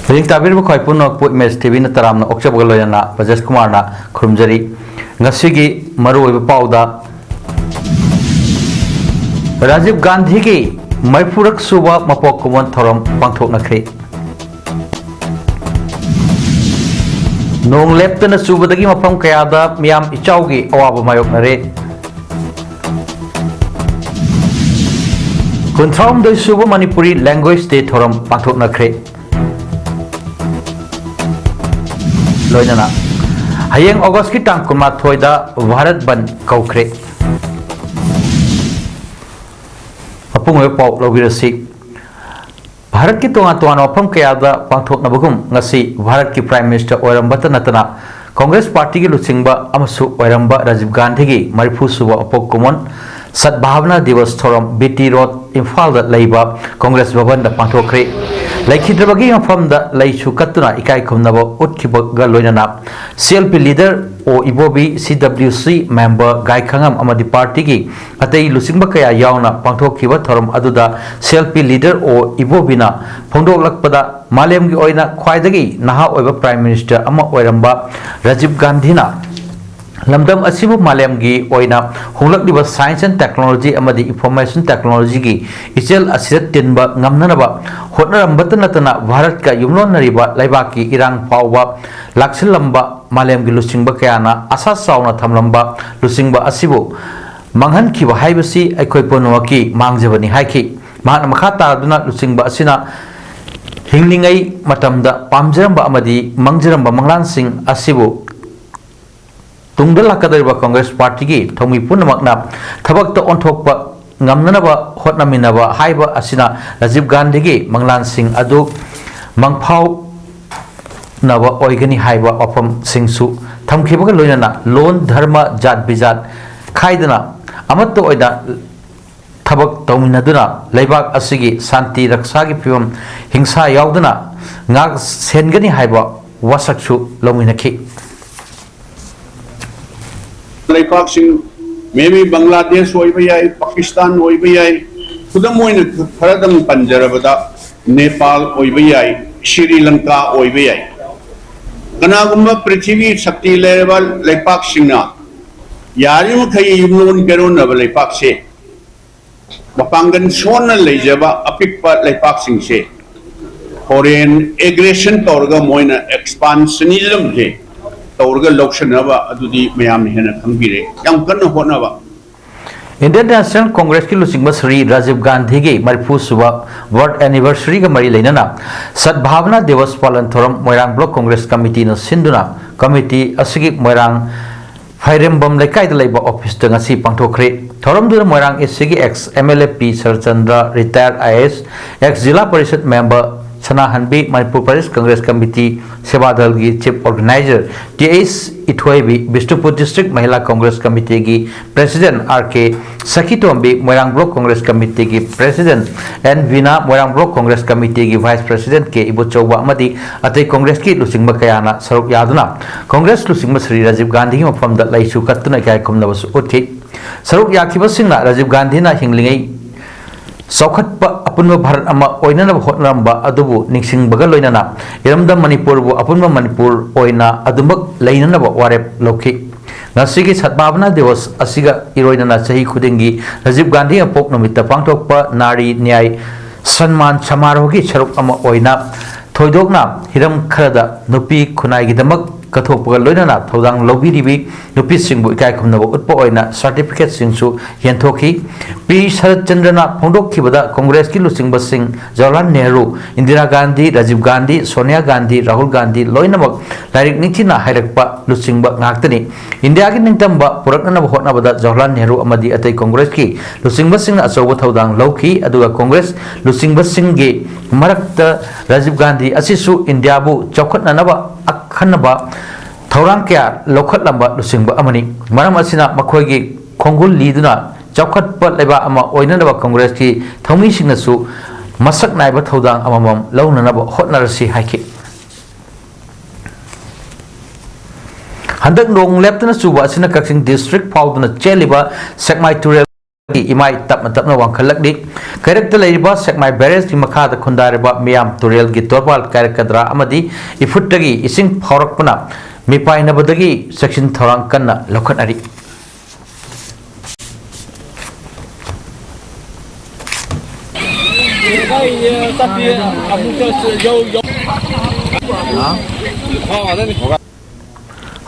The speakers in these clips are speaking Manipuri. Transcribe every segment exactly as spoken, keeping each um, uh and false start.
ꯍꯧꯖꯤꯛ ꯇꯥꯕꯤꯔꯤꯕ ꯈ꯭ꯋꯥꯏ ꯄꯨꯝꯅꯃꯛꯄꯨ ꯏꯃꯦꯖ ꯇꯤꯚꯤꯅ ꯇꯔꯥꯝꯅ ꯑꯣꯛꯆꯕꯒ ꯂꯣꯏꯅꯅ ꯕ꯭ꯔꯖꯦꯁ ꯀꯨꯃꯥꯔꯅ ꯈꯨꯔꯨꯝꯖꯔꯤ꯫ ꯉꯁꯤꯒꯤ ꯃꯔꯨꯑꯣꯏꯕ ꯄꯥꯎꯗ, ꯔꯥꯖꯤꯕ ꯒꯥꯟꯙꯤꯒꯤ ꯃꯔꯤꯐꯨꯔꯛ ꯁꯨꯕ ꯃꯄꯣꯛ ꯀꯨꯝꯑꯣꯟ ꯊꯧꯔꯝ ꯄꯥꯡꯊꯣꯛꯅꯈ꯭ꯔꯦ꯫ ꯅꯣꯡ ꯂꯦꯞꯇꯅ ꯆꯨꯕꯗꯒꯤ ꯃꯐꯝ ꯀꯌꯥꯗ ꯃꯤꯌꯥꯝ ꯏꯆꯥꯎꯒꯤ ꯑꯋꯥꯕ ꯃꯥꯌꯣꯛꯅꯔꯦ꯫ ꯀꯨꯟꯊ꯭ꯔꯥꯍꯨꯝꯗꯣꯏ ꯁꯨꯕ ꯃꯅꯤꯄꯨꯔꯤ ꯂꯦꯡꯒ꯭ꯋꯦꯖ ꯗꯦ ꯊꯧꯔꯝ ꯄꯥꯡꯊꯣꯛꯅꯈ꯭ꯔꯦ꯫ ꯂꯣꯏꯅꯅ ꯍꯌꯦꯡ ꯑꯣꯒꯁꯀꯤ ꯇꯥꯡ ꯀꯨꯟꯃꯥꯊꯣꯏꯗ ꯚꯥꯔꯠ ꯕꯟꯗ ꯀꯧꯈ꯭ꯔꯦ꯫ ꯃꯄꯨꯡ ꯑꯣꯏꯕ ꯄꯥꯎ ꯂꯧꯕꯤꯔꯁꯤ꯫ ꯚꯥꯔꯠꯀꯤ ꯇꯣꯉꯥꯟ ꯇꯣꯉꯥꯟꯕ ꯃꯐꯝ ꯀꯌꯥꯗ ꯄꯥꯡꯊꯣꯛꯅꯕꯒꯨꯝ, ꯉꯁꯤ ꯚꯥꯔꯠꯀꯤ ꯄ꯭ꯔꯥꯏꯝ ꯃꯤꯅꯤꯁꯇꯔ ꯑꯣꯏꯔꯝꯕꯇ ꯅꯠꯇꯅ ꯀꯣꯡꯒ꯭ꯔꯦꯁ ꯄꯥꯔꯇꯤꯒꯤ ꯂꯨꯆꯤꯡꯕ ꯑꯃꯁꯨ ꯑꯣꯏꯔꯝꯕ ꯔꯥꯖꯤꯕ ꯒꯥꯟꯙꯤꯒꯤ ꯃꯔꯤꯐꯨ ꯁꯨꯕ ꯃꯄꯣꯛ ꯀꯨꯝꯑꯣꯟ ꯁꯠꯚꯥꯕꯅꯥ ꯗꯤꯋꯁ ꯊꯧꯔꯝ ꯕꯤ ꯇꯤ ꯔꯣꯗ, ꯏꯝꯐꯥꯜꯗ ꯂꯩꯕ ꯀꯣꯡꯒ꯭ꯔꯦꯁ ꯚꯕꯟꯗ ꯄꯥꯡꯊꯣꯛꯈ꯭ꯔꯦ꯫ ꯂꯩꯈꯤꯗ꯭ꯔꯕꯒꯤ ꯃꯐꯝꯗ ꯂꯩꯁꯨ ꯀꯠꯇꯨꯅ ꯏꯀꯥꯏ ꯈꯨꯝꯅꯕ ꯎꯠꯈꯤꯕꯒ ꯂꯣꯏꯅꯅ ꯁꯤ ꯑꯦꯜ ꯄꯤ ꯂꯤꯗꯔ ꯑꯣ ꯏꯕꯣꯕꯤ, ꯁꯤ ꯗꯕ꯭ꯂꯤꯎ ꯁꯤ ꯃꯦꯝꯕꯔ ꯒꯥꯏ ꯈꯪꯉꯝ ꯑꯃꯗꯤ ꯄꯥꯔꯇꯤꯒꯤ ꯑꯇꯩ ꯂꯨꯆꯤꯡꯕ ꯀꯌꯥ ꯌꯥꯎꯅ ꯄꯥꯡꯊꯣꯛꯈꯤꯕ ꯊꯧꯔꯝ ꯑꯗꯨꯗ ꯁꯤ ꯑꯦꯜ ꯄꯤ ꯂꯤꯗꯔ ꯑꯣ ꯏꯕꯣꯕꯤꯅ ꯐꯣꯡꯗꯣꯛꯂꯛꯄꯗ, ꯃꯥꯂꯦꯝꯒꯤ ꯑꯣꯏꯅ ꯈ꯭ꯋꯥꯏꯗꯒꯤ ꯅꯍꯥ ꯑꯣꯏꯕ ꯄ꯭ꯔꯥꯏꯝ ꯃꯤꯅꯤꯁꯇꯔ ꯑꯃ ꯑꯣꯏꯔꯝꯕ ꯔꯥꯖꯤꯕ ꯒꯥꯟꯙꯤꯅ ꯂꯝꯗꯝ ꯑꯁꯤꯕꯨ ꯃꯥꯂꯦꯝꯒꯤ ꯑꯣꯏꯅ ꯍꯣꯡꯂꯛꯂꯤꯕ science and technology ꯑꯃꯗꯤ information technology ꯒꯤ ꯏꯆꯦꯜ ꯑꯁꯤꯗ ꯇꯤꯟꯕ ꯉꯝꯅꯅꯕ ꯍꯣꯠꯅꯔꯝꯕꯇ ꯅꯠꯇꯅ ꯚꯥꯔꯠꯀ ꯌꯨꯝꯂꯣꯟꯅꯔꯤꯕ ꯂꯩꯕꯥꯛꯀꯤ ꯏꯔꯥꯡ ꯐꯥꯎꯕ ꯂꯥꯛꯁꯤꯜꯂꯝꯕ ꯃꯥꯂꯦꯝꯒꯤ ꯂꯨꯆꯤꯡꯕ ꯀꯌꯥꯅ ꯑꯁꯥ ꯆꯥꯎꯅ ꯊꯝꯂꯝꯕ ꯂꯨꯆꯤꯡꯕ ꯑꯁꯤꯕꯨ ꯃꯥꯡꯍꯟꯈꯤꯕ ꯍꯥꯏꯕꯁꯤ ꯑꯩꯈꯣꯏ ꯄꯨꯝꯅꯃꯛꯀꯤ ꯃꯥꯡꯖꯕꯅꯤ ꯍꯥꯏꯈꯤ꯫ ꯃꯍꯥꯛꯅ ꯃꯈꯥ ꯇꯥꯗꯨꯅ ꯂꯨꯆꯤꯡꯕ ꯑꯁꯤꯅ ꯍꯤꯡꯂꯤꯉꯩ ꯃꯇꯝꯗ ꯄꯥꯝꯖꯔꯝꯕ ꯑꯃꯗꯤ ꯃꯪꯖꯔꯝꯕ ꯃꯪꯂꯥꯟꯁꯤꯡ ꯑꯁꯤꯕꯨ ꯇꯨꯡꯗ ꯂꯥꯛꯀꯗꯧꯔꯤꯕ ꯀꯣꯡꯒ꯭ꯔꯦꯁ ꯄꯥꯔꯇꯤꯒꯤ ꯊꯧꯃꯤ ꯄꯨꯝꯅꯃꯛꯅ ꯊꯕꯛꯇ ꯑꯣꯟꯊꯣꯛꯄ ꯉꯝꯅꯅꯕ ꯍꯣꯠꯅꯃꯤꯟꯅꯕ ꯍꯥꯏꯕ ꯑꯁꯤꯅ ꯔꯥꯖꯤꯕ ꯒꯥꯟꯙꯤꯒꯤ ꯃꯪꯂꯥꯟꯁꯤꯡ ꯑꯗꯨ ꯃꯪꯐꯥꯎꯅꯕ ꯑꯣꯏꯒꯅꯤ ꯍꯥꯏꯕ ꯋꯥꯐꯝꯁꯤꯡꯁꯨ ꯊꯝꯈꯤꯕꯒ ꯂꯣꯏꯅꯅ ꯂꯣꯟ, ꯙꯔꯃ, ꯖꯥꯠ ꯕꯤꯖꯥꯠ ꯈꯥꯏꯗꯅ ꯑꯃꯠꯇ ꯑꯣꯏꯅ ꯊꯕꯛ ꯇꯧꯃꯤꯟꯅꯗꯨꯅ ꯂꯩꯕꯥꯛ ꯑꯁꯤꯒꯤ ꯁꯥꯟꯇꯤ ꯔꯛꯁꯥꯒꯤ ꯐꯤꯕꯝ ꯍꯤꯡꯁꯥ ꯌꯥꯎꯗꯅ ꯉꯥꯛ ꯁꯦꯟꯒꯅꯤ ꯍꯥꯏꯕ ꯋꯥꯁꯛꯁꯨ ꯂꯧꯃꯤꯟꯅꯈꯤ꯫ ꯂꯩꯄꯥꯛꯁꯤꯡ, maybe ꯕꯪꯒ꯭ꯂꯥꯗꯦꯁ ꯑꯣꯏꯕ ꯌꯥꯏ, ꯄꯥꯀꯤꯁꯇꯥꯟ ꯑꯣꯏꯕ ꯌꯥꯏ, ꯈꯨꯗꯝ ꯑꯣꯏꯅ ꯈꯔꯗꯪ ꯄꯟꯖꯔꯕꯗ ꯅꯦꯄꯥꯜ ꯑꯣꯏꯕ ꯌꯥꯏ, ꯁ꯭ꯔꯤ ꯂꯪꯀꯥ ꯑꯣꯏꯕ ꯌꯥꯏ꯫ ꯀꯅꯥꯒꯨꯝꯕ ꯄ꯭ꯔꯤꯊꯤꯕꯤ ꯁꯛꯇꯤ ꯂꯩꯔꯕ ꯂꯩꯄꯥꯛꯁꯤꯡꯅ ꯌꯥꯔꯤꯃꯈꯩ ꯌꯨꯝꯂꯣꯟ ꯀꯩꯔꯣꯟꯅꯕ ꯂꯩꯄꯥꯛꯁꯦ, ꯃꯄꯥꯡꯒꯜ ꯁꯣꯟꯅ ꯂꯩꯖꯕ ꯑꯄꯤꯛꯄ ꯂꯩꯄꯥꯛꯁꯤꯡꯁꯦ foreign aggression ꯇꯧꯔꯒ ꯃꯣꯏꯅ expansionism ꯁꯦ ꯇꯧꯔꯒ ꯂꯧꯁꯤꯟꯅꯕ, ꯑꯗꯨꯗꯤ ꯃꯌꯥꯝꯅ ꯍꯦꯟꯅ ꯈꯪꯕꯤꯔꯦ꯫ ꯌꯥꯝ ꯀꯟꯅ ꯍꯣꯠꯅꯕ꯫ ꯏꯟꯗꯤꯌꯟ ꯅꯦꯁꯅꯦꯜ ꯀꯣꯡꯒ꯭ꯔꯦꯁꯀꯤ ꯂꯨꯆꯤꯡꯕ ꯁ꯭ꯔꯤ ꯔꯥꯖꯤꯕ ꯒꯥꯟꯙꯤꯒꯤ ꯃꯔꯤꯐꯨ ꯁꯨꯕ ꯕꯔꯊ ꯑꯦꯅꯤꯚꯔꯁꯔꯤꯒ ꯃꯔꯤ ꯂꯩꯅꯅ ꯁꯗꯚꯥꯕꯅꯥ ꯗꯤꯋꯁ ꯄꯥꯂꯟ ꯊꯧꯔꯝ ꯃꯣꯏꯔꯥꯡ ꯕ꯭ꯂꯣꯛ ꯀꯣꯡꯒ꯭ꯔꯦꯁ ꯀꯃꯤꯇꯤꯅ ꯁꯤꯟꯗꯨꯅ ꯀꯃꯤꯇꯤ ꯑꯁꯤꯒꯤ ꯃꯣꯏꯔꯥꯡ ꯐꯥꯏꯔꯦꯝꯕꯝ ꯂꯩꯀꯥꯏꯗ ꯂꯩꯕ ꯑꯣꯐꯤꯁꯇ ꯉꯁꯤ ꯄꯥꯡꯊꯣꯛꯈ꯭ꯔꯦ꯫ ꯊꯧꯔꯝꯗꯨꯗ ꯃꯣꯏꯔꯥꯡ ꯏꯁ ꯁꯤꯒꯤ ex M L A P Saratchandra, retired I A S, ex ꯖꯤꯂꯥ ꯄꯔꯤꯁꯠ ꯃꯦꯝꯕꯔ ꯁꯅꯥꯍꯟꯕꯤ, ꯃꯅꯤꯄꯨꯔ ꯄ꯭ꯔꯗꯦꯁ ꯀꯪꯒ꯭ꯔꯦꯁ ꯀꯃꯤꯇꯤ ꯁꯦꯕꯥ ꯗꯜꯒꯤ chief organiser T S Ithoibi, Bishnupur district Mahila Congress ꯀꯃꯤꯇꯤꯒꯤ president R K Sakhitombi, Moirang block Congress ꯀꯃꯤꯇꯤꯒꯤ president N Bina, Moirang block Congress ꯀꯃꯤꯇꯤꯒꯤ ꯚꯥꯏꯁ ꯄ꯭ꯔꯦꯁꯤꯗꯦꯟꯠ ꯀꯦ ꯏꯕꯣꯆꯧꯕ ꯑꯃꯗꯤ ꯑꯇꯩ ꯀꯪꯒ꯭ꯔꯦꯁꯀꯤ ꯂꯨꯆꯤꯡꯕ ꯀꯌꯥꯅ ꯁꯔꯨꯛ ꯌꯥꯗꯨꯅ ꯀꯪꯒ꯭ꯔꯦꯁ ꯂꯨꯆꯤꯡꯕ ꯁ꯭ꯔꯤ ꯔꯥꯖꯤꯕ ꯒꯥꯟꯙꯤꯒꯤ ꯃꯐꯝꯗ ꯂꯩꯁꯨ ꯀꯠꯇꯨꯅ ꯏꯀꯥꯏ ꯈꯨꯝꯅꯕꯁꯨ ꯎꯠꯈꯤ꯫ ꯁꯔꯨꯛ ꯌꯥꯈꯤꯕꯁꯤꯡꯅ ꯔꯥꯖꯤꯕ ꯒꯥꯟꯙꯤꯅ ꯍꯤꯡꯂꯤꯉꯩ ꯆꯥꯎꯈꯠꯄ ꯑꯄꯨꯟꯕ ꯚꯥꯔꯠ ꯑꯃ ꯑꯣꯏꯅꯅꯕ ꯍꯣꯠꯅꯔꯝꯕ ꯑꯗꯨꯕꯨ ꯅꯤꯡꯁꯤꯡꯕꯒ ꯂꯣꯏꯅꯅ ꯏꯔꯝꯗꯝ ꯃꯅꯤꯄꯨꯔꯕꯨ ꯑꯄꯨꯟꯕ ꯃꯅꯤꯄꯨꯔ ꯑꯣꯏꯅ ꯑꯗꯨꯃꯛ ꯂꯩꯅꯅꯕ ꯋꯥꯔꯦꯞ ꯂꯧꯈꯤ꯫ ꯉꯁꯤꯒꯤ ꯁꯗꯚꯥꯕꯅꯥ ꯗꯤꯋꯁ ꯑꯁꯤꯒ ꯏꯔꯣꯏꯅꯅ ꯆꯍꯤ ꯈꯨꯗꯤꯡꯒꯤ ꯔꯥꯖꯤꯕ ꯒꯥꯟꯙꯤ ꯃꯄꯣꯛ ꯅꯨꯃꯤꯠꯇ ꯄꯥꯡꯊꯣꯛꯄ ꯅꯥꯔꯤ ꯅ꯭ꯌꯥꯏ ꯁꯟꯃꯥꯟ ꯁꯃꯥꯔꯣꯍꯒꯤ ꯁꯔꯨꯛ ꯑꯃ ꯑꯣꯏꯅ ꯊꯣꯏꯗꯣꯛꯅ ꯍꯤꯔꯝ ꯈꯔꯗ ꯅꯨꯄꯤ ꯈꯨꯟꯅꯥꯏꯒꯤꯗꯃꯛ ꯀꯠꯊꯣꯛꯄꯒ ꯂꯣꯏꯅꯅ ꯊꯧꯗꯥꯡ ꯂꯧꯕꯤꯔꯤꯕꯤ ꯅꯨꯄꯤꯁꯤꯡꯕꯨ ꯏꯀꯥꯏ ꯈꯨꯝꯅꯕ ꯎꯠꯄ ꯑꯣꯏꯅ ꯁꯥꯔꯇꯤꯐꯤꯀꯦꯠꯁꯤꯡꯁꯨ ꯌꯦꯟꯊꯣꯛꯈꯤ꯫ ꯄꯤ ꯁꯔꯠꯆꯟꯗ꯭ꯔꯅ ꯐꯣꯡꯗꯣꯛꯈꯤꯕꯗ ꯀꯪꯒ꯭ꯔꯦꯁꯀꯤ ꯂꯨꯆꯤꯡꯕꯁꯤꯡ ꯖꯋꯥꯍꯔꯂꯥꯜ ꯅꯦꯍꯔꯨ, ꯏꯟꯗꯤꯔꯥ ꯒꯥꯟꯙꯤ, ꯔꯥꯖꯤꯕ ꯒꯥꯟꯙꯤ, ꯁꯣꯅꯤꯌꯥ ꯒꯥꯟꯙꯤ, ꯔꯥꯍꯨꯜ ꯒꯥꯟꯙꯤ ꯂꯣꯏꯅꯃꯛ ꯂꯥꯏꯔꯤꯛ ꯅꯤꯡꯊꯤꯅ ꯍꯩꯔꯛꯄ ꯂꯨꯆꯤꯡꯕ ꯉꯥꯛꯇꯅꯤ꯫ ꯏꯟꯗꯤꯌꯥꯒꯤ ꯅꯤꯡꯇꯝꯕ ꯄꯨꯔꯛꯅꯅꯕ ꯍꯣꯠꯅꯕꯗ ꯖꯋꯥꯍꯔꯂꯥꯜ ꯅꯦꯍꯔꯨ ꯑꯃꯗꯤ ꯑꯇꯩ ꯀꯪꯒ꯭ꯔꯦꯁꯀꯤ ꯂꯨꯆꯤꯡꯕꯁꯤꯡꯅ ꯑꯆꯧꯕ ꯊꯧꯗꯥꯡ ꯂꯧꯈꯤ, ꯑꯗꯨꯒ ꯀꯪꯒ꯭ꯔꯦꯁ ꯂꯨꯆꯤꯡꯕꯁꯤꯡꯒꯤ ꯃꯔꯛꯇ ꯔꯥꯖꯤꯕ ꯒꯥꯟꯙꯤ ꯑꯁꯤꯁꯨ ꯏꯟꯗꯤꯌꯥꯕꯨ ꯆꯥꯎꯈꯠꯅꯅꯕ ꯑꯈꯟꯅꯕ ꯊꯧꯔꯥꯡ ꯀꯌꯥ ꯂꯧꯈꯠꯂꯝꯕ ꯂꯨꯆꯤꯡꯕ ꯑꯃꯅꯤ꯫ ꯃꯔꯝ ꯑꯁꯤꯅ ꯃꯈꯣꯏꯒꯤ ꯈꯣꯡꯒꯨꯜ ꯂꯤꯗꯨꯅ ꯆꯥꯎꯈꯠꯄ ꯂꯩꯕꯥꯛ ꯑꯃ ꯑꯣꯏꯅꯅꯕ ꯀꯪꯒ꯭ꯔꯦꯁꯀꯤ ꯊꯧꯃꯤꯁꯤꯡꯅꯁꯨ ꯃꯁꯛ ꯅꯥꯏꯕ ꯊꯧꯗꯥꯡ ꯑꯃꯃꯝ ꯂꯧꯅꯅꯕ ꯍꯣꯠꯅꯔꯁꯤ ꯍꯥꯏꯈꯤ꯫ ꯍꯟꯗꯛ ꯅꯣꯡ ꯂꯦꯞꯇꯅ ꯆꯨꯕ ꯑꯁꯤꯅ ꯀꯛꯆꯤꯡ district ꯐꯥꯎꯗꯨꯅ ꯆꯦꯜꯂꯤꯕ ꯁꯦꯛꯃꯥꯏ ꯇꯨꯔꯦꯜꯒꯤ ꯏꯃꯥꯏ ꯇꯞꯅ ꯇꯞꯅ ꯋꯥꯡꯈꯠꯂꯛꯂꯤ꯫ ꯀꯩꯔꯛꯇ ꯂꯩꯔꯤꯕ ꯁꯦꯛꯃꯥꯏ barrageꯀꯤ ꯃꯈꯥꯗ ꯈꯨꯟꯗꯥꯔꯤꯕ ꯃꯤꯌꯥꯝ ꯇꯨꯔꯦꯜꯒꯤ ꯇꯣꯔꯕꯥꯟ ꯀꯥꯏꯔꯛꯀꯗ꯭ꯔꯥ ꯑꯃꯗꯤ ꯏꯐꯨꯠꯇꯒꯤ ꯏꯁꯤꯡ ꯐꯥꯎꯔꯛꯄꯅ ꯃꯤꯄꯥꯏꯅꯕꯗꯒꯤ ꯆꯦꯛꯁꯤꯟ ꯊꯧꯔꯥꯡ ꯀꯟꯅ ꯂꯧꯈꯠꯅꯔꯤ꯫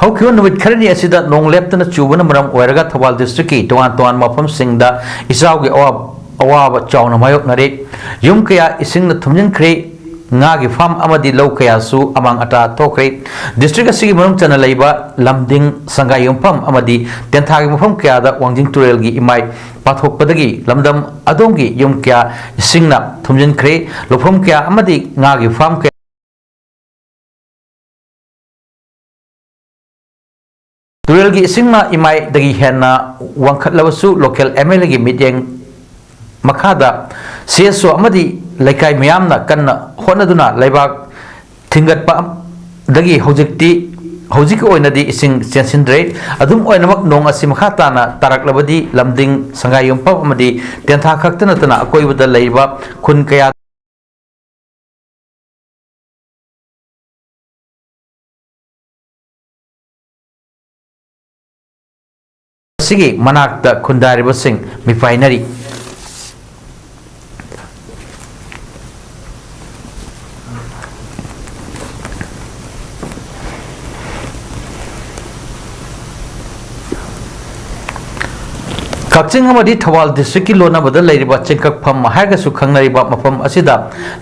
ꯍꯧꯈꯤꯕ ꯅꯨꯃꯤꯠ ꯈꯔꯅꯤ ꯑꯁꯤꯗ ꯅꯣꯡ ꯂꯦꯞꯇꯅ ꯆꯨꯕꯅ ꯃꯔꯝ ꯑꯣꯏꯔꯒ ꯊꯧꯕꯥꯜ districtꯀꯤ ꯇꯣꯉꯥꯟ ꯇꯣꯉꯥꯟꯕ ꯃꯐꯝꯁꯤꯡꯗ ꯏꯆꯥꯎꯒꯤ ꯑꯋꯥ-, ꯑꯋꯥꯕ ꯆꯥꯎꯅ ꯃꯥꯌꯣꯛꯅꯔꯦ꯫ ꯌꯨꯝ ꯀꯌꯥ ꯏꯁꯤꯡꯅ ꯊꯨꯝꯖꯤꯟꯈ꯭ꯔꯦ꯫ ꯉꯥꯒꯤ farm ꯑꯃꯗꯤ ꯂꯧ ꯀꯌꯥꯁꯨ ꯑꯃꯥꯡ ꯑꯇꯥ ꯊꯣꯛꯈ꯭ꯔꯦ꯫ District ꯑꯁꯤꯒꯤ ꯃꯅꯨꯡ ꯆꯟꯅ ꯂꯩꯕ ꯂꯝꯗꯤꯡ, ꯁꯪꯒꯥꯏ ꯌꯨꯝꯐꯝ ꯑꯃꯗꯤ ꯇꯦꯟꯊꯥꯒꯤ ꯃꯐꯝ ꯀꯌꯥꯗ ꯋꯥꯡꯖꯤꯡ ꯇꯨꯔꯦꯜꯒꯤ ꯏꯃꯥꯏ ꯄꯥꯊꯣꯛꯄꯗꯒꯤ ꯂꯝꯗꯝ ꯑꯗꯣꯝꯒꯤ ꯌꯨꯝ ꯀꯌꯥ ꯏꯁꯤꯡꯅ ꯊꯨꯝꯖꯤꯟꯈ꯭ꯔꯦ꯫ ꯂꯧꯐꯝ ꯀꯌꯥ ꯑꯃꯗꯤ ꯉꯥꯒꯤ farm ꯀꯌꯥ ꯇꯨꯔꯦꯜꯒꯤ ꯏꯁꯤꯡꯅ ꯏꯃꯥꯏꯗꯒꯤ ꯍꯦꯟꯅ ꯋꯥꯡꯈꯠꯂꯕꯁꯨ, local MLAꯒꯤ ꯃꯤꯠꯌꯦꯡ ꯃꯈꯥꯗ CSO ꯑꯃꯗꯤ ꯂꯩꯀꯥꯏ ꯃꯤꯌꯥꯝꯅ ꯀꯟꯅ ꯍꯣꯠꯅꯗꯨꯅ ꯂꯩꯕꯥꯛ ꯊꯤꯡꯒꯠꯄꯗꯒꯤ ꯍꯧꯖꯤꯛꯇꯤ, ꯍꯧꯖꯤꯛꯀꯤ ꯑꯣꯏꯅꯗꯤ ꯏꯁꯤꯡ ꯆꯦꯟꯁꯤꯟꯗ꯭ꯔꯦ꯫ ꯑꯗꯨꯝ ꯑꯣꯏꯅꯃꯛ, ꯅꯣꯡ ꯑꯁꯤ ꯃꯈꯥ ꯇꯥꯅ ꯇꯥꯔꯛꯂꯕꯗꯤ ꯂꯝꯗꯤꯡ, ꯁꯪꯒꯥꯏ ꯌꯨꯝꯐꯝ ꯑꯃꯗꯤ ꯇꯦꯟꯊꯥ ꯈꯛꯇ ꯅꯠꯇꯅ ꯑꯀꯣꯏꯕꯗ ꯂꯩꯔꯤꯕ ꯈꯨꯟ ꯀꯌꯥ ꯑꯁꯤꯒꯤ ꯃꯅꯥꯛꯇ ꯈꯨꯟꯗꯥꯔꯤꯕꯁꯤꯡ ꯃꯤꯄꯥꯏꯅꯔꯤ꯫ ꯀꯛꯆꯤꯡ ꯑꯃꯗꯤ ꯊꯧꯕꯥꯜ districtꯀꯤ ꯂꯣꯟꯅꯕꯗ ꯂꯩꯔꯤꯕ ꯆꯤꯡꯀꯛꯐꯝ ꯍꯥꯏꯔꯒꯁꯨ ꯈꯪꯅꯔꯤꯕ ꯃꯐꯝ ꯑꯁꯤꯗ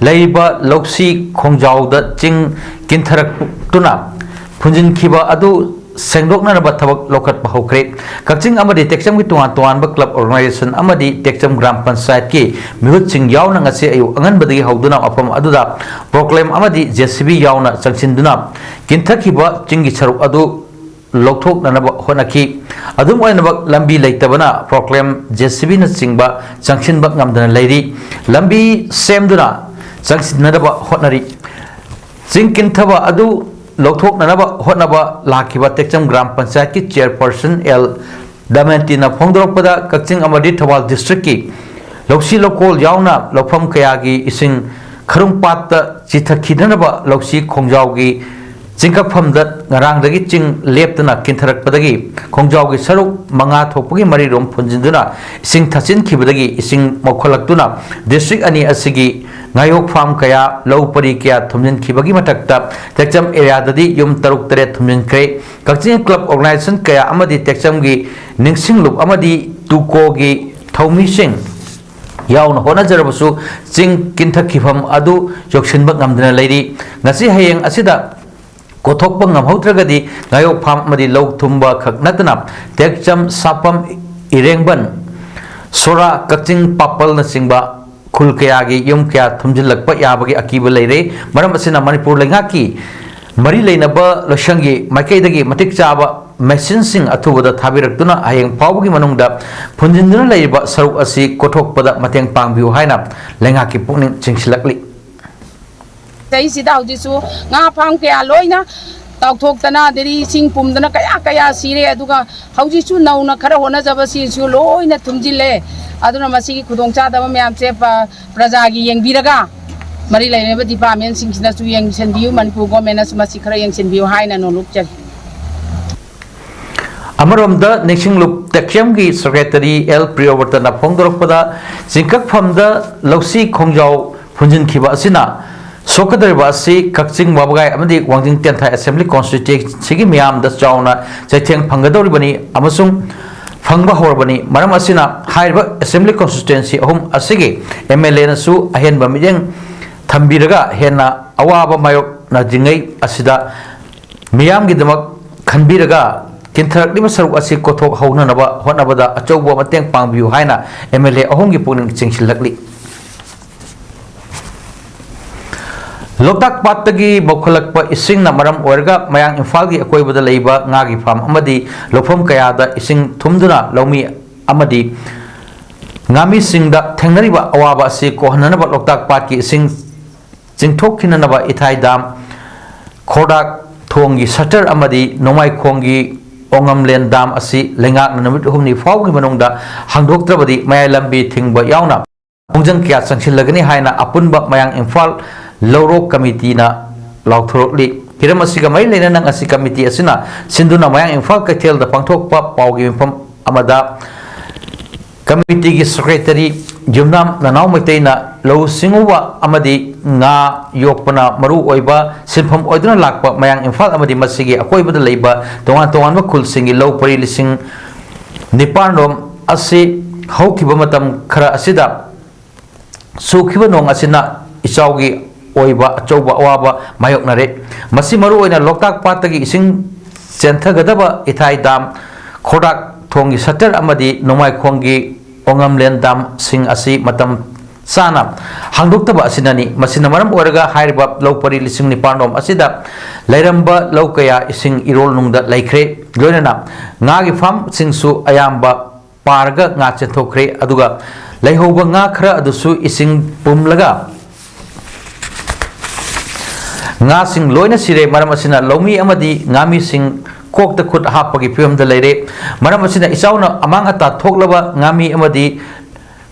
ꯂꯩꯔꯤꯕ ꯂꯧꯁꯤ ꯈꯣꯡꯖꯥꯎꯗ ꯆꯤꯡ ꯀꯤꯟꯊꯔꯛꯇꯨꯅ ꯐꯨꯟꯖꯤꯟꯈꯤꯕ ꯑꯗꯨ ꯁꯦꯡꯗꯣꯛꯅꯅꯕ ꯊꯕꯛ ꯂꯧꯈꯠꯄ ꯍꯧꯈ꯭ꯔꯦ꯫ ꯀꯛꯆꯤꯡ ꯑꯃꯗꯤ ꯇꯦꯛꯆꯝꯒꯤ ꯇꯣꯉꯥꯟ ꯇꯣꯉꯥꯟꯕ club organization ꯑꯃꯗꯤ ꯇꯦꯛꯆꯝ ꯒ꯭ꯔꯥꯝ ꯄꯟꯆꯥꯌꯠꯀꯤ ꯃꯤꯍꯨꯠꯁꯤꯡ ꯌꯥꯎꯅ ꯉꯁꯤ ꯑꯌꯨꯛ ꯑꯉꯟꯕꯗꯒꯤ ꯍꯧꯗꯨꯅ ꯃꯐꯝ ꯑꯗꯨꯗ proclaim ꯑꯃꯗꯤ JCB ꯌꯥꯎꯅ ꯆꯪꯁꯤꯟꯗꯨꯅ ꯀꯤꯟꯊꯈꯤꯕ ꯆꯤꯡꯒꯤ ꯁꯔꯨꯛ ꯑꯗꯨ ꯂꯧꯊꯣꯛꯅꯅꯕ ꯍꯣꯠꯅꯈꯤ꯫ ꯑꯗꯨꯝ ꯑꯣꯏꯅꯃꯛ, ꯂꯝꯕꯤ ꯂꯩꯇꯕꯅ proclaim, JCBꯅꯆꯤꯡꯕ ꯆꯪꯁꯤꯟꯕ ꯉꯝꯗꯅ ꯂꯩꯔꯤ꯫ ꯂꯝꯕꯤ ꯁꯦꯝꯗꯨꯅ ꯆꯪꯁꯤꯟꯅꯅꯕ ꯍꯣꯠꯅꯔꯤ꯫ ꯆꯤꯡ ꯀꯤꯟꯊꯕ ꯑꯗꯨ ꯂꯧꯊꯣꯛꯅꯅꯕ ꯍꯣꯠꯅꯕ ꯂꯥꯛꯈꯤꯕ ꯇꯦꯛꯆꯝ ꯒ꯭ꯔꯥꯝ ꯄꯟꯆꯥꯌꯠꯀꯤ ꯆꯤꯌꯔꯄꯔꯁꯟ ꯑꯦꯜ ꯗꯃꯌꯟꯇꯤꯅ ꯐꯣꯡꯗꯣꯔꯛꯄꯗ, ꯀꯛꯆꯤꯡ ꯑꯃꯗꯤ ꯊꯧꯕꯥꯜ ꯗꯤꯁꯇ꯭ꯔꯤꯛꯀꯤ ꯂꯧꯁꯤ ꯂꯧꯀꯣꯜ ꯌꯥꯎꯅ ꯂꯧꯐꯝ ꯀꯌꯥꯒꯤ ꯏꯁꯤꯡ ꯈꯔꯨꯡ ꯄꯥꯠꯇ ꯆꯤꯊꯈꯤꯗꯅꯕ ꯂꯧꯁꯤ ꯈꯣꯡꯖꯥꯎꯒꯤ ꯆꯤꯡꯀꯛꯐꯝꯗ ꯉꯔꯥꯡꯗꯒꯤ ꯆꯤꯡ ꯂꯦꯞꯇꯅ ꯀꯤꯟꯊꯔꯛꯄꯗꯒꯤ ꯈꯣꯡꯖꯥꯎꯒꯤ ꯁꯔꯨꯛ ꯃꯉꯥ ꯊꯣꯛꯄꯒꯤ ꯃꯔꯤꯔꯣꯝ ꯐꯨꯟꯖꯤꯟꯗꯨꯅ ꯏꯁꯤꯡ ꯊꯠꯆꯤꯟꯈꯤꯕꯗꯒꯤ ꯏꯁꯤꯡ ꯃꯧꯈꯠꯂꯛꯇꯨꯅ ꯗꯤꯁꯇ꯭ꯔꯤꯛ ꯑꯅꯤ ꯑꯁꯤꯒꯤ ꯉꯥꯌꯣꯛ ꯐꯥꯝ ꯀꯌꯥ, ꯂꯧ ꯄꯔꯤ ꯀꯌꯥ ꯊꯨꯝꯖꯤꯟꯈꯤꯕꯒꯤ ꯃꯊꯛꯇ ꯇꯦꯛꯆꯝ ꯑꯦꯔꯤꯌꯥꯗꯗꯤ ꯌꯨꯝ ꯇꯔꯨꯛ ꯇꯔꯦꯠ ꯊꯨꯝꯖꯤꯟꯈ꯭ꯔꯦ꯫ ꯀꯛꯆꯤꯡ ꯀ꯭ꯂꯕ ꯑꯣꯔꯒꯅꯥꯏꯖꯦꯁꯟ ꯀꯌꯥ ꯑꯃꯗꯤ ꯇꯦꯛꯆꯝꯒꯤ ꯅꯤꯡꯁꯤꯡꯂꯨꯞ ꯑꯃꯗꯤ ꯇꯨꯀꯣꯒꯤ ꯊꯧꯃꯤꯁꯤꯡ ꯌꯥꯎꯅ ꯍꯣꯠꯅꯖꯔꯕꯁꯨ ꯆꯤꯡ ꯀꯤꯟꯊꯛꯈꯤꯐꯝ ꯑꯗꯨ ꯌꯧꯁꯤꯟꯕ ꯉꯝꯗꯅ ꯂꯩꯔꯤ꯫ ꯉꯁꯤ ꯍꯌꯦꯡ ꯑꯁꯤꯗ ꯀꯣꯊꯣꯛꯄ ꯉꯝꯍꯧꯗ꯭ꯔꯒꯗꯤ ꯉꯥꯌꯣꯛ ꯐꯥꯝ ꯑꯃꯗꯤ ꯂꯧ ꯊꯨꯝꯕ ꯈꯛ ꯅꯠꯇꯅ ꯇꯦꯛꯆꯝ, ꯁꯥꯄꯝ, ꯏꯔꯦꯡꯕꯟ, ꯁꯣꯔꯥ, ꯀꯛꯆꯤꯡ, ꯄꯥꯄꯜꯅꯆꯤꯡꯕ ꯈꯨꯜ ꯀꯌꯥꯒꯤ ꯌꯨꯝ ꯀꯌꯥ ꯊꯨꯝꯖꯤꯜꯂꯛꯄ ꯌꯥꯕꯒꯤ ꯑꯀꯤꯕ ꯂꯩꯔꯦ꯫ ꯃꯔꯝ ꯑꯁꯤꯅ ꯃꯅꯤꯄꯨꯔ ꯂꯩꯉꯥꯛꯀꯤ ꯃꯔꯤ ꯂꯩꯅꯕ ꯂꯣꯏꯁꯪꯒꯤ ꯃꯥꯏꯀꯩꯗꯒꯤ ꯃꯇꯤꯛ ꯆꯥꯕ ꯃꯦꯆꯤꯟꯁꯤꯡ ꯑꯊꯨꯕꯗ ꯊꯥꯕꯤꯔꯛꯇꯨꯅ ꯍꯌꯦꯡ ꯐꯥꯎꯕꯒꯤ ꯃꯅꯨꯡꯗ ꯐꯨꯟꯖꯤꯟꯗꯨꯅ ꯂꯩꯔꯤꯕ ꯁꯔꯨꯛ ꯑꯁꯤ ꯀꯣꯊꯣꯛꯄꯗ ꯃꯇꯦꯡ ꯄꯥꯡꯕꯤꯌꯨ ꯍꯥꯏꯅ ꯂꯩꯉꯥꯛꯀꯤ ꯄꯨꯛꯅꯤꯡ ꯆꯤꯡꯁꯤꯜꯂꯛꯂꯤ꯫ ꯆꯍꯤꯁꯤꯗ ꯍꯧꯖꯤꯛꯁꯨ ꯉꯥ ꯐꯥꯝ ꯀꯌꯥ ꯂꯣꯏꯅ ꯇꯥꯎꯊꯣꯛꯇꯅ, ꯑꯗꯩꯗꯤ ꯏꯁꯤꯡ ꯄꯨꯝꯗꯅ ꯀꯌꯥ ꯀꯌꯥ ꯁꯤꯔꯦ꯫ ꯑꯗꯨꯒ ꯍꯧꯖꯤꯛꯁꯨ ꯅꯧꯅ ꯈꯔ ꯍꯣꯠꯅꯖꯕꯁꯤꯁꯨ ꯂꯣꯏꯅ ꯊꯨꯝꯖꯤꯜꯂꯦ꯫ ꯑꯗꯨꯅ ꯃꯁꯤꯒꯤ ꯈꯨꯗꯣꯡꯆꯥꯗꯕ ꯃꯌꯥꯝꯁꯦ ꯄ-, ꯄ꯭ꯔꯖꯥꯒꯤ ꯌꯦꯡꯕꯤꯔꯒ, ꯃꯔꯤ ꯂꯩꯅꯕ ꯗꯤꯄꯥꯔꯠꯃꯦꯟꯁꯤꯡꯁꯤꯅꯁꯨ ꯌꯦꯡꯁꯤꯟꯕꯤꯌꯨ, ꯃꯅꯤꯄꯨꯔ ꯒꯣꯔꯃꯦꯟꯅꯁꯨ ꯃꯁꯤ ꯈꯔ ꯌꯦꯡꯁꯤꯟꯕꯤꯌꯨ ꯍꯥꯏꯅ ꯅꯣꯂꯨꯛꯆꯔꯤ꯫ ꯑꯃꯔꯣꯝꯗ ꯅꯤꯡꯁꯤꯡꯂꯨꯞ ꯇꯦꯛꯆꯝꯒꯤ ꯁꯦꯀ꯭ꯔꯦꯇꯔꯤ ꯑꯦꯜ ꯄ꯭ꯔꯤꯌꯣꯕ꯭ꯔꯇꯅ ꯐꯣꯡꯗꯣꯔꯛꯄꯗ, ꯆꯤꯡꯀꯛꯐꯝꯗ ꯂꯧꯁꯤ ꯈꯣꯡꯖꯥꯎ ꯐꯨꯟꯖꯤꯟꯈꯤꯕ ꯑꯁꯤꯅ ꯁꯣꯛꯀꯗꯧꯔꯤꯕ ꯑꯁꯤ ꯀꯛꯆꯤꯡ, ꯋꯥꯕꯒꯥꯏ ꯑꯃꯗꯤ ꯋꯥꯡꯖꯤꯡ ꯇꯦꯟꯊꯥ ꯑꯦꯁꯦꯝꯕ꯭ꯂꯤ ꯀꯣꯟꯁꯇꯤꯇ꯭ꯋꯦꯟꯁꯤꯒꯤ ꯃꯤꯌꯥꯝꯗ ꯆꯥꯎꯅ ꯆꯩꯊꯦꯡ ꯐꯪꯒꯗꯧꯔꯤꯕꯅꯤ ꯑꯃꯁꯨꯡ ꯐꯪꯕ ꯍꯧꯔꯕꯅꯤ꯫ ꯃꯔꯝ ꯑꯁꯤꯅ ꯍꯥꯏꯔꯤꯕ ꯑꯦꯁꯦꯝꯕ꯭ꯂꯤ ꯀꯣꯟꯁꯇꯤꯇ꯭ꯋꯦꯟꯁꯤ ꯑꯍꯨꯝ ꯑꯁꯤꯒꯤ ꯑꯦꯝ ꯑꯦꯜ ꯑꯦꯅꯁꯨ ꯑꯍꯦꯟꯕ ꯃꯤꯠꯌꯦꯡ ꯊꯝꯕꯤꯔꯒ ꯍꯦꯟꯅ ꯑꯋꯥꯕ ꯃꯥꯌꯣꯛꯅꯗ꯭ꯔꯤꯉꯩ ꯑꯁꯤꯗ ꯃꯤꯌꯥꯝꯒꯤꯗꯃꯛ ꯈꯟꯕꯤꯔꯒ ꯀꯤꯟꯊꯔꯛꯂꯤꯕ ꯁꯔꯨꯛ ꯑꯁꯤ ꯀꯣꯊꯣꯛꯍꯧꯅꯅꯕ ꯍꯣꯠꯅꯕꯗ ꯑꯆꯧꯕ ꯃꯇꯦꯡ ꯄꯥꯡꯕꯤꯌꯨ ꯍꯥꯏꯅ ꯑꯦꯝ ꯑꯦꯜ ꯑꯦ ꯑꯍꯨꯝꯒꯤ ꯄꯨꯛꯅꯤꯡ ꯆꯤꯡꯁꯤꯜꯂꯛꯂꯤ꯫ ꯂꯣꯛꯇꯥꯛ ꯄꯥꯠꯇꯒꯤ ꯃꯧꯈꯠꯂꯛꯄ ꯏꯁꯤꯡꯅ ꯃꯔꯝ ꯑꯣꯏꯔꯒ ꯃꯌꯥꯡ ꯏꯝꯐꯥꯜꯒꯤ ꯑꯀꯣꯏꯕꯗ ꯂꯩꯕ ꯉꯥꯒꯤ ꯐꯥꯝ ꯑꯃꯗꯤ ꯂꯧꯐꯝ ꯀꯌꯥꯗ ꯏꯁꯤꯡ ꯊꯨꯝꯗꯨꯅ ꯂꯧꯃꯤ ꯑꯃꯗꯤ ꯉꯥꯃꯤꯁꯤꯡꯗ ꯊꯦꯡꯅꯔꯤꯕ ꯑꯋꯥꯕ ꯑꯁꯤ ꯀꯣꯛꯍꯟꯅꯅꯕ ꯂꯣꯛꯇꯥꯛ ꯄꯥꯠꯀꯤ ꯏꯁꯤꯡ ꯆꯤꯡꯊꯣꯛꯈꯤꯅꯅꯕ ꯏꯊꯥꯏ ꯗꯥꯝ, ꯈꯣꯔꯗꯥꯛ ꯊꯣꯡꯒꯤ ꯁꯇꯔ ꯑꯃꯗꯤ ꯅꯣꯡꯃꯥꯏꯈꯣꯡꯒꯤ ꯑꯣꯉꯝꯂꯦꯟ ꯗꯥꯝ ꯑꯁꯤ ꯂꯩꯉꯥꯛꯅ ꯅꯨꯃꯤꯠ ꯍꯨꯝꯅꯤ ꯐꯥꯎꯕꯒꯤ ꯃꯅꯨꯡꯗ ꯍꯥꯡꯗꯣꯛꯇ꯭ꯔꯕꯗꯤ ꯃꯌꯥꯏ ꯂꯝꯕꯤ ꯊꯤꯡꯕ ꯌꯥꯎꯅ ꯈꯣꯡꯖꯪ ꯀꯌꯥ ꯆꯪꯁꯤꯜꯂꯒꯅꯤ ꯍꯥꯏꯅ ꯑꯄꯨꯟꯕ ꯃꯌꯥꯡ ꯏꯝꯐꯥꯜ ꯂꯧꯔꯣꯛ ꯀꯃꯤꯇꯤꯅ ꯂꯥꯎꯊꯣꯔꯛꯂꯤ꯫ ꯍꯤꯔꯝ ꯑꯁꯤꯒ ꯃꯔꯤ ꯂꯩꯅꯅ ꯉꯁꯤ ꯀꯃꯤꯇꯤ ꯑꯁꯤꯅ ꯁꯤꯟꯗꯨꯅ ꯃꯌꯥꯡ ꯏꯝꯐꯥꯜ ꯀꯩꯊꯦꯜꯗ ꯄꯥꯡꯊꯣꯛꯄ ꯄꯥꯎꯒꯤ ꯃꯤꯐꯝ ꯑꯃꯗ ꯀꯃꯤꯇꯤꯒꯤ ꯁꯦꯀ꯭ꯔꯦꯇꯔꯤ ꯌꯨꯝꯅꯥꯝ ꯅꯅꯥꯎ ꯃꯩꯇꯩꯅ ꯂꯧꯎ ꯁꯤꯡꯎꯕ ꯑꯃꯗꯤ ꯉꯥ ꯌꯣꯛꯄꯅ ꯃꯔꯨ ꯑꯣꯏꯕ ꯁꯤꯟꯐꯝ ꯑꯣꯏꯗꯨꯅ ꯂꯥꯛꯄ ꯃꯌꯥꯡ ꯏꯝꯐꯥꯜ ꯑꯃꯗꯤ ꯃꯁꯤꯒꯤ ꯑꯀꯣꯏꯕꯗ ꯂꯩꯕ ꯇꯣꯉꯥꯟ ꯇꯣꯉꯥꯟꯕ ꯈꯨꯜꯁꯤꯡꯒꯤ ꯂꯧ ꯄꯔꯤ ꯂꯤꯁꯤꯡ ꯅꯤꯄꯥꯟ ꯔꯣꯝ ꯑꯁꯤ ꯍꯧꯈꯤꯕ ꯃꯇꯝ ꯈꯔ ꯑꯁꯤꯗ ꯆꯨꯈꯤꯕ ꯅꯣꯡ ꯑꯁꯤꯅ ꯏꯆꯥꯎꯒꯤ ꯑꯣꯏꯕ ꯑꯆꯧꯕ ꯑꯋꯥꯕ ꯃꯥꯌꯣꯛꯅꯔꯦ꯫ ꯃꯁꯤ ꯃꯔꯨꯑꯣꯏꯅ ꯂꯣꯛꯇꯥꯛ ꯄꯥꯠꯇꯒꯤ ꯏꯁꯤꯡ ꯆꯦꯟꯊꯒꯗꯕ ꯏꯊꯥꯏ ꯗꯥꯝ, ꯈꯣꯔꯗꯥꯛ ꯊꯣꯡꯒꯤ ꯁꯇꯔ ꯑꯃꯗꯤ ꯅꯣꯡꯃꯥꯏꯈꯣꯡꯒꯤ ꯑꯣꯉꯝꯂꯦꯟ ꯗꯥꯝꯁꯤꯡ ꯑꯁꯤ ꯃꯇꯝ ꯆꯥꯅ ꯍꯥꯡꯗꯣꯛꯇꯕ ꯑꯁꯤꯅꯅꯤ꯫ ꯃꯁꯤꯅ ꯃꯔꯝ ꯑꯣꯏꯔꯒ ꯍꯥꯏꯔꯤꯕ ꯂꯧ ꯄꯔꯤ ꯂꯤꯁꯤꯡ ꯅꯤꯄꯥꯟ ꯔꯣꯝ ꯑꯁꯤꯗ ꯂꯩꯔꯝꯕ ꯂꯧ ꯀꯌꯥ ꯏꯁꯤꯡ ꯏꯔꯣꯜ ꯅꯨꯡꯗ ꯂꯩꯈ꯭ꯔꯦ꯫ ꯂꯣꯏꯅꯅ ꯉꯥꯒꯤ ꯐꯥꯔꯝꯁꯤꯡꯁꯨ ꯑꯌꯥꯝꯕ ꯄꯥꯔꯒ ꯉꯥ ꯆꯦꯟꯊꯣꯛꯈ꯭ꯔꯦ꯫ ꯑꯗꯨꯒ ꯂꯩꯍꯧꯕ ꯉꯥ ꯈꯔ ꯑꯗꯨꯁꯨ ꯏꯁꯤꯡ ꯄꯨꯝꯂꯒ ꯉꯥꯁꯤꯡ ꯂꯣꯏꯅ ꯁꯤꯔꯦ꯫ ꯃꯔꯝ ꯑꯁꯤꯅ ꯂꯧꯃꯤ ꯑꯃꯗꯤ ꯉꯥꯃꯤꯁꯤꯡ ꯀꯣꯛꯇ ꯈꯨꯠ ꯍꯥꯞꯄꯒꯤ ꯐꯤꯕꯝꯗ ꯂꯩꯔꯦ꯫ ꯃꯔꯝ ꯑꯁꯤꯅ ꯏꯆꯥꯎꯅ ꯑꯃꯥꯡ ꯑꯇꯥ ꯊꯣꯛꯂꯕ ꯉꯥꯃꯤ ꯑꯃꯗꯤ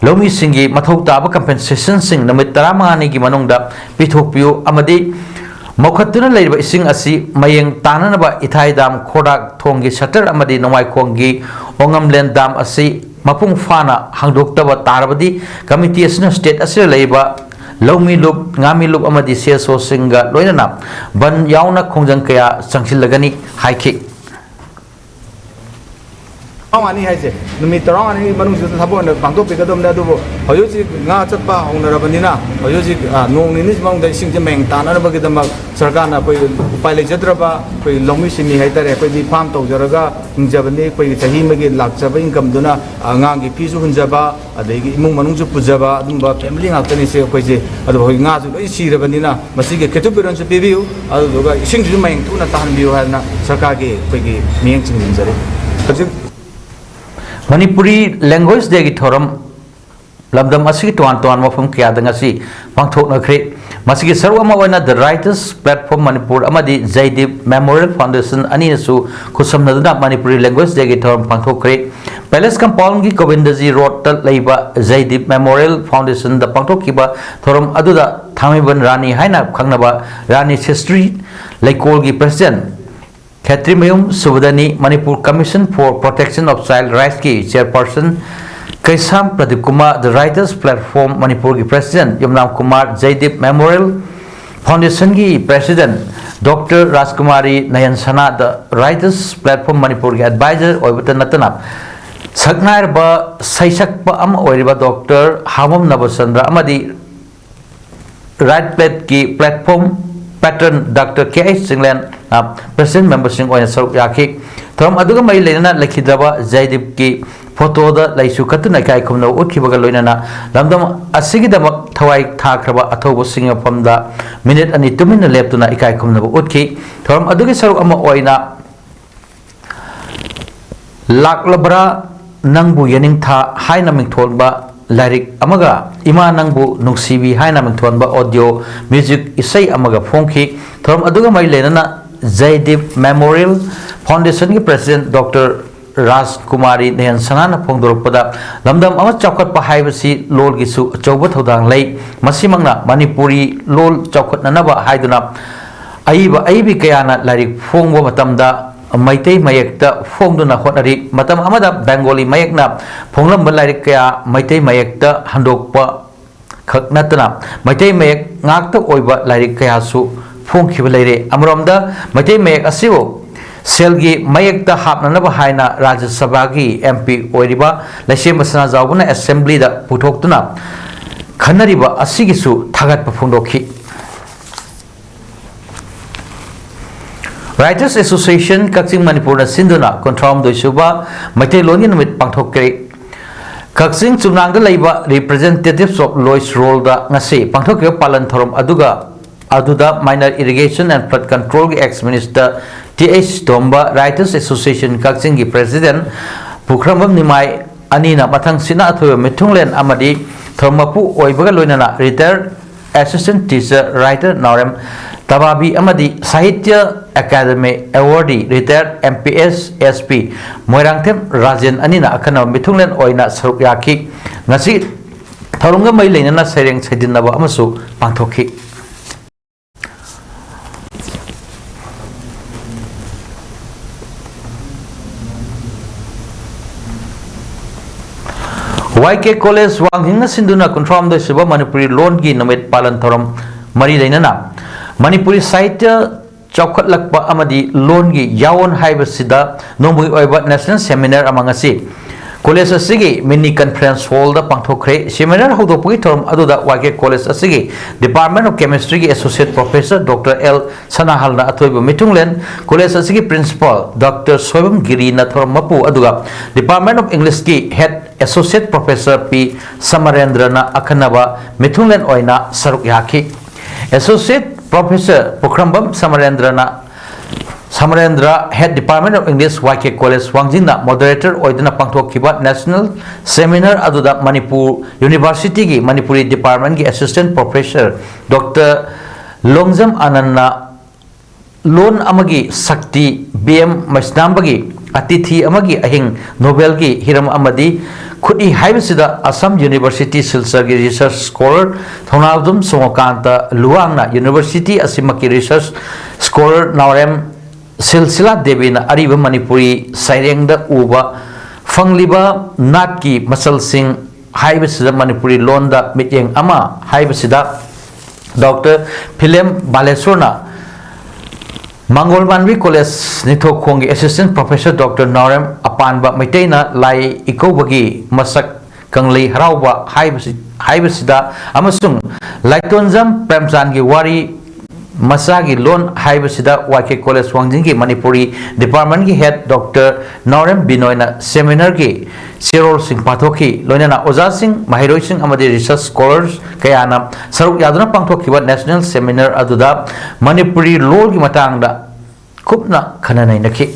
ꯂꯧꯃꯤꯁꯤꯡꯒꯤ ꯃꯊꯧ ꯇꯥꯕ ꯀꯝꯄꯦꯟꯁꯦꯁꯟꯁꯤꯡ ꯅꯨꯃꯤꯠ ꯇꯔꯥꯃꯉꯥꯅꯤꯒꯤ ꯃꯅꯨꯡꯗ ꯄꯤꯊꯣꯛꯄꯤꯌꯨ ꯑꯃꯗꯤ ꯃꯧꯈꯠꯇꯨꯅ ꯂꯩꯔꯤꯕ ꯏꯁꯤꯡ ꯑꯁꯤ ꯃꯌꯦꯡ ꯇꯥꯅꯅꯕ ꯏꯊꯥꯏ ꯗꯥꯝ, ꯈꯣꯔꯗꯥꯛ ꯊꯣꯡꯒꯤ ꯁꯇꯔ ꯑꯃꯗꯤ ꯅꯣꯡꯃꯥꯏꯈꯣꯡꯒꯤ ꯑꯣꯉꯝꯂꯦꯟ ꯗꯥꯝ ꯑꯁꯤ ꯃꯄꯨꯡ ꯐꯥꯅ ꯍꯥꯡꯗꯣꯛꯇꯕ ꯇꯥꯔꯕꯗꯤ ꯀꯃꯤꯇꯤ ꯑꯁꯤꯅ ꯁ꯭ꯇꯦꯠ ꯑꯁꯤꯗ ꯂꯩꯔꯤꯕ ꯂꯧꯃꯤ ꯂꯨꯞ, ꯉꯥꯃꯤ ꯂꯨꯞ ꯑꯃꯗꯤ ꯁꯤ ꯑꯦꯁ ꯑꯣꯁꯤꯡꯒ ꯂꯣꯏꯅꯅ ꯕꯟ ꯌꯥꯎꯅ ꯈꯣꯡꯖꯪ ꯀꯌꯥ ꯆꯪꯁꯤꯜꯂꯒꯅꯤ ꯍꯥꯏꯈꯤ꯫ ꯇꯔꯥꯃꯉꯥꯅꯤ ꯍꯥꯏꯁꯦ, ꯅꯨꯃꯤꯠ ꯇꯔꯥꯃꯉꯥꯅꯤꯒꯤ ꯃꯅꯨꯡꯁꯤꯗ ꯊꯕꯛ ꯑꯣꯏꯅ ꯄꯥꯡꯊꯣꯛꯄꯤꯒꯗꯕꯅꯤ꯫ ꯑꯗꯨꯕꯨ ꯍꯧꯖꯤꯛ ꯍꯧꯖꯤꯛ ꯉꯥ ꯆꯠꯄ ꯍꯧꯅꯔꯕꯅꯤꯅ, ꯍꯧꯖꯤꯛ ꯍꯧꯖꯤꯛ, ꯑ, ꯅꯣꯡ ꯅꯤꯅꯤꯁꯤ ꯃꯅꯨꯡꯗ ꯏꯁꯤꯡꯁꯦ ꯃꯌꯦꯡ ꯇꯥꯅꯅꯕꯒꯤꯗꯃꯛ ꯁꯔꯀꯥꯔꯅ ꯑꯩꯈꯣꯏ ꯎꯄꯥꯏ ꯂꯩꯖꯗ꯭ꯔꯕ ꯑꯩꯈꯣꯏ ꯂꯧꯃꯤꯁꯤꯡꯅꯤ ꯍꯥꯏꯇꯥꯔꯦ꯫ ꯑꯩꯈꯣꯏꯗꯤ ꯐꯥꯝ ꯇꯧꯖꯔꯒ ꯍꯤꯡꯖꯕꯅꯤ꯫ ꯑꯩꯈꯣꯏꯒꯤ ꯆꯍꯤ ꯑꯃꯒꯤ ꯂꯥꯛꯆꯕ ꯏꯟꯀꯝꯗꯨꯅ ꯑꯉꯥꯡꯒꯤ ꯐꯤꯁꯨ ꯍꯨꯟꯖꯕ, ꯑꯗꯒꯤ ꯏꯃꯨꯡ ꯃꯅꯨꯡꯁꯨ ꯄꯨꯖꯕ, ꯑꯗꯨꯝꯕ ꯐꯦꯃꯤꯂꯤ ꯉꯥꯛꯇꯅꯤꯁꯦ ꯑꯩꯈꯣꯏꯁꯦ꯫ ꯑꯗꯨꯕꯨ ꯍꯧꯖꯤꯛ ꯉꯥꯁꯨ ꯂꯣꯏ ꯁꯤꯔꯕꯅꯤꯅ, ꯃꯁꯤꯒꯤ ꯈꯦꯇꯨ ꯄꯤꯔꯣꯟꯁꯨ ꯄꯤꯕꯤꯌꯨ, ꯑꯗꯨꯗꯨꯒ ꯏꯁꯤꯡꯁꯤꯁꯨ ꯃꯌꯦꯡ ꯊꯨꯅ ꯇꯥꯍꯟꯕꯤꯌꯨ ꯍꯥꯏꯗꯅ ꯁꯔꯀꯥꯔꯒꯤ ꯑꯩꯈꯣꯏꯒꯤ ꯃꯤꯠꯌꯦꯡ ꯆꯤꯡꯁꯤꯟꯖꯔꯤ꯫ ꯍꯧꯖꯤꯛ ꯃꯅꯤꯄꯨꯔꯤ ꯂꯦꯡꯒ꯭ꯋꯦꯖ ꯗꯦꯒꯤ ꯊꯧꯔꯝ ꯂꯝꯗꯝ ꯑꯁꯤꯒꯤ ꯇꯣꯉꯥꯟ ꯇꯣꯉꯥꯟꯕ ꯃꯐꯝ ꯀꯌꯥꯗ ꯉꯁꯤ ꯄꯥꯡꯊꯣꯛꯅꯈ꯭ꯔꯦ꯫ ꯃꯁꯤꯒꯤ ꯁꯔꯨꯛ ꯑꯃ ꯑꯣꯏꯅ The Writers Platform ꯃꯅꯤꯄꯨꯔ ꯑꯃꯗꯤ ꯖꯩꯗꯤꯞ Memorial Foundation ꯑꯅꯤꯅꯁꯨ ꯈꯨꯠꯁꯝꯅꯗꯨꯅ ꯃꯅꯤꯄꯨꯔꯤ Language Dayꯒꯤ ꯊꯧꯔꯝ ꯄꯥꯡꯊꯣꯛꯈ꯭ꯔꯦ꯫ Palace Compoundꯒꯤ ꯒꯣꯕꯤꯟꯗꯖꯤ ꯔꯣꯗꯇ ꯂꯩꯕ ꯖꯩꯗꯤꯞ Memorial Foundationꯗ ꯄꯥꯡꯊꯣꯛꯈꯤꯕ ꯊꯧꯔꯝ ꯑꯗꯨꯗ ꯊꯥꯡꯃꯩꯕꯟ ꯔꯥꯅꯤ ꯍꯥꯏꯅ ꯈꯪꯅꯕ ꯔꯥꯅꯤ ꯁꯤꯁꯇ꯭ꯔꯤ ꯂꯩꯀꯣꯜꯒꯤ President Khetrimayum ꯁꯨꯕꯗꯅꯤ, Manipur Commission for Protection of Child Rightsꯀꯤ Chairperson Keisham Pradeep Kumar, The Writers Platform ꯃꯅꯤꯄꯨꯔꯒꯤ President ꯌꯨꯝꯅꯥꯝ ꯀꯨꯃꯥꯔ, ꯖꯩꯗꯤꯞ Memorial Foundationꯒꯤ President Doctor ꯔꯥꯖꯀꯨꯃꯥꯔꯤ ꯅꯌꯟ ꯁꯅꯥ, The Writers Platform ꯃꯅꯤꯄꯨꯔꯒꯤ Advisor ꯑꯣꯏꯕꯇ ꯅꯠꯇꯅ ꯁꯛꯅꯥꯏꯔꯕ ꯁꯩꯁꯛꯄ ꯑꯃ ꯑꯣꯏꯔꯤꯕ Doctor ꯍꯥꯃꯝ ꯅꯕꯆꯟꯗ꯭ꯔ ꯑꯃꯗꯤ Right Plateꯀꯤ Platform Patron Doctor ꯀꯦ ꯑꯩꯆ ꯆꯤꯡꯂꯦꯟꯅ President Memberꯁꯤꯡ ꯑꯣꯏꯅ ꯁꯔꯨꯛ ꯌꯥꯈꯤ꯫ ꯊꯧꯔꯝ ꯑꯗꯨꯒ ꯃꯔꯤ ꯂꯩꯅꯅ ꯂꯩꯈꯤꯗ꯭ꯔꯕ ꯖꯩꯗꯤꯞꯀꯤ ꯐꯣꯇꯣꯗ ꯂꯩꯁꯨ ꯀꯠꯇꯨꯅ ꯏꯀꯥꯏ ꯈꯨꯝꯅꯕ ꯎꯠꯈꯤꯕꯒ ꯂꯣꯏꯅꯅ ꯂꯝꯗꯝ ꯑꯁꯤꯒꯤꯗꯃꯛ ꯊꯋꯥꯏ ꯊꯥꯈ꯭ꯔꯕ ꯑꯊꯧꯕꯁꯤꯡꯒꯤ ꯃꯐꯝꯗ ꯃꯤꯅꯤꯠ ꯑꯅꯤ ꯇꯨꯃꯤꯟꯅ ꯂꯦꯞꯇꯨꯅ ꯏꯀꯥꯏ ꯈꯨꯝꯅꯕ ꯎꯠꯈꯤ꯫ ꯊꯧꯔꯝ ꯑꯗꯨꯒꯤ ꯁꯔꯨꯛ ꯑꯃ ꯑꯣꯏꯅ ꯂꯥꯛꯂꯕ꯭ꯔꯥ ꯅꯪꯕꯨ ꯌꯦꯅꯤꯡꯊꯥ ꯍꯥꯏꯅ ꯃꯤꯡꯊꯣꯟꯕ ꯂꯥꯏꯔꯤꯛ ꯑꯃꯒ ꯏꯃꯥ ꯅꯪꯕꯨ ꯅꯨꯡꯁꯤꯕꯤ ꯍꯥꯏꯅ ꯃꯤꯡꯊꯣꯟꯕ audio music ꯏꯁꯩ ꯑꯃꯒ ꯐꯣꯡꯈꯤ꯫ ꯊꯧꯔꯝ ꯑꯗꯨꯒ ꯃꯔꯤ ꯂꯩꯅꯅ ꯖꯩꯗꯤꯞ Memorial Foundationꯒꯤ President Doctor ꯔꯥꯖꯀꯨꯃꯥꯔꯤ ꯅꯌꯟ ꯁꯅꯥꯅ ꯐꯣꯡꯗꯣꯔꯛꯄꯗ, ꯂꯝꯗꯝ ꯑꯃ ꯆꯥꯎꯈꯠꯄ ꯍꯥꯏꯕꯁꯤ ꯂꯣꯜꯒꯤꯁꯨ ꯑꯆꯧꯕ ꯊꯧꯗꯥꯡ ꯂꯩ꯫ ꯃꯁꯤꯃꯛꯅ ꯃꯅꯤꯄꯨꯔꯤ ꯂꯣꯜ ꯆꯥꯎꯈꯠꯅꯅꯕ ꯍꯥꯏꯗꯨꯅ ꯑꯏꯕ ꯑꯏꯕꯤ ꯀꯌꯥꯅ ꯂꯥꯏꯔꯤꯛ ꯐꯣꯡꯕ ꯃꯇꯝꯗ ꯃꯩꯇꯩ ꯃꯌꯦꯛꯇ ꯐꯣꯡꯗꯨꯅ ꯍꯣꯠꯅꯔꯤ꯫ ꯃꯇꯝ ꯑꯃꯗ ꯕꯦꯡꯒꯣꯂꯤ ꯃꯌꯦꯛꯅ ꯐꯣꯡꯂꯝꯕ ꯂꯥꯏꯔꯤꯛ ꯀꯌꯥ ꯃꯩꯇꯩ ꯃꯌꯦꯛꯇ ꯍꯟꯗꯣꯛꯄ ꯈꯛ ꯅꯠꯇꯅ ꯃꯩꯇꯩ ꯃꯌꯦꯛ ꯉꯥꯛꯇ ꯑꯣꯏꯕ ꯂꯥꯏꯔꯤꯛ ꯀꯌꯥꯁꯨ ꯐꯣꯡꯈꯤꯕ ꯂꯩꯔꯦ꯫ ꯑꯃꯔꯣꯝꯗ ꯃꯩꯇꯩ ꯃꯌꯦꯛ ꯑꯁꯤꯕꯨ ꯁꯦꯜꯒꯤ ꯃꯌꯦꯛꯇ ꯍꯥꯞꯅꯅꯕ ꯍꯥꯏꯅ ꯔꯥꯖ꯭ꯌ ꯁꯚꯥꯒꯤ ꯑꯦꯝ ꯄꯤ ꯑꯣꯏꯔꯤꯕ ꯂꯩꯁꯦꯝꯕ ꯁꯅꯥꯖꯥꯎꯕꯅ ꯑꯦꯁꯦꯝꯕ꯭ꯂꯤꯗ ꯄꯨꯊꯣꯛꯇꯨꯅ ꯈꯟꯅꯔꯤꯕ ꯑꯁꯤꯒꯤꯁꯨ ꯊꯥꯒꯠꯄ ꯐꯣꯡꯗꯣꯛꯈꯤ꯫ Writers Association ꯀꯛꯆꯤꯡ ꯃꯅꯤꯄꯨꯔꯅ ꯁꯤꯟꯗꯨꯅ ꯀꯨꯟꯊ꯭ꯔꯥꯍꯨꯝꯗꯣꯏ ꯁꯨꯕ ꯃꯩꯇꯩꯂꯣꯟꯒꯤ ꯅꯨꯃꯤꯠ ꯄꯥꯡꯊꯣꯛꯈ꯭ꯔꯦ꯫ ꯀꯛꯆꯤꯡ ꯆꯨꯝꯅꯥꯡꯗ ꯂꯩꯕ Representatives of Lois Roadꯗ ꯉꯁꯤ ꯄꯥꯡꯊꯣꯛꯈꯤꯕ ꯄꯥꯂꯟ ꯊꯧꯔꯝ ꯑꯗꯨꯒ ꯑꯗꯨꯗ Minor Irrigation and Flood Controlꯒꯤ ex Minister T H Tomba, Writers Association ꯀꯛꯆꯤꯡꯒꯤ President ꯄꯨꯈ꯭ꯔꯝꯕꯝ ꯅꯤꯃꯥꯏ ꯑꯅꯤꯅ ꯃꯊꯪꯁꯤꯠꯅ ꯑꯊꯣꯏꯕ ꯃꯤꯊꯨꯡꯂꯦꯟ ꯑꯃꯗꯤ ꯊꯧꯔꯝ ꯃꯄꯨ ꯑꯣꯏꯕꯒ ꯂꯣꯏꯅꯅ retired Assistant Teacher Writer ꯅꯥꯎꯔꯦꯝ ꯇꯕꯥꯕꯤ ꯑꯃꯗꯤ Sahitya Academy Awardee Retired M P S S P Moirangthem Rajen ꯑꯅꯤꯅ ꯑꯈꯟꯅꯕ ꯃꯤꯊꯨꯡꯂꯦꯟ ꯑꯣꯏꯅ ꯁꯔꯨꯛ ꯌꯥꯈꯤ꯫ ꯉꯁꯤ ꯊꯧꯔꯝꯒ ꯃꯔꯤ ꯂꯩꯅꯅ ꯁꯩꯔꯦꯡ ꯁꯩꯗꯤꯟꯅꯕ ꯑꯃꯁꯨ ꯄꯥꯡꯊꯣꯛꯈꯤ꯫ Y K College ꯋꯥꯡꯖꯤꯡꯅ ꯁꯤꯟꯗꯨꯅ ꯀꯨꯟꯊ꯭ꯔꯥꯍꯨꯝꯗꯣꯏ ꯁꯨꯕ ꯃꯅꯤꯄꯨꯔꯤ ꯂꯣꯟꯒꯤ ꯅꯨꯃꯤꯠ ꯄꯥꯂꯟ ꯊꯧꯔꯝ ꯃꯔꯤ ꯂꯩꯅꯅ ꯃꯅꯤꯄꯨꯔꯤ ꯁꯥꯍꯤꯇ꯭ꯌ ꯆꯥꯎꯈꯠꯂꯛꯄ ꯑꯃꯗꯤ ꯂꯣꯟꯒꯤ ꯌꯥꯑꯣꯟ ꯍꯥꯏꯕꯁꯤꯗ ꯅꯣꯡꯃꯒꯤ ꯑꯣꯏꯕ national seminar ꯑꯃ ꯉꯁꯤ college ꯑꯁꯤꯒꯤ mini conference hall ꯗ ꯄꯥꯡꯊꯣꯛꯈ꯭ꯔꯦ꯫ Seminar ꯍꯧꯗꯣꯛꯄꯒꯤ ꯊꯧꯔꯝ ꯑꯗꯨꯗ Y K College ꯑꯁꯤꯒꯤ Department of Chemistry ꯒꯤ Associate Professor Doctor L ꯁꯅꯥꯍꯜꯅ ꯑꯊꯣꯏꯕ ꯃꯤꯊꯨꯡꯂꯦꯟ, college ꯑꯁꯤꯒꯤ Principal Doctor ꯁꯣꯏꯕꯝ ꯒꯤꯔꯤꯅ ꯊꯧꯔꯝ ꯃꯄꯨ, ꯑꯗꯨꯒ Department of English ꯀꯤ Head Associate Professor P ꯁꯃꯔꯦꯟꯗ꯭ꯔꯅ ꯑꯈꯟꯅꯕ ꯃꯤꯊꯨꯡꯂꯦꯟ ꯑꯣꯏꯅ ꯁꯔꯨꯛ ꯌꯥꯈꯤ꯫ Associate Professor Pukhrambam ꯁꯃꯔꯦꯟꯗ꯭ꯔꯅ, ꯁꯃꯔꯦꯟꯗ꯭ꯔ, Head Department of English, Y K College ꯋꯥꯡꯖꯤꯡꯅ moderator ꯑꯣꯏꯗꯨꯅ ꯄꯥꯡꯊꯣꯛꯈꯤꯕ national seminar ꯑꯗꯨꯗ ꯃꯅꯤꯄꯨꯔ University ꯒꯤ ꯃꯅꯤꯄꯨꯔꯤ Department ꯀꯤ Assistant Professor Doctor ꯂꯣꯡꯖꯝ ꯑꯥꯅꯟꯅ ꯂꯣꯟ ꯑꯃꯒꯤ ꯁꯛꯇꯤ, B M ꯃꯩꯁꯅꯥꯝꯕꯒꯤ ꯑꯇꯤꯊꯤ ꯑꯃꯒꯤ ꯑꯍꯤꯡ, novel ꯒꯤ ꯍꯤꯔꯝ ꯑꯃꯗꯤ ꯈꯨꯠꯏ ꯍꯥꯏꯕꯁꯤꯗ Assam University ꯁꯤꯜꯆꯔꯒꯤ research scholar ꯊꯧꯅꯥꯎꯖꯝ ꯁꯣꯃꯣꯀꯥꯟꯇ ꯂꯨꯋꯥꯡꯅ university ꯑꯁꯤꯃꯛꯀꯤ research scholar ꯅꯥꯎꯔꯦꯝ ꯁꯤꯜꯁꯤꯂꯥ ꯗꯦꯕꯤꯅ ꯑꯔꯤꯕ ꯃꯅꯤꯄꯨꯔꯤ ꯁꯩꯔꯦꯡꯗ ꯎꯕ ꯐꯪꯂꯤꯕ ꯅꯥꯠꯀꯤ ꯃꯆꯜꯁꯤꯡ ꯍꯥꯏꯕꯁꯤꯗ ꯃꯅꯤꯄꯨꯔꯤ ꯂꯣꯟꯗ ꯃꯤꯠꯌꯦꯡ ꯑꯃ ꯍꯥꯏꯕꯁꯤꯗ Doctor ꯐꯤꯂꯦꯝ ꯕꯥꯂꯦꯁꯣꯔꯅ ꯃꯥꯡꯒꯣꯜꯃꯥꯟꯕꯤ College ꯅꯤꯡꯊꯧꯈꯣꯡꯒꯤ Assistant Professor Doctor Naorem Apanba ꯃꯩꯇꯩꯅ ꯂꯥꯏ ꯏꯀꯧꯕꯒꯤ ꯃꯁꯛ ꯀꯪꯂꯩ ꯍꯔꯥꯎꯕ ꯍꯥꯏꯕꯁꯤ, ꯍꯥꯏꯕꯁꯤꯗ ꯑꯃꯁꯨꯡ ꯂꯥꯏꯇꯣꯟꯖꯝ ꯄ꯭ꯔꯦꯝꯆꯥꯟꯒꯤ ꯋꯥꯔꯤ ꯃꯆꯥꯒꯤ ꯂꯣꯟ ꯍꯥꯏꯕꯁꯤꯗ Y K College ꯋꯥꯡꯖꯤꯡꯒꯤ Manipuri Department ꯀꯤ Head Doctor ꯅꯥꯎꯔꯦꯝ ꯕꯤꯅꯣꯏꯅ seminar ꯒꯤ ꯆꯦꯔꯣꯜꯁꯤꯡ ꯄꯥꯊꯣꯛꯈꯤ꯫ ꯂꯣꯏꯅꯅ ꯑꯣꯖꯥꯁꯤꯡ, ꯃꯍꯩꯔꯣꯏꯁꯤꯡ ꯑꯃꯗꯤ research scholars ꯀꯌꯥꯅ ꯁꯔꯨꯛ ꯌꯥꯗꯨꯅ ꯄꯥꯡꯊꯣꯛꯈꯤꯕ national seminar ꯑꯗꯨꯗ ꯃꯅꯤꯄꯨꯔꯤ ꯂꯣꯜꯒꯤ ꯃꯇꯥꯡꯗ ꯀꯨꯞꯅ ꯈꯟꯅ ꯅꯩꯅꯈꯤ꯫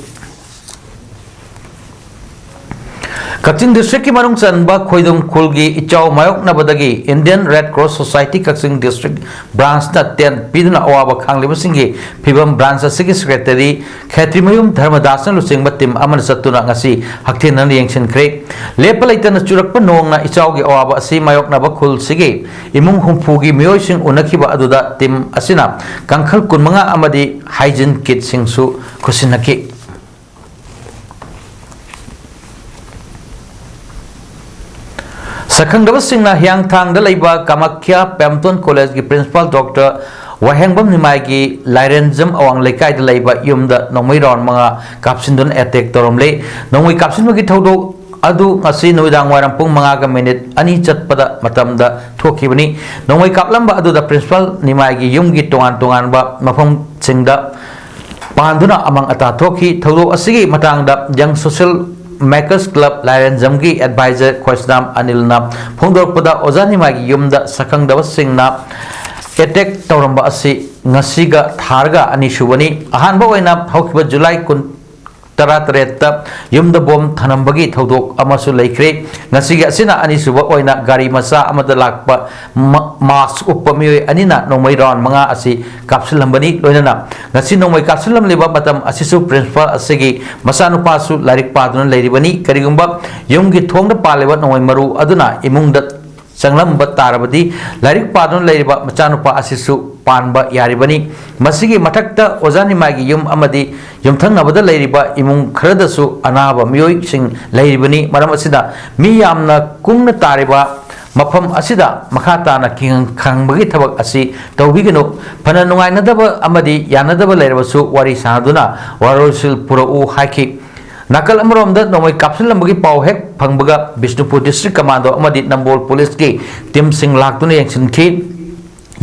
ꯀꯛꯆꯤꯡ ꯗꯤꯁꯇ꯭ꯔꯤꯛꯀꯤ ꯃꯅꯨꯡ ꯆꯟꯕ ꯈꯣꯏꯗꯨꯝ ꯈꯨꯜꯒꯤ ꯏꯆꯥꯎ ꯃꯥꯌꯣꯛꯅꯕꯗꯒꯤ Indian Red Cross Society ꯀꯛꯆꯤꯡ ꯗꯤꯁꯇ꯭ꯔꯤꯛ ꯕ꯭ꯔꯥꯟꯁꯅ ꯇꯦꯟꯠ ꯄꯤꯗꯨꯅ ꯑꯋꯥꯕ ꯈꯥꯡꯂꯤꯕꯁꯤꯡꯒꯤ ꯐꯤꯕꯝ ꯕ꯭ꯔꯥꯟꯁ ꯑꯁꯤꯒꯤ ꯁꯦꯀ꯭ꯔꯦꯇꯔꯤ ꯈꯦꯇ꯭ꯔꯤꯃꯌꯨꯝ ꯙꯔꯃꯗꯥꯁꯅ ꯂꯨꯆꯤꯡꯕ ꯇꯤꯝ ꯑꯃꯅ ꯆꯠꯇꯨꯅ ꯉꯁꯤ ꯍꯛꯊꯦꯡꯅꯅ ꯌꯦꯡꯁꯤꯟꯈ꯭ꯔꯦ꯫ ꯂꯦꯞꯄ ꯂꯩꯇꯅ ꯆꯨꯔꯛꯄ ꯅꯣꯡꯅ ꯏꯆꯥꯎꯒꯤ ꯑꯋꯥꯕ ꯑꯁꯤ ꯃꯥꯌꯣꯛꯅꯕ ꯈꯨꯜꯁꯤꯒꯤ ꯏꯃꯨꯡ ꯍꯨꯝꯐꯨꯒꯤ ꯃꯤꯑꯣꯏꯁꯤꯡ ꯎꯅꯈꯤꯕ ꯑꯗꯨꯗ ꯇꯤꯝ ꯑꯁꯤꯅ ꯀꯥꯡꯈꯜ ꯀꯨꯟꯃꯉꯥ ꯑꯃꯗꯤ ꯍꯥꯏꯖꯤꯟ ꯀꯤꯠꯁꯤꯡꯁꯨ ꯈꯨꯠꯁꯤꯟꯅꯈꯤ꯫ ꯁꯛꯈꯪꯗꯕꯁꯤꯡꯅ ꯍꯤꯌꯥꯡꯊꯥꯡꯗ ꯂꯩꯕ ꯀꯥꯃꯥꯈ꯭ꯌꯥ ꯄꯦꯝꯇꯣꯟ ꯀꯣꯂꯦꯖꯀꯤ ꯄ꯭ꯔꯤꯟꯁꯤꯄꯥꯜ ꯗꯣꯛꯇꯔ ꯋꯥꯍꯦꯡꯕꯝ ꯅꯤꯃꯥꯏꯒꯤ ꯂꯥꯏꯔꯦꯟꯖꯝ ꯑꯋꯥꯡ ꯂꯩꯀꯥꯏꯗ ꯂꯩꯕ ꯌꯨꯝꯗ ꯅꯣꯡꯃꯩ ꯔꯥꯎꯟ ꯃꯉꯥ ꯀꯥꯞꯁꯤꯟꯗꯨꯅ ꯑꯦꯇꯦꯛ ꯇꯧꯔꯝꯂꯦ꯫ ꯅꯣꯡꯃꯩ ꯀꯥꯞꯁꯤꯟꯕꯒꯤ ꯊꯧꯗꯣꯛ ꯑꯗꯨ ꯉꯁꯤ ꯅꯨꯃꯤꯗꯥꯡ ꯋꯥꯏꯔꯝ ꯄꯨꯡ ꯃꯉꯥꯒ ꯃꯤꯅꯤꯠ ꯑꯅꯤ ꯆꯠꯄꯗ ꯃꯇꯝꯗ ꯊꯣꯛꯈꯤꯕꯅꯤ꯫ ꯅꯣꯡꯃꯩ ꯀꯥꯞꯂꯝꯕ ꯑꯗꯨꯗ ꯄ꯭ꯔꯤꯟꯁꯤꯄꯥꯜ ꯅꯤꯃꯥꯏꯒꯤ ꯌꯨꯝꯒꯤ ꯇꯣꯉꯥꯟ ꯇꯣꯉꯥꯟꯕ ꯃꯐꯝꯁꯤꯡꯗ ꯄꯥꯟꯗꯨꯅ ꯑꯃꯥꯡ ꯑꯇꯥ ꯊꯣꯛꯈꯤ꯫ ꯊꯧꯗꯣꯛ ꯑꯁꯤꯒꯤ ꯃꯇꯥꯡꯗ Young Social Makers Club ꯂꯥꯏꯔꯦꯟꯖꯝꯒꯤ ꯑꯦꯗꯚꯥꯏꯖꯔ ꯈꯣꯏꯁꯅꯥꯝ ꯑꯅꯤꯜꯅ ꯐꯣꯡꯗꯣꯔꯛꯄꯗ, ꯑꯣꯖꯥ ꯅꯤꯃꯥꯏꯒꯤ ꯌꯨꯝꯗ ꯁꯛꯈꯪꯗꯕꯁꯤꯡꯅ ꯑꯦꯇꯦꯛ ꯇꯧꯔꯝꯕ ꯑꯁꯤ ꯉꯁꯤꯒ ꯊꯥꯔꯒ ꯑꯅꯤꯁꯨꯕꯅꯤ꯫ ꯑꯍꯥꯟꯕ ꯑꯣꯏꯅ ꯍꯧꯈꯤꯕ ꯖꯨꯂꯥꯏ ꯀꯨꯟ, ꯇꯔꯥꯇꯔꯦꯠꯇ ꯌꯨꯝꯗ ꯕꯣꯝ ꯊꯅꯝꯕꯒꯤ ꯊꯧꯗꯣꯛ ꯑꯃꯁꯨ ꯂꯩꯈ꯭ꯔꯦ꯫ ꯉꯁꯤꯒꯤ ꯑꯁꯤꯅ ꯑꯅꯤꯁꯨꯕ ꯑꯣꯏꯅ ꯒꯥꯔꯤ ꯃꯆꯥ ꯑꯃꯗ ꯂꯥꯛꯄ ꯃ-, ꯃꯥꯁꯛ ꯎꯞꯄ ꯃꯤꯑꯣꯏ ꯑꯅꯤꯅ ꯅꯣꯡꯃꯩ ꯔꯥꯎꯟ ꯃꯉꯥ ꯑꯁꯤ ꯀꯥꯞꯁꯤꯜꯂꯝꯕꯅꯤ꯫ ꯂꯣꯏꯅꯅ ꯉꯁꯤ ꯅꯣꯡꯃꯩ ꯀꯥꯞꯁꯤꯜꯂꯝꯂꯤꯕ ꯃꯇꯝ ꯑꯁꯤꯁꯨ ꯄ꯭ꯔꯤꯟꯁꯤꯄꯥꯜ ꯑꯁꯤꯒꯤ ꯃꯆꯥꯅꯨꯄꯥꯁꯨ ꯂꯥꯏꯔꯤꯛ ꯄꯥꯗꯨꯅ ꯂꯩꯔꯤꯕꯅꯤ꯫ ꯀꯔꯤꯒꯨꯝꯕ ꯌꯨꯝꯒꯤ ꯊꯣꯡꯗ ꯄꯥꯜꯂꯤꯕ ꯅꯣꯡꯃꯩ ꯃꯔꯨ ꯑꯗꯨꯅ ꯏꯃꯨꯡꯗ ꯆꯪꯂꯝꯕ ꯇꯥꯔꯕꯗꯤ ꯂꯥꯏꯔꯤꯛ ꯄꯥꯗꯨꯅ ꯂꯩꯔꯤꯕ ꯃꯆꯥꯅꯨꯄꯥ ꯑꯁꯤꯁꯨ ꯄꯥꯟꯕ ꯌꯥꯔꯤꯕꯅꯤ꯫ ꯃꯁꯤꯒꯤ ꯃꯊꯛꯇ ꯑꯣꯖꯥ ꯅꯤꯃꯥꯏꯒꯤ ꯌꯨꯝ ꯑꯃꯗꯤ ꯌꯨꯝꯊꯪꯅꯕꯗ ꯂꯩꯔꯤꯕ ꯏꯃꯨꯡ ꯈꯔꯗꯁꯨ ꯑꯅꯥꯕ ꯃꯤꯑꯣꯏꯁꯤꯡ ꯂꯩꯔꯤꯕꯅꯤ꯫ ꯃꯔꯝ ꯑꯁꯤꯅ ꯃꯤ ꯌꯥꯝꯅ ꯀꯨꯡꯅ ꯇꯥꯔꯤꯕ ꯃꯐꯝ ꯑꯁꯤꯗ ꯃꯈꯥ ꯇꯥꯅ ꯀꯤꯍꯪ ꯈꯪꯕꯒꯤ ꯊꯕꯛ ꯑꯁꯤ ꯇꯧꯕꯤꯒꯅꯨ꯫ ꯐꯅ ꯅꯨꯡꯉꯥꯏꯅꯗꯕ ꯑꯃꯗꯤ ꯌꯥꯅꯗꯕ ꯂꯩꯔꯕꯁꯨ ꯋꯥꯔꯤ ꯁꯥꯅꯗꯨꯅ ꯋꯥꯔꯣꯏꯁꯤꯜ ꯄꯨꯔꯛꯎ ꯍꯥꯏꯈꯤ꯫ ꯅꯥꯀꯜ ꯑꯃꯔꯣꯝꯗ ꯅꯣꯡꯃꯩ ꯀꯥꯞꯁꯤꯜꯂꯝꯕꯒꯤ ꯄꯥꯎ ꯍꯦꯛ ꯐꯪꯕꯒ ꯕꯤꯁꯅꯨꯄꯨꯔ ꯗꯤꯁꯇ꯭ꯔꯤꯛ ꯀꯃꯥꯟꯗꯣ ꯑꯃꯗꯤ ꯅꯝꯕꯣꯜ ꯄꯨꯂꯤꯁꯀꯤ ꯇꯤꯝꯁꯤꯡ ꯂꯥꯛꯇꯨꯅ ꯌꯦꯡꯁꯤꯟꯈꯤ꯫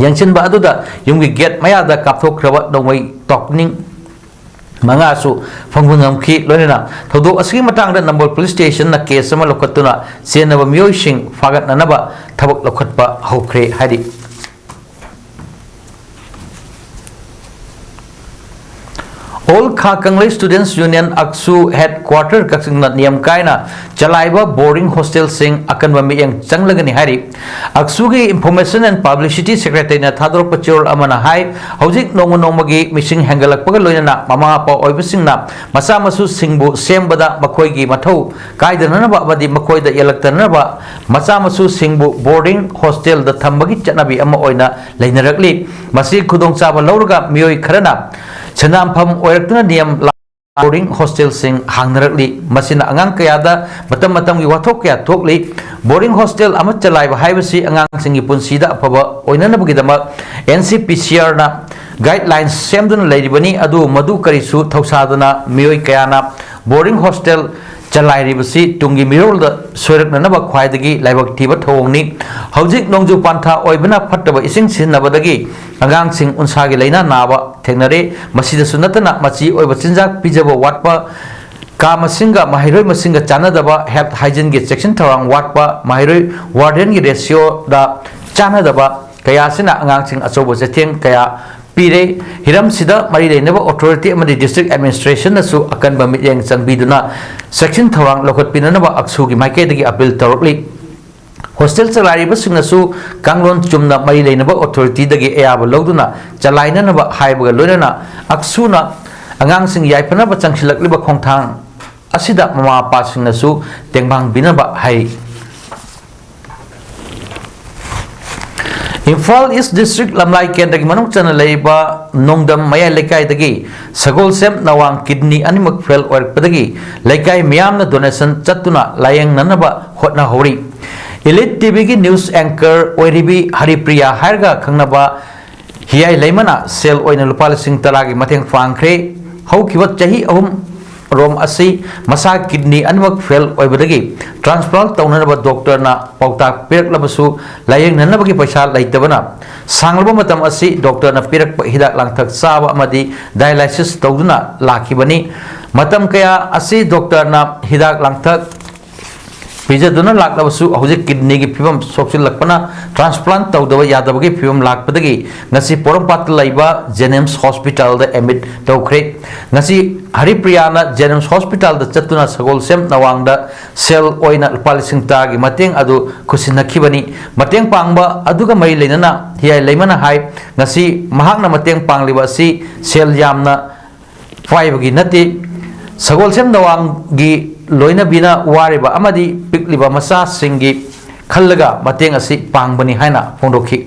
ꯌꯦꯡꯁꯤꯟꯕ ꯑꯗꯨꯗ ꯌꯨꯝꯒꯤ ꯒꯦꯠ ꯃꯌꯥꯗ ꯀꯥꯞꯊꯣꯛꯈ꯭ꯔꯕ ꯅꯣꯡꯃꯩ ꯇꯣꯛꯅꯤꯡ ꯃꯉꯥꯁꯨ ꯐꯪꯕ ꯉꯝꯈꯤ꯫ ꯂꯣꯏꯅꯅ ꯊꯧꯗꯣꯛ ꯑꯁꯤꯒꯤ ꯃꯇꯥꯡꯗ ꯅꯝꯕꯣꯜ ꯄꯨꯂꯤꯁ ꯁ꯭ꯇꯦꯁꯟꯅ ꯀꯦꯁ ꯑꯃ ꯂꯧꯈꯠꯇꯨꯅ ꯆꯦꯟꯅꯕ ꯃꯤꯑꯣꯏꯁꯤꯡ ꯐꯥꯒꯠꯅꯅꯕ ꯊꯕꯛ ꯂꯧꯈꯠꯄ ꯍꯧꯈ꯭ꯔꯦ ꯍꯥꯏꯔꯤ꯫ All Khā Kanglei's Students Union, ꯑꯛꯁꯨ headquarter ꯀꯛꯆꯤꯡꯅ ꯅꯤꯌꯝ ꯀꯥꯏꯅ ꯆꯂꯥꯏꯕ boarding hostelꯁꯤꯡ ꯑꯀꯟꯕ ꯃꯤꯠꯌꯦꯡ ꯆꯪꯂꯒꯅꯤ ꯍꯥꯏꯔꯤ꯫ ꯑꯛꯁꯨꯒꯤ Information and Publicity Secretaryꯅ ꯊꯥꯗꯣꯔꯛꯄ ꯆꯦꯔꯣꯜ ꯑꯃꯅ ꯍꯥꯏ, ꯍꯧꯖꯤꯛ ꯅꯣꯡꯃ ꯅꯣꯡꯃꯒꯤ ꯃꯤꯁꯤꯡ ꯍꯦꯟꯒꯠꯂꯛꯄꯒ ꯂꯣꯏꯅꯅ ꯃꯃꯥ ꯃꯄꯥ ꯑꯣꯏꯕꯁꯤꯡꯅ ꯃꯆꯥ ꯃꯁꯨꯁꯤꯡꯕꯨ ꯁꯦꯝꯕꯗ ꯃꯈꯣꯏꯒꯤ ꯃꯊꯧ ꯀꯥꯏꯗꯅꯅꯕ ꯑꯃꯗꯤ ꯃꯈꯣꯏꯗ ꯌꯦꯜꯂꯛꯇꯅꯅꯕ ꯃꯆꯥ ꯃꯁꯨꯁꯤꯡꯕꯨ boarding hostelꯗ ꯊꯝꯕꯒꯤ ꯆꯠꯅꯕꯤ ꯑꯃ ꯑꯣꯏꯅ ꯂꯩꯅꯔꯛꯂꯤ꯫ ꯃꯁꯤ ꯈꯨꯗꯣꯡꯆꯥꯕ ꯂꯧꯔꯒ ꯃꯤꯑꯣꯏ ꯈꯔꯅ ꯁꯦꯟꯗꯥꯟꯐꯝ ꯑꯣꯏꯔꯛꯇꯨꯅ ꯅꯤꯌꯝ ꯂꯥ-, boarding hostelꯁꯤꯡ ꯍꯥꯡꯅꯔꯛꯂꯤ꯫ ꯃꯁꯤꯅ ꯑꯉꯥꯡ ꯀꯌꯥꯗ ꯃꯇꯝ ꯃꯇꯝꯒꯤ ꯋꯥꯊꯣꯛ ꯀꯌꯥ ꯊꯣꯛꯂꯤ꯫ Boarding hostel ꯑꯃ ꯆꯂꯥꯏꯕ ꯍꯥꯏꯕꯁꯤ ꯑꯉꯥꯡꯁꯤꯡꯒꯤ ꯄꯨꯟꯁꯤꯗ ꯑꯐꯕ ꯑꯣꯏꯅꯅꯕꯒꯤꯗꯃꯛ NCPCRꯅ guidelines ꯁꯦꯝꯗꯨꯅ ꯂꯩꯔꯤꯕꯅꯤ꯫ ꯑꯗꯨ ꯃꯗꯨ ꯀꯔꯤꯁꯨ ꯊꯧꯁꯥꯗꯅ ꯃꯤꯑꯣꯏ ꯀꯌꯥꯅ boarding hostel ꯆꯂꯥꯏꯔꯤꯕꯁꯤ ꯇꯨꯡꯒꯤ ꯃꯤꯔꯣꯜꯗ ꯁꯣꯏꯔꯛꯅꯅꯕ ꯈ꯭ꯋꯥꯏꯗꯒꯤ ꯂꯥꯏꯕꯛ ꯊꯤꯕ ꯊꯧꯑꯣꯡꯅꯤ꯫ ꯍꯧꯖꯤꯛ ꯅꯣꯡꯖꯨ ꯄꯟꯊꯥ ꯑꯣꯏꯕꯅ ꯐꯠꯇꯕ ꯏꯁꯤꯡ ꯁꯤꯖꯤꯟꯅꯕꯗꯒꯤ ꯑꯉꯥꯡꯁꯤꯡ ꯎꯟꯁꯥꯒꯤ ꯂꯥꯏꯅꯥ ꯅꯥꯕ ꯊꯦꯡꯅꯔꯦ꯫ ꯃꯁꯤꯗꯁꯨ ꯅꯠꯇꯅ ꯃꯆꯤ ꯑꯣꯏꯕ ꯆꯤꯟꯖꯥꯛ ꯄꯤꯖꯕ ꯋꯥꯠꯄ, ꯀꯥ ꯃꯁꯤꯡꯒ ꯃꯍꯩꯔꯣꯏ ꯃꯁꯤꯡꯒ ꯆꯥꯟꯅꯗꯕ, health hygieneꯒꯤ ꯆꯦꯛꯁꯤꯟ ꯊꯧꯔꯥꯡ ꯋꯥꯠꯄ, ꯃꯍꯩꯔꯣꯏ wardenꯒꯤ ratioꯗ ꯆꯥꯟꯅꯗꯕ ꯀꯌꯥ ꯑꯁꯤꯅ ꯑꯉꯥꯡꯁꯤꯡ ꯑꯆꯧꯕ ꯆꯩꯊꯦꯡ ꯀꯌꯥ ꯄꯤꯔꯦ꯫ ꯍꯤꯔꯝꯁꯤꯗ ꯃꯔꯤ ꯂꯩꯅꯕ authority ꯑꯃꯗꯤ district administrationꯅꯁꯨ ꯑꯀꯟꯕ ꯃꯤꯠꯌꯦꯡ ꯆꯪꯕꯤꯗꯨꯅ ꯆꯦꯛꯁꯤꯟ ꯊꯧꯔꯥꯡ ꯂꯧꯈꯠꯄꯤꯅꯅꯕ ꯑꯛꯁꯨꯒꯤ ꯃꯥꯏꯀꯩꯗꯒꯤ appeal ꯇꯧꯔꯛꯂꯤ꯫ Hostel ꯆꯂꯥꯏꯔꯤꯕꯁꯤꯡꯅꯁꯨ ꯀꯥꯡꯂꯣꯟ ꯆꯨꯝꯅ ꯃꯔꯤ ꯂꯩꯅꯕ authorityꯗꯒꯤ ꯑꯌꯥꯕ ꯂꯧꯗꯨꯅ ꯆꯂꯥꯏꯅꯅꯕ ꯍꯥꯏꯕꯒ ꯂꯣꯏꯅꯅ ꯑꯛꯁꯨꯅ ꯑꯉꯥꯡꯁꯤꯡ ꯌꯥꯏꯐꯅꯕ ꯆꯪꯁꯤꯜꯂꯛꯂꯤꯕ ꯈꯣꯡꯊꯥꯡ ꯑꯁꯤꯗ ꯃꯃꯥ ꯃꯄꯥꯁꯤꯡꯅꯁꯨ ꯇꯦꯡꯕꯥꯡꯕꯤꯅꯕ ꯍꯥꯏ꯫ ꯏꯝꯐꯥꯜ East District ꯂꯝꯂꯥꯏ ꯀꯦꯟꯗ꯭ꯔꯒꯤ ꯃꯅꯨꯡ ꯆꯟꯅ ꯂꯩꯔꯤꯕ ꯅꯣꯡꯗꯝ ꯃꯌꯥꯏ ꯂꯩꯀꯥꯏꯗꯒꯤ ꯁꯒꯣꯜꯁꯦꯝ ꯅꯋꯥꯡ kidney ꯑꯅꯤꯃꯛ fail ꯑꯣꯏꯔꯛꯄꯗꯒꯤ ꯂꯩꯀꯥꯏ ꯃꯤꯌꯥꯝꯅ donation ꯆꯠꯇꯨꯅ ꯂꯥꯌꯦꯡꯅꯅꯕ ꯍꯣꯠꯅꯍꯧꯔꯤ꯫ Elite TVꯒꯤ news anchor ꯑꯣꯏꯔꯤꯕꯤ ꯍꯔꯤꯄ꯭ꯔꯤꯌꯥ ꯍꯥꯏꯔꯒ ꯈꯪꯅꯕ ꯍꯤꯌꯥꯏ ꯂꯩꯃꯅ ꯁꯦꯜ ꯑꯣꯏꯅ ꯂꯨꯄꯥ ꯂꯤꯁꯤꯡ ꯇꯔꯥꯒꯤ ꯃꯇꯦꯡ ꯄꯥꯡꯈ꯭ꯔꯦ꯫ ꯍꯧꯈꯤꯕ ꯆꯍꯤ ꯑꯍꯨꯝ ꯔꯣꯝ ꯑꯁꯤ ꯃꯁꯥ kidney ꯑꯅꯤꯃꯛ fail ꯑꯣꯏꯕꯗꯒꯤ transplant ꯇꯧꯅꯅꯕ doctorꯅ ꯄꯥꯎꯇꯥꯛ ꯄꯤꯔꯛꯂꯕꯁꯨ ꯂꯥꯌꯦꯡꯅꯅꯕꯒꯤ ꯄꯩꯁꯥ ꯂꯩꯇꯕꯅ ꯁꯥꯡꯂꯕ ꯃꯇꯝ ꯑꯁꯤ doctorꯅ ꯄꯤꯔꯛꯄ ꯍꯤꯗꯥꯛ ꯂꯥꯡꯊꯛ ꯆꯥꯕ ꯑꯃꯗꯤ dialysis ꯇꯧꯗꯨꯅ ꯂꯥꯛꯈꯤꯕꯅꯤ꯫ ꯃꯇꯝ ꯀꯌꯥ ꯑꯁꯤ doctorꯅ ꯍꯤꯗꯥꯛ ꯂꯥꯡꯊꯛ ꯄꯤꯖꯗꯨꯅ ꯂꯥꯛꯂꯕꯁꯨ, ꯍꯧꯖꯤꯛ ꯀꯤꯗꯅꯤꯒꯤ ꯐꯤꯕꯝ ꯁꯣꯛꯆꯤꯜꯂꯛꯄꯅ ꯇ꯭ꯔꯥꯟꯁꯄ꯭ꯂꯥꯟꯠ ꯇꯧꯗꯕ ꯌꯥꯗꯕꯒꯤ ꯐꯤꯕꯝ ꯂꯥꯛꯄꯗꯒꯤ ꯉꯁꯤ ꯄꯣꯔꯣꯝꯄꯥꯠꯇ ꯂꯩꯕ ꯖꯦꯅꯤꯝꯁ ꯍꯣꯁꯄꯤꯇꯥꯜꯗ ꯑꯦꯗꯃꯤꯠ ꯇꯧꯈ꯭ꯔꯦ꯫ ꯉꯁꯤ ꯍꯔꯤꯄ꯭ꯔꯤꯌꯥꯅ ꯖꯦꯅꯤꯝꯁ ꯍꯣꯁꯄꯤꯇꯥꯜꯗ ꯆꯠꯇꯨꯅ ꯁꯒꯣꯜꯁꯦꯝ ꯅꯋꯥꯡꯗ ꯁꯦꯜ ꯑꯣꯏꯅ ꯂꯨꯄꯥ ꯂꯤꯁꯤꯡ ꯇꯔꯥꯒꯤ ꯃꯇꯦꯡ ꯑꯗꯨ ꯈꯨꯠꯁꯤꯟꯅꯈꯤꯕꯅꯤ꯫ ꯃꯇꯦꯡ ꯄꯥꯡꯕ ꯑꯗꯨꯒ ꯃꯔꯤ ꯂꯩꯅꯅ ꯍꯤꯌꯥꯏ ꯂꯩꯃꯅ ꯍꯥꯏ, ꯉꯁꯤ ꯃꯍꯥꯛꯅ ꯃꯇꯦꯡ ꯄꯥꯡꯂꯤꯕ ꯑꯁꯤ ꯁꯦꯜ ꯌꯥꯝꯅ ꯄꯥꯏꯕꯒꯤ ꯅꯠꯇꯦ꯫ ꯁꯒꯣꯜꯁꯦꯝ ꯅꯋꯥꯡꯒꯤ ꯂꯣꯏꯅꯕꯤꯅ ꯋꯥꯔꯤꯕ ꯑꯃꯗꯤ ꯄꯤꯛꯂꯤꯕ ꯃꯆꯥꯁꯤꯡꯒꯤ ꯈꯜꯂꯒ ꯃꯇꯦꯡ ꯑꯁꯤ ꯄꯥꯡꯕꯅꯤ ꯍꯥꯏꯅ ꯐꯣꯡꯗꯣꯛꯈꯤ꯫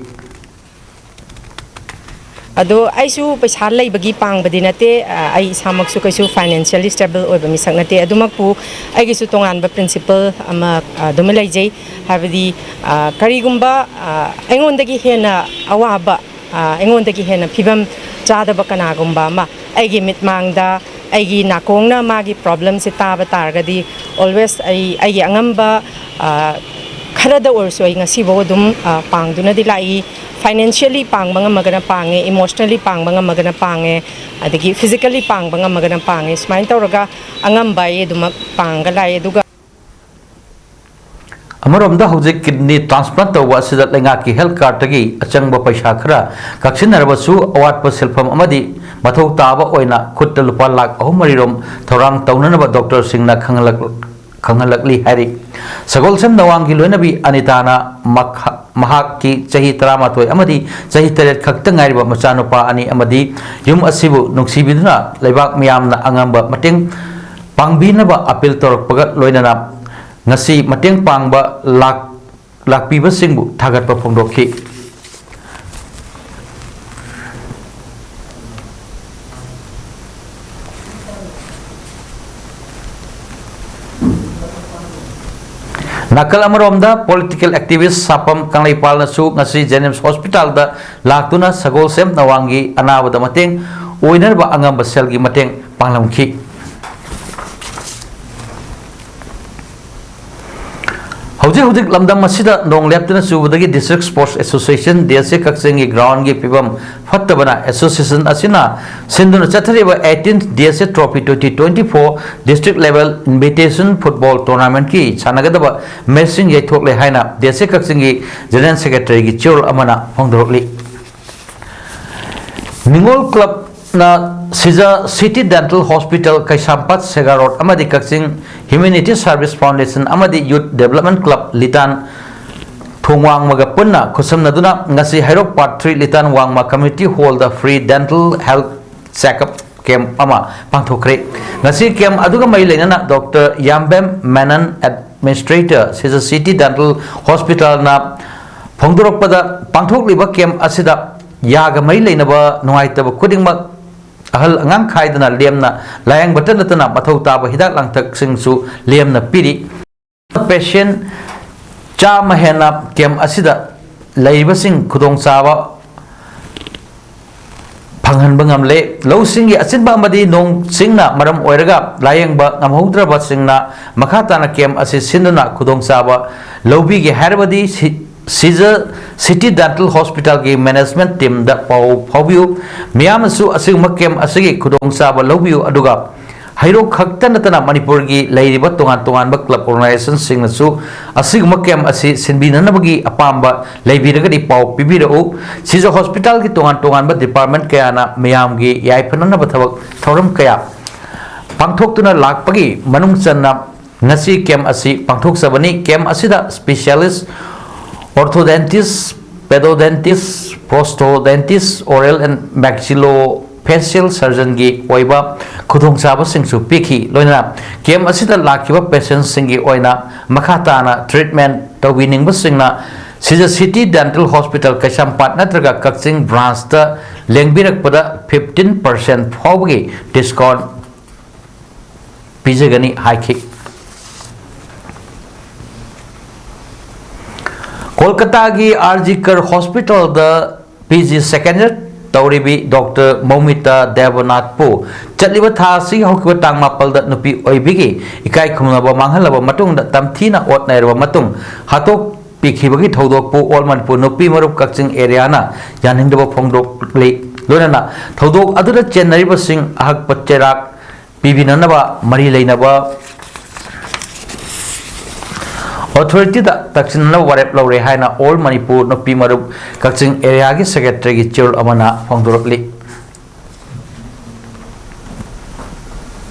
ꯑꯗꯣ ꯑꯩꯁꯨ ꯄꯩꯁꯥ ꯂꯩꯕꯒꯤ ꯄꯥꯡꯕꯗꯤ ꯅꯠꯇꯦ꯫ ꯑ, ꯑꯩ ꯏꯁꯥꯃꯛꯁꯨ ꯀꯩꯁꯨ ꯐꯥꯏꯅꯥꯟꯁꯤꯌꯦꯜꯂꯤ ꯁ꯭ꯇꯦꯕꯜ ꯑꯣꯏꯕ ꯃꯤꯁꯛ ꯅꯠꯇꯦ꯫ ꯑꯗꯨꯃꯛꯄꯨ ꯑꯩꯒꯤꯁꯨ ꯇꯣꯉꯥꯟꯕ ꯄ꯭ꯔꯤꯟꯁꯤꯄꯜ ꯑꯃ, ꯑ, ꯑꯗꯨꯃ ꯂꯩꯖꯩ꯫ ꯍꯥꯏꯕꯗꯤ, ꯑ, ꯀꯔꯤꯒꯨꯝꯕ, ꯑ, ꯑꯩꯉꯣꯟꯗꯒꯤ ꯍꯦꯟꯅ ꯑꯋꯥꯕ, ꯑ, ꯑꯩꯉꯣꯟꯗꯒꯤ ꯍꯦꯟꯅ ꯐꯤꯕꯝ ꯆꯥꯗꯕ ꯀꯅꯥꯒꯨꯝꯕ ꯑꯃ ꯑꯩꯒꯤ ꯃꯤꯠꯃꯥꯡꯗ ꯑꯩꯒꯤ ꯅꯥꯀꯣꯡꯅ ꯃꯥꯒꯤ ꯄ꯭ꯔꯣꯕ꯭ꯂꯦꯝꯁꯦ ꯇꯥꯕ ꯇꯥꯔꯒꯗꯤ, ꯑꯣꯜꯋꯦꯁ ꯑꯩ ꯑꯩꯒꯤ ꯑꯉꯝꯕ, ꯑ, ꯈꯔꯗ ꯑꯣꯏꯔꯁꯨ ꯑꯩ ꯉꯁꯤꯐꯥꯎ ꯑꯗꯨꯝ, ꯑ, ꯄꯥꯡꯗꯨꯅꯗꯤ ꯂꯥꯛꯏ꯫ ꯐꯥꯏꯅꯥꯟꯁꯤꯌꯦꯜꯂꯤ ꯄꯥꯡꯕ ꯉꯝꯃꯒꯅ ꯄꯥꯡꯉꯦ, ꯏꯃꯣꯁꯅꯦꯜꯂꯤ ꯄꯥꯡꯕ ꯉꯝꯃꯒꯅ ꯄꯥꯡꯉꯦ, ꯑꯗꯒꯤ ꯐꯤꯖꯤꯀꯦꯜꯂꯤ ꯄꯥꯡꯕ ꯉꯝꯃꯒꯅ ꯄꯥꯡꯉꯦ꯫ ꯁꯨꯃꯥꯏꯅ ꯇꯧꯔꯒ ꯑꯉꯝꯕ ꯑꯩ ꯑꯗꯨꯃꯛ ꯄꯥꯡꯉꯒ ꯂꯥꯛꯑꯦ꯫ ꯑꯗꯨꯒ ꯑꯃꯔꯣꯝꯗ, ꯍꯧꯖꯤꯛ ꯀꯤꯗꯅꯤ ꯇ꯭ꯔꯥꯟꯁꯄ꯭ꯂꯥꯟꯠ ꯇꯧꯕ ꯑꯁꯤꯗ ꯂꯩꯉꯥꯛꯀꯤ ꯍꯦꯜꯊ ꯀꯥꯔꯗꯇꯒꯤ ꯑꯆꯪꯕ ꯄꯩꯁꯥ ꯈꯔ ꯀꯛꯁꯤꯟꯅꯔꯕꯁꯨ, ꯑꯋꯥꯠꯄ ꯁꯦꯜꯐꯝ ꯑꯃꯗꯤ ꯃꯊꯧ ꯇꯥꯕ ꯑꯣꯏꯅ ꯈꯨꯠꯇ ꯂꯨꯄꯥ ꯂꯥꯈ ꯑꯍꯨꯝ ꯃꯔꯤꯔꯣꯝ ꯊꯧꯔꯥꯡ ꯇꯧꯅꯅꯕ ꯗꯣꯛꯇꯔꯁꯤꯡꯅ ꯈꯪꯍꯜꯂꯛ-, ꯈꯪꯍꯜꯂꯛꯂꯤ ꯍꯥꯏꯔꯤ꯫ ꯁꯒꯣꯜꯁꯦꯝ ꯅꯋꯥꯡꯒꯤ ꯂꯣꯏꯅꯕꯤ ꯑꯅꯤꯇꯥꯅ ꯃꯈꯥ-, ꯃꯍꯥꯛꯀꯤ ꯆꯍꯤ ꯇꯔꯥꯃꯥꯊꯣꯏ ꯑꯃꯗꯤ ꯆꯍꯤ ꯇꯔꯦꯠ ꯈꯛꯇ ꯉꯥꯏꯔꯤꯕ ꯃꯆꯥꯅꯨꯄꯥ ꯑꯅꯤ ꯑꯃꯗꯤ ꯌꯨꯝ ꯑꯁꯤꯕꯨ ꯅꯨꯡꯁꯤꯕꯤꯗꯨꯅ ꯂꯩꯕꯥꯛ ꯃꯤꯌꯥꯝꯅ ꯑꯉꯝꯕ ꯃꯇꯦꯡ ꯄꯥꯡꯕꯤꯅꯕ ꯑꯄꯤꯜ ꯇꯧꯔꯛꯄꯒ ꯂꯣꯏꯅꯅ ꯉꯁꯤ ꯃꯇꯦꯡ ꯄꯥꯡꯕ ꯂꯥꯛ-, ꯂꯥꯛꯄꯤꯕꯁꯤꯡꯕꯨ ꯊꯥꯒꯠꯄ ꯐꯣꯡꯗꯣꯛꯈꯤ꯫ ꯅꯥꯀꯜ ꯑꯃꯔꯣꯝꯗ, ꯄꯣꯂꯤꯇꯤꯀꯦꯜ ꯑꯦꯛꯇꯤꯚꯤꯁ ꯁꯥꯄꯝ ꯀꯪꯂꯩꯄꯥꯜꯅꯁꯨ ꯉꯁꯤ ꯖꯦꯅꯤꯝꯁ ꯍꯣꯁꯄꯤꯇꯥꯜꯗ ꯂꯥꯛꯇꯨꯅ ꯁꯒꯣꯜꯁꯦꯝ ꯅꯋꯥꯡꯒꯤ ꯑꯅꯥꯕꯗ ꯃꯇꯦꯡ ꯑꯣꯏꯅꯅꯕ ꯑꯉꯝꯕ ꯁꯦꯜꯒꯤ ꯃꯇꯦꯡ ꯄꯥꯡꯂꯝꯈꯤ꯫ ꯍꯧꯖꯤꯛ ꯍꯧꯖꯤꯛ ꯂꯝꯗꯝ ꯑꯁꯤꯗ ꯅꯣꯡ ꯂꯦꯞꯇꯅ ꯆꯨꯕꯗꯒꯤ District Sports Association, D S A ꯀꯛꯆꯤꯡꯒꯤ ground ꯒꯤ ꯐꯤꯕꯝ ꯐꯠꯇꯕꯅ association ꯑꯁꯤꯅ ꯁꯤꯟꯗꯨꯅ ꯆꯠꯊꯔꯤꯕ eighteenth D S A Trophy twenty twenty-four district level invitation football tournament ꯀꯤ ꯁꯥꯟꯅꯒꯗꯕ match ꯁꯤꯡ ꯌꯩꯊꯣꯛꯂꯦ ꯍꯥꯏꯅ D S A ꯀꯛꯆꯤꯡꯒꯤ General Secretary ꯒꯤ ꯆꯦꯔꯣꯜ ꯑꯃꯅ ꯐꯣꯡꯗꯣꯔꯛꯂꯤ꯫ ꯅꯤꯉꯣꯜ club ꯅ ꯁꯤꯖ City Dental Hospital, ꯀꯩꯁꯥꯝꯄꯥꯠ ꯁꯦꯒꯥ road ꯑꯃꯗꯤ ꯀꯛꯆꯤꯡ Humanity Service Foundation ꯑꯃꯗꯤ Youth Development Club ꯂꯤꯇꯥꯟ ꯊꯣꯡ ꯋꯥꯡꯃꯒ ꯄꯨꯟꯅ ꯈꯨꯠꯁꯝꯅꯗꯨꯅ ꯉꯁꯤ ꯍꯩꯔꯣꯛ Part three ꯂꯤꯇꯥꯟ ꯋꯥꯡꯃ community hall ꯗ free dental health checkup camp ꯑꯃ ꯄꯥꯡꯊꯣꯛꯈ꯭ꯔꯦ꯫ ꯉꯁꯤ camp ꯑꯗꯨꯒ ꯃꯔꯤ ꯂꯩꯅꯅ Doctor ꯌꯥꯝꯕꯦꯝ ꯃꯦꯅꯟ, Administrator, ꯁꯤꯖ City Dental Hospital ꯅ ꯐꯣꯡꯗꯣꯔꯛꯄꯗ, ꯄꯥꯡꯊꯣꯛꯂꯤꯕ camp ꯑꯁꯤꯗ ꯌꯥꯒ ꯃꯔꯤ ꯂꯩꯅꯕ ꯅꯨꯡꯉꯥꯏꯇꯕ ꯈꯨꯗꯤꯡꯃꯛ ꯑꯍꯜ ꯑꯉꯥꯡ ꯈꯥꯏꯗꯅ ꯂꯦꯝꯅ ꯂꯥꯌꯦꯡꯕꯇ ꯅꯠꯇꯅ ꯃꯊꯧ ꯇꯥꯕ ꯍꯤꯗꯥꯛ ꯂꯥꯡꯊꯛꯁꯤꯡꯁꯨ ꯂꯦꯝꯅ ꯄꯤꯔꯤ꯫ Patient ꯆꯥꯝꯃ ꯍꯦꯟꯅ camp ꯑꯁꯤꯗ ꯂꯩꯔꯤꯕꯁꯤꯡ ꯈꯨꯗꯣꯡꯆꯥꯕ ꯐꯪꯍꯟꯕ ꯉꯝꯂꯦ꯫ ꯂꯧꯁꯤꯡꯒꯤ ꯑꯆꯤꯟꯕ ꯑꯃꯗꯤ ꯅꯣꯡ ꯆꯤꯡꯅ ꯃꯔꯝ ꯑꯣꯏꯔꯒ ꯂꯥꯌꯦꯡꯕ ꯉꯝꯍꯧꯗ꯭ꯔꯕꯁꯤꯡꯅ ꯃꯈꯥ ꯇꯥꯅ camp ꯑꯁꯤ ꯁꯤꯟꯗꯨꯅ ꯈꯨꯗꯣꯡꯆꯥꯕ ꯂꯧꯕꯤꯒꯦ ꯍꯥꯏꯔꯕꯗꯤ ꯁꯤ-, ꯁꯤꯖ City Dental Hospital ꯒꯤ management team ꯗ ꯄꯥꯎ ꯐꯥꯎꯕꯤꯌꯨ꯫ ꯃꯤꯌꯥꯝꯅꯁꯨ ꯑꯁꯤꯒꯨꯝꯕ camp ꯑꯁꯤꯒꯤ ꯈꯨꯗꯣꯡꯆꯥꯕ ꯂꯧꯕꯤꯌꯨ, ꯑꯗꯨꯒ ꯍꯩꯔꯣꯛ ꯈꯛꯇ ꯅꯠꯇꯅ ꯃꯅꯤꯄꯨꯔꯒꯤ ꯂꯩꯔꯤꯕ ꯇꯣꯉꯥꯟ ꯇꯣꯉꯥꯟꯕ club organization ꯁꯤꯡꯅꯁꯨ ꯑꯁꯤꯒꯨꯝꯕ camp ꯑꯁꯤ ꯁꯤꯟꯕꯤꯅꯅꯕꯒꯤ ꯑꯄꯥꯝꯕ ꯂꯩꯕꯤꯔꯒꯗꯤ ꯄꯥꯎ ꯄꯤꯕꯤꯔꯛꯎ꯫ ꯁꯤꯖ hospital ꯒꯤ ꯇꯣꯉꯥꯟ ꯇꯣꯉꯥꯟꯕ department ꯀꯌꯥꯅ ꯃꯤꯌꯥꯝꯒꯤ ꯌꯥꯏꯐꯅꯅꯕ ꯊꯕꯛ ꯊꯧꯔꯝ ꯀꯌꯥ ꯄꯥꯡꯊꯣꯛꯇꯨꯅ ꯂꯥꯛꯄꯒꯤ ꯃꯅꯨꯡ ꯆꯟꯅ ꯉꯁꯤ camp ꯑꯁꯤ ꯄꯥꯡꯊꯣꯛꯆꯕꯅꯤ꯫ Camp ꯑꯁꯤꯗ specialist orthodontist, pedodontist, prosthodontist, oral and maxillofacial surgeon ꯒꯤ ꯑꯣꯏꯕ ꯈꯨꯗꯣꯡꯆꯥꯕꯁꯤꯡꯁꯨ ꯄꯤꯈꯤ꯫ ꯂꯣꯏꯅꯅ camp ꯑꯁꯤꯗ ꯂꯥꯛꯈꯤꯕ patient ꯁꯤꯡꯒꯤ ꯑꯣꯏꯅ ꯃꯈꯥ ꯇꯥꯅ treatment ꯇꯧꯕꯤꯅꯤꯡꯕꯁꯤꯡꯅ ꯁꯤꯖ City Dental Hospital ꯀꯩꯁꯥꯝꯄꯥꯠ ꯅꯠꯇ꯭ꯔꯒ ꯀꯛꯆꯤꯡ branch ꯇ ꯂꯦꯡꯕꯤꯔꯛꯄꯗ fifteen percent ꯐꯥꯎꯕꯒꯤ discount ꯄꯤꯖꯒꯅꯤ ꯍꯥꯏꯈꯤ꯫ ꯀꯣꯜꯀꯇꯥꯒꯤ R G Kar Hospital ꯗ P G second year ꯇꯧꯔꯤꯕꯤ ꯗꯣꯛꯇꯔ ꯃꯧꯃꯤꯇꯥ ꯗꯦꯕꯅꯥꯊꯄꯨ ꯆꯠꯂꯤꯕ ꯊꯥ ꯑꯁꯤꯒꯤ ꯍꯧꯈꯤꯕ ꯇꯥꯡ ꯃꯥꯄꯜꯗ ꯅꯨꯄꯤ ꯑꯣꯏꯕꯤꯒꯤ ꯏꯀꯥꯏ ꯈꯨꯝꯅꯕ ꯃꯥꯡꯍꯜꯂꯕ ꯃꯇꯨꯡꯗ ꯇꯝꯊꯤꯅ ꯑꯣꯠ ꯅꯩꯔꯕ ꯃꯇꯨꯡ ꯍꯥꯠꯇꯣꯛꯄꯤꯈꯤꯕꯒꯤ ꯊꯧꯗꯣꯛꯄꯨ ꯑꯣꯜ ꯃꯅꯤꯄꯨꯔ ꯅꯨꯄꯤ ꯃꯔꯨꯞ ꯀꯛꯆꯤꯡ ꯑꯦꯔꯤꯌꯥꯅ ꯌꯥꯅꯤꯡꯗꯕ ꯐꯣꯡꯗꯣꯛꯂꯤ꯫ ꯂꯣꯏꯅꯅ ꯊꯧꯗꯣꯛ ꯑꯗꯨꯗ ꯆꯦꯟꯅꯔꯤꯕꯁꯤꯡ ꯑꯍꯛꯄ ꯆꯩꯔꯥꯛ ꯄꯤꯕꯤꯅꯅꯕ ꯃꯔꯤ ꯂꯩꯅꯕ ꯑꯣꯊꯣꯔꯤꯇꯤꯗ ꯇꯛꯁꯤꯟꯅꯅꯕ ꯋꯥꯔꯦꯞ ꯂꯧꯔꯦ ꯍꯥꯏꯅ ꯑꯣꯜ ꯃꯅꯤꯄꯨꯔ ꯅꯨꯄꯤ ꯃꯔꯨꯞ ꯀꯛꯆꯤꯡ ꯑꯦꯔꯤꯌꯥꯒꯤ ꯁꯦꯀ꯭ꯔꯦꯇꯔꯤꯒꯤ ꯆꯦꯔꯣꯜ ꯑꯃꯅ ꯐꯣꯡꯗꯣꯔꯛꯂꯤ꯫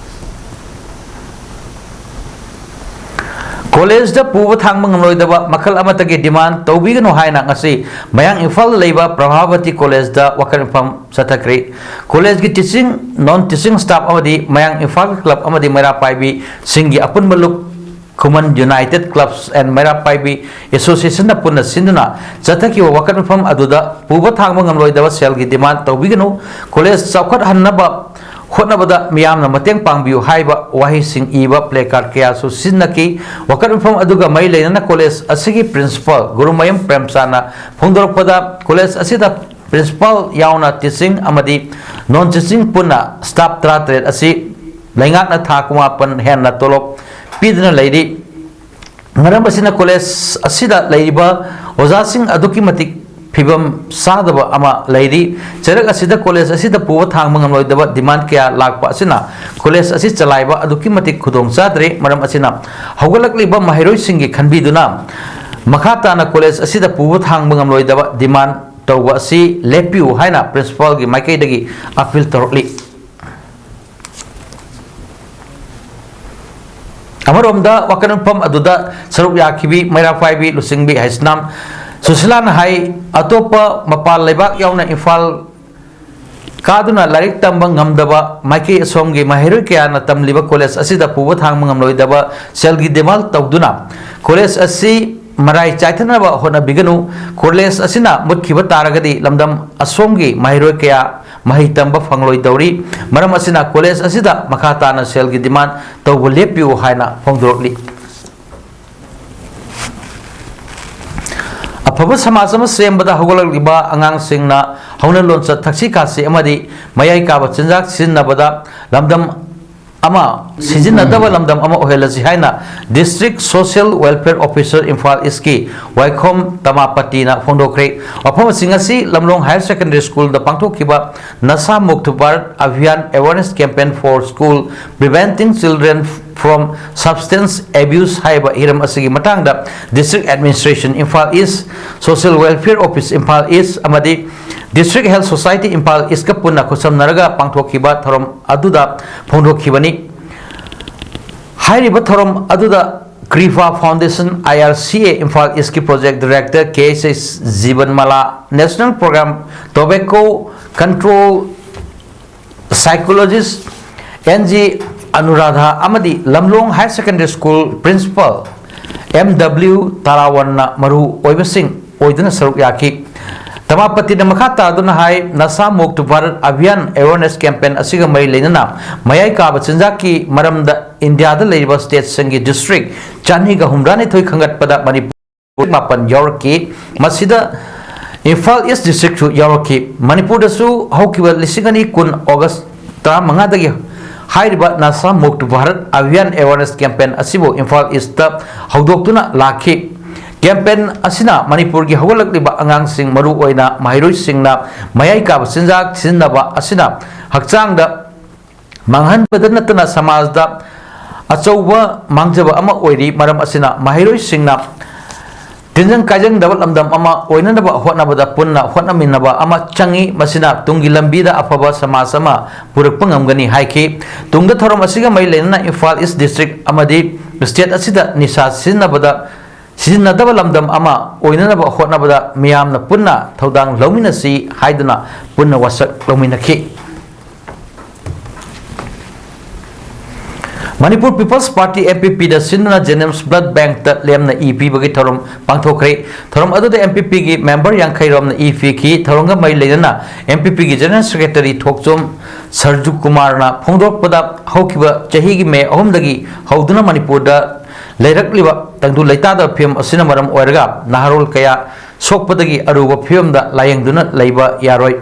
ꯀꯣꯂꯦꯖꯇ ꯄꯨꯕ ꯊꯥꯡꯕ ꯉꯝꯂꯣꯏꯗꯕ ꯃꯈꯜ ꯑꯃꯠꯇꯒꯤ ꯗꯤꯃꯥꯟ ꯇꯧꯕꯤꯒꯅꯨ ꯍꯥꯏꯅ ꯉꯁꯤ ꯃꯌꯥꯡ ꯏꯝꯐꯥꯜꯗ ꯂꯩꯕ ꯄ꯭ꯔꯚꯥꯕꯇꯤ ꯀꯣꯂꯦꯖꯇ ꯋꯥꯀꯠ ꯃꯤꯐꯝ ꯆꯠꯊꯈ꯭ꯔꯦ꯫ ꯀꯣꯂꯦꯖꯀꯤ ꯇꯤꯆꯤꯡ, ꯅꯣꯟ ꯇꯤꯆꯤꯡ ꯁ꯭ꯇꯥꯐ ꯑꯃꯗꯤ ꯃꯌꯥꯡ ꯏꯝꯐꯥꯜꯒꯤ ꯀ꯭ꯂꯕ ꯑꯃꯗꯤ ꯃꯩꯔꯥ ꯄꯥꯏꯕꯤꯁꯤꯡꯒꯤ ꯑꯄꯨꯟꯕ ꯂꯨꯞ ꯈꯨꯃꯟ ꯌꯨꯅꯥꯏꯇꯦꯗ ꯀ꯭ꯂꯕꯁ ꯑꯦꯟ ꯃꯩꯔꯥ ꯄꯥꯏꯕꯤ ꯑꯦꯁꯣꯁꯤꯌꯦꯁꯟꯅ ꯄꯨꯟꯅ ꯁꯤꯟꯗꯨꯅ ꯆꯠꯊꯈꯤꯕ ꯋꯥꯀꯠ ꯃꯤꯐꯝ ꯑꯗꯨꯗ ꯄꯨꯕ ꯊꯥꯡꯕ ꯉꯝꯂꯣꯏꯗꯕ ꯁꯦꯜꯒꯤ ꯗꯤꯃꯥꯟ ꯇꯧꯕꯤꯒꯅꯨ, ꯀꯣꯂꯦꯖ ꯆꯥꯎꯈꯠꯍꯟꯅꯕ ꯍꯣꯠꯅꯕꯗ ꯃꯤꯌꯥꯝꯅ ꯃꯇꯦꯡ ꯄꯥꯡꯕꯤꯌꯨ ꯍꯥꯏꯕ ꯋꯥꯍꯩꯁꯤꯡ ꯏꯕ ꯄ꯭ꯂꯦ ꯀꯥꯔꯗ ꯀꯌꯥꯁꯨ ꯁꯤꯖꯤꯟꯅꯈꯤ꯫ ꯋꯥꯀꯠ ꯃꯤꯐꯝ ꯑꯗꯨꯒ ꯃꯔꯤ ꯂꯩꯅꯅ ꯀꯣꯂꯦꯖ ꯑꯁꯤꯒꯤ ꯄ꯭ꯔꯤꯟꯁꯤꯄꯥꯜ ꯒꯨꯔꯨꯃꯌꯨꯝ ꯄ꯭ꯔꯦꯝꯆꯥꯟꯅ ꯐꯣꯡꯗꯣꯔꯛꯄꯗ, ꯀꯣꯂꯦꯖ ꯑꯁꯤꯗ ꯄ꯭ꯔꯤꯟꯁꯤꯄꯥꯜ ꯌꯥꯎꯅ ꯇꯤꯆꯤꯡ ꯑꯃꯗꯤ ꯅꯣꯟ ꯇꯤꯆꯤꯡ ꯄꯨꯟꯅ ꯁ꯭ꯇꯥꯐ ꯇꯔꯥꯇꯔꯦꯠ ꯑꯁꯤ ꯂꯩꯉꯥꯛꯅ ꯊꯥ ꯀꯨꯟꯃꯥꯄꯟ ꯍꯦꯟꯅ ꯇꯣꯂꯣꯞ ꯄꯤꯗꯨꯅ ꯂꯩꯔꯤ꯫ ꯃꯔꯝ ꯑꯁꯤꯅ ꯀꯣꯂꯦꯖ ꯑꯁꯤꯗ ꯂꯩꯔꯤꯕ ꯑꯣꯖꯥꯁꯤꯡ ꯑꯗꯨꯛꯀꯤ ꯃꯇꯤꯛ ꯐꯤꯕꯝ ꯆꯥꯗꯕ ꯑꯃ ꯂꯩꯔꯤ꯫ ꯆꯩꯔꯛ ꯑꯁꯤꯗ ꯀꯣꯂꯦꯖ ꯑꯁꯤꯗ ꯄꯨꯕ ꯊꯥꯡꯕ ꯉꯝꯂꯣꯏꯗꯕ ꯗꯤꯃꯥꯟ ꯀꯌꯥ ꯂꯥꯛꯄ ꯑꯁꯤꯅ ꯀꯣꯂꯦꯖ ꯑꯁꯤ ꯆꯂꯥꯏꯕ ꯑꯗꯨꯛꯀꯤ ꯃꯇꯤꯛ ꯈꯨꯗꯣꯡ ꯆꯥꯗ꯭ꯔꯦ꯫ ꯃꯔꯝ ꯑꯁꯤꯅ ꯍꯧꯒꯠꯂꯛꯂꯤꯕ ꯃꯍꯩꯔꯣꯏꯁꯤꯡꯒꯤ ꯈꯟꯕꯤꯗꯨꯅ ꯃꯈꯥ ꯇꯥꯅ ꯀꯣꯂꯦꯖ ꯑꯁꯤꯗ ꯄꯨꯕ ꯊꯥꯡꯕ ꯉꯝꯂꯣꯏꯗꯕ ꯗꯤꯃꯥꯟ ꯇꯧꯕ ꯑꯁꯤ ꯂꯦꯞꯄꯤꯌꯨ ꯍꯥꯏꯅ ꯄ꯭ꯔꯤꯟꯁꯤꯄꯥꯜꯒꯤ ꯃꯥꯏꯀꯩꯗꯒꯤ ꯑꯄꯤꯜ ꯇꯧꯔꯛꯂꯤ꯫ ꯑꯃꯔꯣꯝꯗ ꯋꯥꯀꯠ ꯃꯤꯐꯝ ꯑꯗꯨꯗ ꯁꯔꯨꯛ ꯌꯥꯈꯤꯕꯤ ꯃꯩꯔꯥ ꯄꯥꯏꯕꯤ ꯂꯨꯆꯤꯡꯕꯤ ꯍꯩꯁꯅꯥꯝ ꯁꯨꯁꯤꯂꯥꯅ ꯍꯥꯏ, ꯑꯇꯣꯞꯄ ꯃꯄꯥꯟ ꯂꯩꯕꯥꯛ ꯌꯥꯎꯅ ꯏꯝꯐꯥꯜ ꯀꯥꯗꯨꯅ ꯂꯥꯏꯔꯤꯛ ꯇꯝꯕ ꯉꯝꯗꯕ ꯃꯥꯏꯀꯩ ꯑꯁꯣꯝꯒꯤ ꯃꯍꯩꯔꯣꯏ ꯀꯌꯥꯅ ꯇꯝꯂꯤꯕ ꯀꯣꯂꯦꯖ ꯑꯁꯤꯗ ꯄꯨꯕ ꯊꯥꯡꯕ ꯉꯝꯂꯣꯏꯗꯕ ꯁꯦꯜꯒꯤ ꯗꯤꯃꯥꯟ ꯇꯧꯗꯨꯅ ꯀꯣꯂꯦꯖ ꯑꯁꯤ ꯃꯔꯥꯏ ꯆꯥꯏꯊꯅꯕ ꯍꯣꯠꯅꯕꯤꯒꯅꯨ꯫ ꯀꯣꯂꯦꯖ ꯑꯁꯤꯅ ꯃꯨꯠꯈꯤꯕ ꯇꯥꯔꯒꯗꯤ ꯂꯝꯗꯝ ꯑꯁꯣꯝꯒꯤ ꯃꯍꯩꯔꯣꯏ ꯀꯌꯥ ꯃꯍꯩ ꯇꯝꯕ ꯐꯪꯂꯣꯏꯗꯧꯔꯤ꯫ ꯃꯔꯝ ꯑꯁꯤꯅ ꯀꯣꯂꯦꯖ ꯑꯁꯤꯗ ꯃꯈꯥ ꯇꯥꯅ ꯁꯦꯜꯒꯤ ꯗꯤꯃꯥꯟ ꯇꯧꯕ ꯂꯦꯞꯄꯤꯌꯨ ꯍꯥꯏꯅ ꯐꯣꯡꯗꯣꯔꯛꯂꯤ꯫ ꯑꯐꯕ ꯁꯃꯥꯖ ꯑꯃ ꯁꯦꯝꯕꯗ ꯍꯧꯒꯠꯂꯛꯂꯤꯕ ꯑꯉꯥꯡꯁꯤꯡꯅ ꯍꯧꯅ ꯂꯣꯟꯆꯠ, ꯊꯛꯁꯤ ꯈꯥꯁꯤ ꯑꯃꯗꯤ ꯃꯌꯥꯏ ꯀꯥꯕ ꯆꯤꯟꯖꯥꯛ ꯁꯤꯖꯤꯟꯅꯕꯗ ꯂꯝꯗꯝ ꯑꯃ ꯁꯤꯖꯤꯟꯅꯗꯕ ꯂꯝꯗꯝ ꯑꯃ ꯑꯣꯏꯍꯜꯂꯁꯤ ꯍꯥꯏꯅ District Social Welfare Officer Imphal ꯏꯁꯀꯤ ꯋꯥꯏꯈꯣꯝ ꯇꯃꯥꯄꯇꯤꯅ ꯐꯣꯡꯗꯣꯛꯈ꯭ꯔꯦ꯫ ꯋꯥꯐꯝꯁꯤꯡ ꯑꯁꯤ ꯂꯝꯂꯣꯡ Higher Secondary Schoolꯗ ꯄꯥꯡꯊꯣꯛꯈꯤꯕ Nasha Mukt Bharat Abhiyan Awareness Campaign for School Preventing Children from Substance Abuse ꯍꯥꯏꯕ ꯍꯤꯔꯝ ꯑꯁꯤꯒꯤ ꯃꯇꯥꯡꯗ District Administration ꯏꯝꯐꯥꯜ ꯏꯁ, Social Welfare Office ꯏꯝꯐꯥꯜ ꯏꯁ ꯑꯃꯗꯤ District Health Society ꯏꯝꯐꯥꯜ ꯏꯁꯀ ꯄꯨꯟꯅ ꯈꯨꯠꯁꯝꯅꯔꯒ ꯄꯥꯡꯊꯣꯛꯈꯤꯕ ꯊꯧꯔꯝ ꯑꯗꯨꯗ ꯐꯣꯡꯗꯣꯛꯈꯤꯕꯅꯤ꯫ ꯍꯥꯏꯔꯤꯕ ꯊꯧꯔꯝ ꯑꯗꯨꯗ Kripa Foundation, I R C A Imphal ꯏꯁꯀꯤ Project Director K H S Jibanmala, National Program Tobacco Control Psychologist N G Anuradha ꯑꯃꯗꯤ ꯂꯝꯂꯣꯡ Higher Secondary School Principal M W ꯇꯔꯥꯋꯟꯅ ꯃꯔꯨ ꯑꯣꯏꯕꯁꯤꯡ ꯑꯣꯏꯗꯨꯅ ꯁꯔꯨꯛ ꯌꯥꯈꯤ꯫ ꯇꯃꯥꯄꯇꯤꯅ ꯃꯈꯥ ꯇꯥꯗꯨꯅ ꯍꯥꯏ, Nasha Mukt Bharat Abhiyan Awareness Campaign ꯑꯁꯤꯒ ꯃꯔꯤ ꯂꯩꯅꯅ ꯃꯌꯥꯏ ꯀꯥꯕ ꯆꯤꯟꯖꯥꯛꯀꯤ ꯃꯔꯝꯗ ꯏꯟꯗꯤꯌꯥꯗ ꯂꯩꯔꯤꯕ stateꯁꯤꯡꯒꯤ district ꯆꯅꯤꯒ ꯍꯨꯝꯗ꯭ꯔꯥꯅꯤꯊꯣꯏ ꯈꯟꯒꯠꯄꯗ ꯃꯅꯤꯄꯨꯔ ꯃꯥꯄꯟ ꯌꯥꯎꯔꯛꯈꯤ꯫ ꯃꯁꯤꯗ ꯏꯝꯐꯥꯜ ꯏꯁ districtꯁꯨ ꯌꯥꯎꯔꯛꯈꯤ꯫ ꯃꯅꯤꯄꯨꯔꯗꯁꯨ ꯍꯧꯈꯤꯕ ꯂꯤꯁꯤꯡ ꯑꯅꯤ ꯀꯨꯟ August ꯇꯔꯥꯃꯉꯥꯗꯒꯤ ꯍꯥꯏꯔꯤꯕ Nasha Mukt Bharat Abhiyan Awareness Campaign ꯑꯁꯤꯕꯨ ꯏꯝꯐꯥꯜ ꯏꯁꯇ ꯍꯧꯗꯣꯛꯇꯨꯅ ꯂꯥꯛꯈꯤ꯫ Campaign ꯑꯁꯤꯅ ꯃꯅꯤꯄꯨꯔꯒꯤ ꯍꯧꯒꯠꯂꯛꯂꯤꯕ ꯑꯉꯥꯡꯁꯤꯡ, ꯃꯔꯨꯑꯣꯏꯅ ꯃꯍꯩꯔꯣꯏꯁꯤꯡꯅ ꯃꯌꯥꯏ ꯀꯥꯕ ꯆꯤꯟꯖꯥꯛ ꯁꯤꯖꯤꯟꯅꯕ ꯑꯁꯤꯅ ꯍꯛꯆꯥꯡꯗ ꯃꯥꯡꯍꯟꯕꯗ ꯅꯠꯇꯅ ꯁꯃꯥꯖꯗ ꯑꯆꯧꯕ ꯃꯥꯡꯖꯕ ꯑꯃ ꯑꯣꯏꯔꯤ꯫ ꯃꯔꯝ ꯑꯁꯤꯅ ꯃꯍꯩꯔꯣꯏꯁꯤꯡꯅ ꯇꯤꯟꯖꯪ ꯀꯥꯏꯖꯪꯗꯕ ꯂꯝꯗꯝ ꯑꯃ ꯑꯣꯏꯅꯅꯕ ꯍꯣꯠꯅꯕꯗ ꯄꯨꯟꯅ ꯍꯣꯠꯅꯃꯤꯟꯅꯕ ꯑꯃ ꯆꯪꯏ꯫ ꯃꯁꯤꯅ ꯇꯨꯡꯒꯤ ꯂꯝꯕꯤꯗ ꯑꯐꯕ ꯁꯃꯥꯖ ꯑꯃ ꯄꯨꯔꯛꯄ ꯉꯝꯒꯅꯤ ꯍꯥꯏꯈꯤ꯫ ꯇꯨꯡꯗ ꯊꯧꯔꯝ ꯑꯁꯤꯒ ꯃꯔꯤ ꯂꯩꯅꯅ ꯏꯝꯐꯥꯜ ꯏꯁ district ꯑꯃꯗꯤ state ꯑꯁꯤꯗ ꯅꯤꯁꯥ ꯁꯤꯖꯤꯟꯅꯕꯗ, ꯁꯤꯖꯤꯟꯅꯗꯕ ꯂꯝꯗꯝ ꯑꯃ ꯑꯣꯏꯅꯅꯕ ꯍꯣꯠꯅꯕꯗ ꯃꯤꯌꯥꯝꯅ ꯄꯨꯟꯅ ꯊꯧꯗꯥꯡ ꯂꯧꯃꯤꯟꯅꯁꯤ ꯍꯥꯏꯗꯨꯅ ꯄꯨꯟꯅ ꯋꯥꯁꯛ ꯂꯧꯃꯤꯟꯅꯈꯤ꯫ Manipur People's Party, M P P ꯗ ꯁꯤꯟꯗꯨꯅ JNIMS Blood Bank ꯇ ꯂꯦꯝꯅ ꯏ ꯄꯤꯕꯒꯤ ꯊꯧꯔꯝ ꯄꯥꯡꯊꯣꯛꯈ꯭ꯔꯦ꯫ ꯊꯧꯔꯝ ꯑꯗꯨꯗ M P P ꯒꯤ member ꯌꯥꯡꯈꯩ ꯔꯣꯝꯅ ꯏ ꯄꯤꯈꯤ꯫ ꯊꯧꯔꯝꯒ ꯃꯔꯤ ꯂꯩꯅꯅ M P P ꯒꯤ General Secretary ꯊꯣꯛꯆꯣꯝ ꯁꯔꯖꯨ ꯀꯨꯃꯥꯔꯅ ꯐꯣꯡꯗꯣꯔꯛꯄꯗ, ꯍꯧꯈꯤꯕ ꯆꯍꯤꯒꯤ ꯃꯦ ꯑꯍꯨꯝꯗꯒꯤ ꯍꯧꯗꯨꯅ ꯃꯅꯤꯄꯨꯔꯗ ꯂꯩꯔꯛꯂꯤꯕ ꯇꯪꯗꯨ ꯂꯩꯇꯥꯗꯕ ꯐꯤꯕꯝ ꯑꯁꯤꯅ ꯃꯔꯝ ꯑꯣꯏꯔꯒ ꯅꯍꯥꯔꯣꯜ ꯀꯌꯥ ꯁꯣꯛꯄꯗꯒꯤ ꯑꯔꯨꯕ ꯐꯤꯕꯝꯗ ꯂꯥꯌꯦꯡꯗꯨꯅ ꯂꯩꯕ ꯌꯥꯔꯣꯏ꯫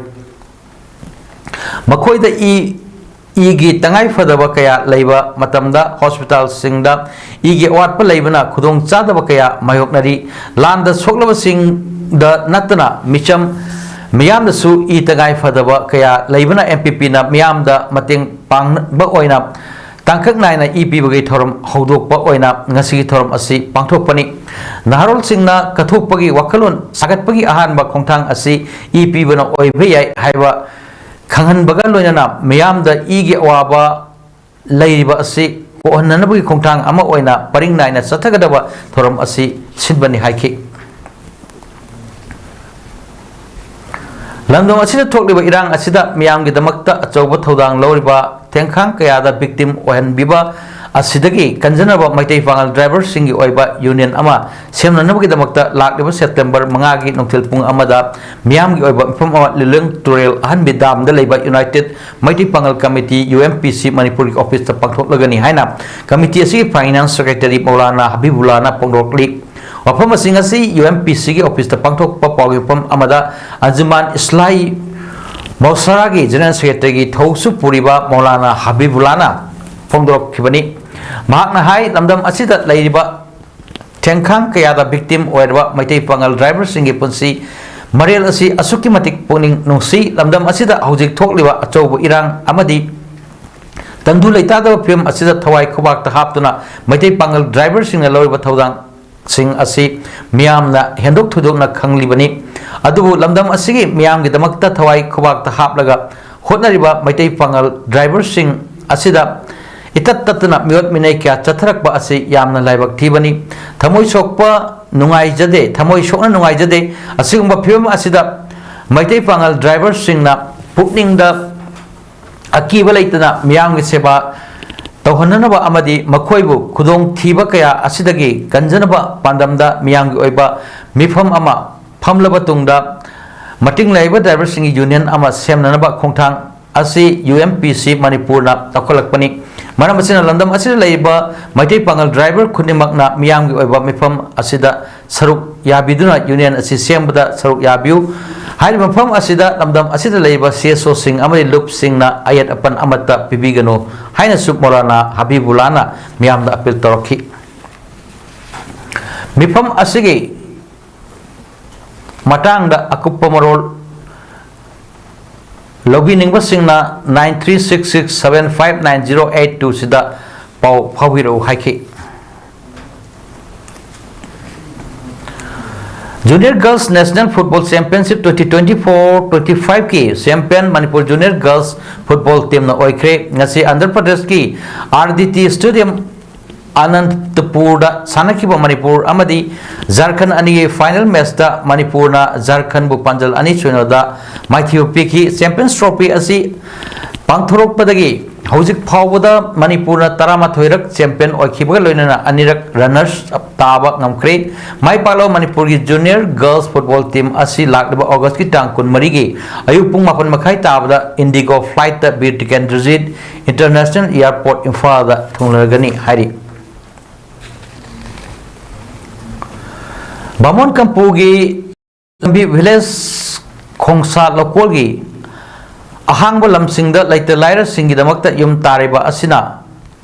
ꯃꯈꯣꯏꯗ ꯏ, ꯏꯒꯤ ꯇꯉꯥꯏ ꯐꯗꯕ ꯀꯌꯥ ꯂꯩꯕ ꯃꯇꯝꯗ ꯍꯣꯁꯄꯤꯇꯥꯜꯁꯤꯡꯗ ꯏꯒꯤ ꯑꯋꯥꯠꯄ ꯂꯩꯕꯅ ꯈꯨꯗꯣꯡ ꯆꯥꯗꯕ ꯀꯌꯥ ꯃꯥꯌꯣꯛꯅꯔꯤ꯫ ꯂꯥꯟꯗ ꯁꯣꯛꯂꯕꯁꯤꯡꯗ ꯅꯠꯇꯅ ꯃꯤꯆꯝ ꯃꯤꯌꯥꯝꯗꯁꯨ ꯏ ꯇꯉꯥꯏ ꯐꯗꯕ ꯀꯌꯥ ꯂꯩꯕꯅ M P P ꯅ ꯃꯤꯌꯥꯝꯗ ꯃꯇꯦꯡ ꯄꯥꯡꯅꯕ ꯑꯣꯏꯅ ꯇꯥꯡꯀꯛ ꯅꯥꯏꯅ ꯏ ꯄꯤꯕꯒꯤ ꯊꯧꯔꯝ ꯍꯧꯗꯣꯛꯄ ꯑꯣꯏꯅ ꯉꯁꯤꯒꯤ ꯊꯧꯔꯝ ꯑꯁꯤ ꯄꯥꯡꯊꯣꯛꯄꯅꯤ꯫ ꯅꯍꯥꯔꯣꯜꯁꯤꯡꯅ ꯀꯠꯊꯣꯛꯄꯒꯤ ꯋꯥꯈꯜꯂꯣꯟ ꯁꯥꯒꯠꯄꯒꯤ ꯑꯍꯥꯟꯕ ꯈꯣꯡꯊꯥꯡ ꯑꯁꯤ ꯏ ꯄꯤꯕꯅ ꯑꯣꯏꯕ ꯌꯥꯏ ꯍꯥꯏꯕ ꯈꯪꯍꯟꯕꯒ ꯂꯣꯏꯅꯅ ꯃꯤꯌꯥꯝꯗ ꯏꯒꯤ ꯑꯋꯥꯕ ꯂꯩꯔꯤꯕ ꯑꯁꯤ ꯀꯣꯛꯍꯟꯅꯅꯕꯒꯤ ꯈꯣꯡꯊꯥꯡ ꯑꯃ ꯑꯣꯏꯅ ꯄꯔꯤꯡ ꯅꯥꯏꯅ ꯆꯠꯊꯒꯗꯕ ꯊꯧꯔꯝ ꯑꯁꯤ ꯁꯤꯟꯕꯅꯤ ꯍꯥꯏꯈꯤ꯫ ꯂꯝꯗꯝ ꯑꯁꯤꯗ ꯊꯣꯛꯂꯤꯕ ꯏꯔꯥꯡ ꯑꯁꯤꯗ ꯃꯤꯌꯥꯝꯒꯤꯗꯃꯛꯇ ꯑꯆꯧꯕ ꯊꯧꯗꯥꯡ ꯂꯧꯔꯤꯕ ꯊꯦꯡꯈꯥꯡ ꯀꯌꯥꯗ victim ꯑꯣꯏꯍꯟꯕꯤꯕ ꯑꯁꯤꯗꯒꯤ ꯀꯟꯖꯅꯕ ꯃꯩꯇꯩ ꯄꯥꯉꯜ driver ꯁꯤꯡꯒꯤ ꯑꯣꯏꯕ union ꯑꯃ ꯁꯦꯝꯅꯅꯕꯒꯤꯗꯃꯛꯇ ꯂꯥꯛꯂꯤꯕ September ꯃꯉꯥꯒꯤ ꯅꯨꯡꯊꯤꯜ ꯄꯨꯡ ꯑꯃꯗ ꯃꯤꯌꯥꯝꯒꯤ ꯑꯣꯏꯕ ꯃꯐꯝ ꯑꯃ, ꯂꯤꯂꯣꯡ ꯇꯨꯔꯦꯜ ꯑꯍꯟꯕꯤ dam ꯗ ꯂꯩꯕ United ꯃꯩꯇꯩ ꯄꯥꯉꯜ Committee, U M P C, ꯃꯅꯤꯄꯨꯔꯒꯤ office ꯇ ꯄꯥꯡꯊꯣꯛꯂꯒꯅꯤ ꯍꯥꯏꯅ committee ꯑꯁꯤꯒꯤ finance secretary ꯃꯧꯂꯥꯅꯥ ꯍꯕꯤꯕꯨꯜꯂꯥꯅ ꯐꯣꯡꯗꯣꯔꯛꯂꯤ꯫ ꯋꯥꯐꯝ ꯑꯁꯤꯡ ꯑꯁꯤ U M P C ꯒꯤ office ꯇ ꯄꯥꯡꯊꯣꯛꯄ ꯄꯥꯎꯒꯤ ꯃꯐꯝ ꯑꯃꯗ ꯑꯟꯖꯨꯃꯥꯟ ꯏꯁꯂꯥꯍꯤ ꯃꯧꯁꯥꯔꯥꯒꯤ general secretary ꯒꯤ ꯊꯧꯁꯨ ꯄꯨꯔꯤꯕ ꯃꯧꯂꯥꯅꯥ ꯍꯕꯤꯕꯨꯜꯂꯥꯅ ꯐꯣꯡꯗꯣꯔꯛꯈꯤꯕꯅꯤ꯫ ꯃꯍꯥꯛꯅ ꯍꯥꯏ, ꯂꯝꯗꯝ ꯑꯁꯤꯗ ꯂꯩꯔꯤꯕ ꯊꯦꯡꯈꯥꯡ ꯀꯌꯥꯗ victim ꯑꯣꯏꯔꯕ ꯃꯩꯇꯩ ꯄꯥꯉꯜ driver ꯁꯤꯡꯒꯤ ꯄꯨꯟꯁꯤ ꯃꯔꯦꯜ ꯑꯁꯤ ꯑꯁꯨꯛꯀꯤ ꯃꯇꯤꯛ ꯄꯨꯛꯅꯤꯡ ꯅꯨꯡꯁꯤ꯫ ꯂꯝꯗꯝ ꯑꯁꯤꯗ ꯍꯧꯖꯤꯛ ꯊꯣꯛꯂꯤꯕ ꯑꯆꯧꯕ ꯏꯔꯥꯡ ꯑꯃꯗꯤ ꯇꯪꯗꯨ ꯂꯩꯇꯥꯗꯕ ꯐꯤꯕꯝ ꯑꯁꯤꯗ ꯊꯋꯥꯏ ꯈꯨꯕꯥꯛꯇ ꯍꯥꯞꯇꯨꯅ ꯃꯩꯇꯩ ꯄꯥꯉꯜ driver ꯁꯤꯡꯅ ꯂꯧꯔꯤꯕ ꯊꯧꯗꯥꯡꯁꯤꯡ ꯑꯁꯤ ꯃꯤꯌꯥꯝꯅ ꯍꯦꯟꯗꯣꯛ ꯊꯣꯏꯗꯣꯛꯅ ꯈꯪꯂꯤꯕꯅꯤ꯫ ꯑꯗꯨꯕꯨ ꯂꯝꯗꯝ ꯑꯁꯤꯒꯤ ꯃꯤꯌꯥꯝꯒꯤꯗꯃꯛꯇ ꯊꯋꯥꯏ ꯈꯨꯕꯥꯛꯇ ꯍꯥꯞꯂꯒ ꯍꯣꯠꯅꯔꯤꯕ ꯃꯩꯇꯩ ꯄꯥꯉꯜ driver ꯁꯤꯡ ꯑꯁꯤꯗ ꯏꯇꯠ ꯇꯠꯇꯅ ꯃꯤꯑꯣꯠ ꯃꯤꯅꯩ ꯀꯌꯥ ꯆꯠꯊꯔꯛꯄ ꯑꯁꯤ ꯌꯥꯝꯅ ꯂꯥꯏꯕꯛ ꯊꯤꯕꯅꯤ꯫ ꯊꯃꯣꯏ ꯁꯣꯛꯄ ꯅꯨꯡꯉꯥꯏꯖꯗꯦ, ꯊꯃꯣꯏ ꯁꯣꯛꯅ ꯅꯨꯡꯉꯥꯏꯖꯗꯦ꯫ ꯑꯁꯤꯒꯨꯝꯕ ꯐꯤꯕꯝ ꯑꯁꯤꯗ ꯃꯩꯇꯩ ꯄꯥꯉꯜ driver ꯁꯤꯡꯅ ꯄꯨꯛꯅꯤꯡꯗ ꯑꯀꯤꯕ ꯂꯩꯇꯅ ꯃꯤꯌꯥꯝꯒꯤ ꯁꯦꯕꯥ ꯇꯧꯍꯟꯅꯅꯕ ꯑꯃꯗꯤ ꯃꯈꯣꯏꯕꯨ ꯈꯨꯗꯣꯡꯊꯤꯕ ꯀꯌꯥ ꯑꯁꯤꯗꯒꯤ ꯀꯟꯖꯅꯕ ꯄꯥꯟꯗꯝꯗ ꯃꯤꯌꯥꯝꯒꯤ ꯑꯣꯏꯕ ꯃꯤꯐꯝ ꯑꯃ ꯐꯝꯂꯕ ꯇꯨꯡꯗ ꯃꯇꯤꯡ ꯂꯩꯕ ꯗ꯭ꯔꯥꯏꯚꯔꯁꯤꯡꯒꯤ ꯌꯨꯅꯤꯌꯟ ꯑꯃ ꯁꯦꯝꯅꯅꯕ ꯈꯣꯡꯊꯥꯡ ꯑꯁꯤ ꯌꯨ ꯑꯦꯝ ꯄꯤ ꯁꯤ ꯃꯅꯤꯄꯨꯔꯅ ꯂꯧꯈꯠꯂꯛꯄꯅꯤ꯫ ꯃꯔꯝ ꯑꯁꯤꯅ ꯂꯝꯗꯝ ꯑꯁꯤꯗ ꯂꯩꯔꯤꯕ ꯃꯩꯇꯩ ꯄꯥꯉꯜ ꯗ꯭ꯔꯥꯏꯚꯔ ꯈꯨꯗꯤꯡꯃꯛꯅ ꯃꯤꯌꯥꯝꯒꯤ ꯑꯣꯏꯕ ꯃꯤꯐꯝ ꯑꯁꯤꯗ ꯁꯔꯨꯛ ꯌꯥꯕꯤꯗꯨꯅ ꯌꯨꯅꯤꯌꯟ ꯑꯁꯤ ꯁꯦꯝꯕꯗ ꯁꯔꯨꯛ ꯌꯥꯕꯤꯌꯨ꯫ ꯍꯥꯏꯔꯤꯕ ꯃꯐꯝ ꯑꯁꯤꯗ ꯂꯝꯗꯝ ꯑꯁꯤꯗ ꯂꯩꯔꯤꯕ ꯁꯤ ꯑꯦꯁ ꯑꯣꯁꯤꯡ ꯑꯃꯗꯤ ꯂꯨꯞꯁꯤꯡꯅ ꯑꯌꯦꯠ ꯑꯄꯟ ꯑꯃꯠꯇ ꯄꯤꯕꯤꯒꯅꯨ ꯍꯥꯏꯅꯁꯨ ꯃꯧꯂꯥꯅꯥ ꯍꯕꯤꯕꯨꯜꯂꯥꯅ ꯃꯤꯌꯥꯝꯗ ꯑꯄꯤꯜ ꯇꯧꯔꯛꯈꯤ꯫ ꯃꯤꯐꯝ ꯑꯁꯤꯒꯤ ꯃꯇꯥꯡꯗ ꯑꯀꯨꯞꯄ ꯃꯔꯣꯜ ꯂꯧꯕꯤꯅꯤꯡꯕꯁꯤꯡꯅ nine three six six seven five nine zero eight two ꯁꯤꯗ ꯄꯥꯎ ꯐꯥꯎꯕꯤꯔꯛꯎ ꯍꯥꯏꯈꯤ꯫ Junior Girls National Football Championship twenty twenty-four twenty-five ꯀꯤ champion Manipur Junior Girls Football teamꯅ ꯑꯣꯏꯈ꯭ꯔꯦ꯫ ꯉꯁꯤ ꯑꯟꯙ꯭ꯔ ꯄ꯭ꯔꯗꯦꯁꯀꯤ R D T Stadium ꯑꯅꯟꯇꯄꯨꯔꯗ ꯁꯥꯟꯅꯈꯤꯕ ꯃꯅꯤꯄꯨꯔ ꯑꯃꯗꯤ ꯖꯥꯔꯈꯟ ꯑꯅꯤꯒꯤ final matchꯇ ꯃꯅꯤꯄꯨꯔꯅ ꯖꯥꯔꯈꯟꯕꯨ ꯄꯥꯟꯖꯜ ꯑꯅꯤ ꯁꯣꯏꯅꯗ ꯃꯥꯏꯊꯤꯕ ꯄꯤꯈꯤ꯫ Champions Trophy ꯑꯁꯤ ꯄꯥꯡꯊꯣꯔꯛꯄꯗꯒꯤ ꯍꯧꯖꯤꯛ ꯐꯥꯎꯕꯗ ꯃꯅꯤꯄꯨꯔꯅ ꯇꯔꯥꯃꯥꯊꯣꯏꯔꯛ champion ꯑꯣꯏꯈꯤꯕꯒ ꯂꯣꯏꯅꯅ ꯑꯅꯤꯔꯛ runners up ꯇꯥꯕ ꯉꯝꯈ꯭ꯔꯦ꯫ ꯃꯥꯏ ꯄꯥꯛꯂꯕ ꯃꯅꯤꯄꯨꯔꯒꯤ Junior Girls Football Team ꯑꯁꯤ ꯂꯥꯛꯂꯤꯕ Augustꯀꯤ ꯇꯥꯡ ꯀꯨꯟꯃꯔꯤꯒꯤ ꯑꯌꯨꯛ ꯄꯨꯡ ꯃꯥꯄꯟ ꯃꯈꯥꯏ ꯇꯥꯕꯗ IndiGo flightꯇ Bir Tikendrajit International Airport ꯏꯝꯐꯥꯜꯗ ꯊꯨꯡꯂꯒꯅꯤ ꯍꯥꯏꯔꯤ꯫ ꯕꯥꯃꯣꯟ ꯀꯝꯄꯨꯒꯤ ꯂꯝꯕꯤ village ꯈꯣꯡꯁꯥ ꯂꯧꯀꯣꯜꯒꯤ ꯑꯍꯥꯡꯕ ꯂꯝꯁꯤꯡꯗ ꯂꯩꯇ ꯂꯥꯏꯔꯁꯤꯡꯒꯤꯗꯃꯛꯇ ꯌꯨꯝ ꯇꯥꯔꯤꯕ ꯑꯁꯤꯅ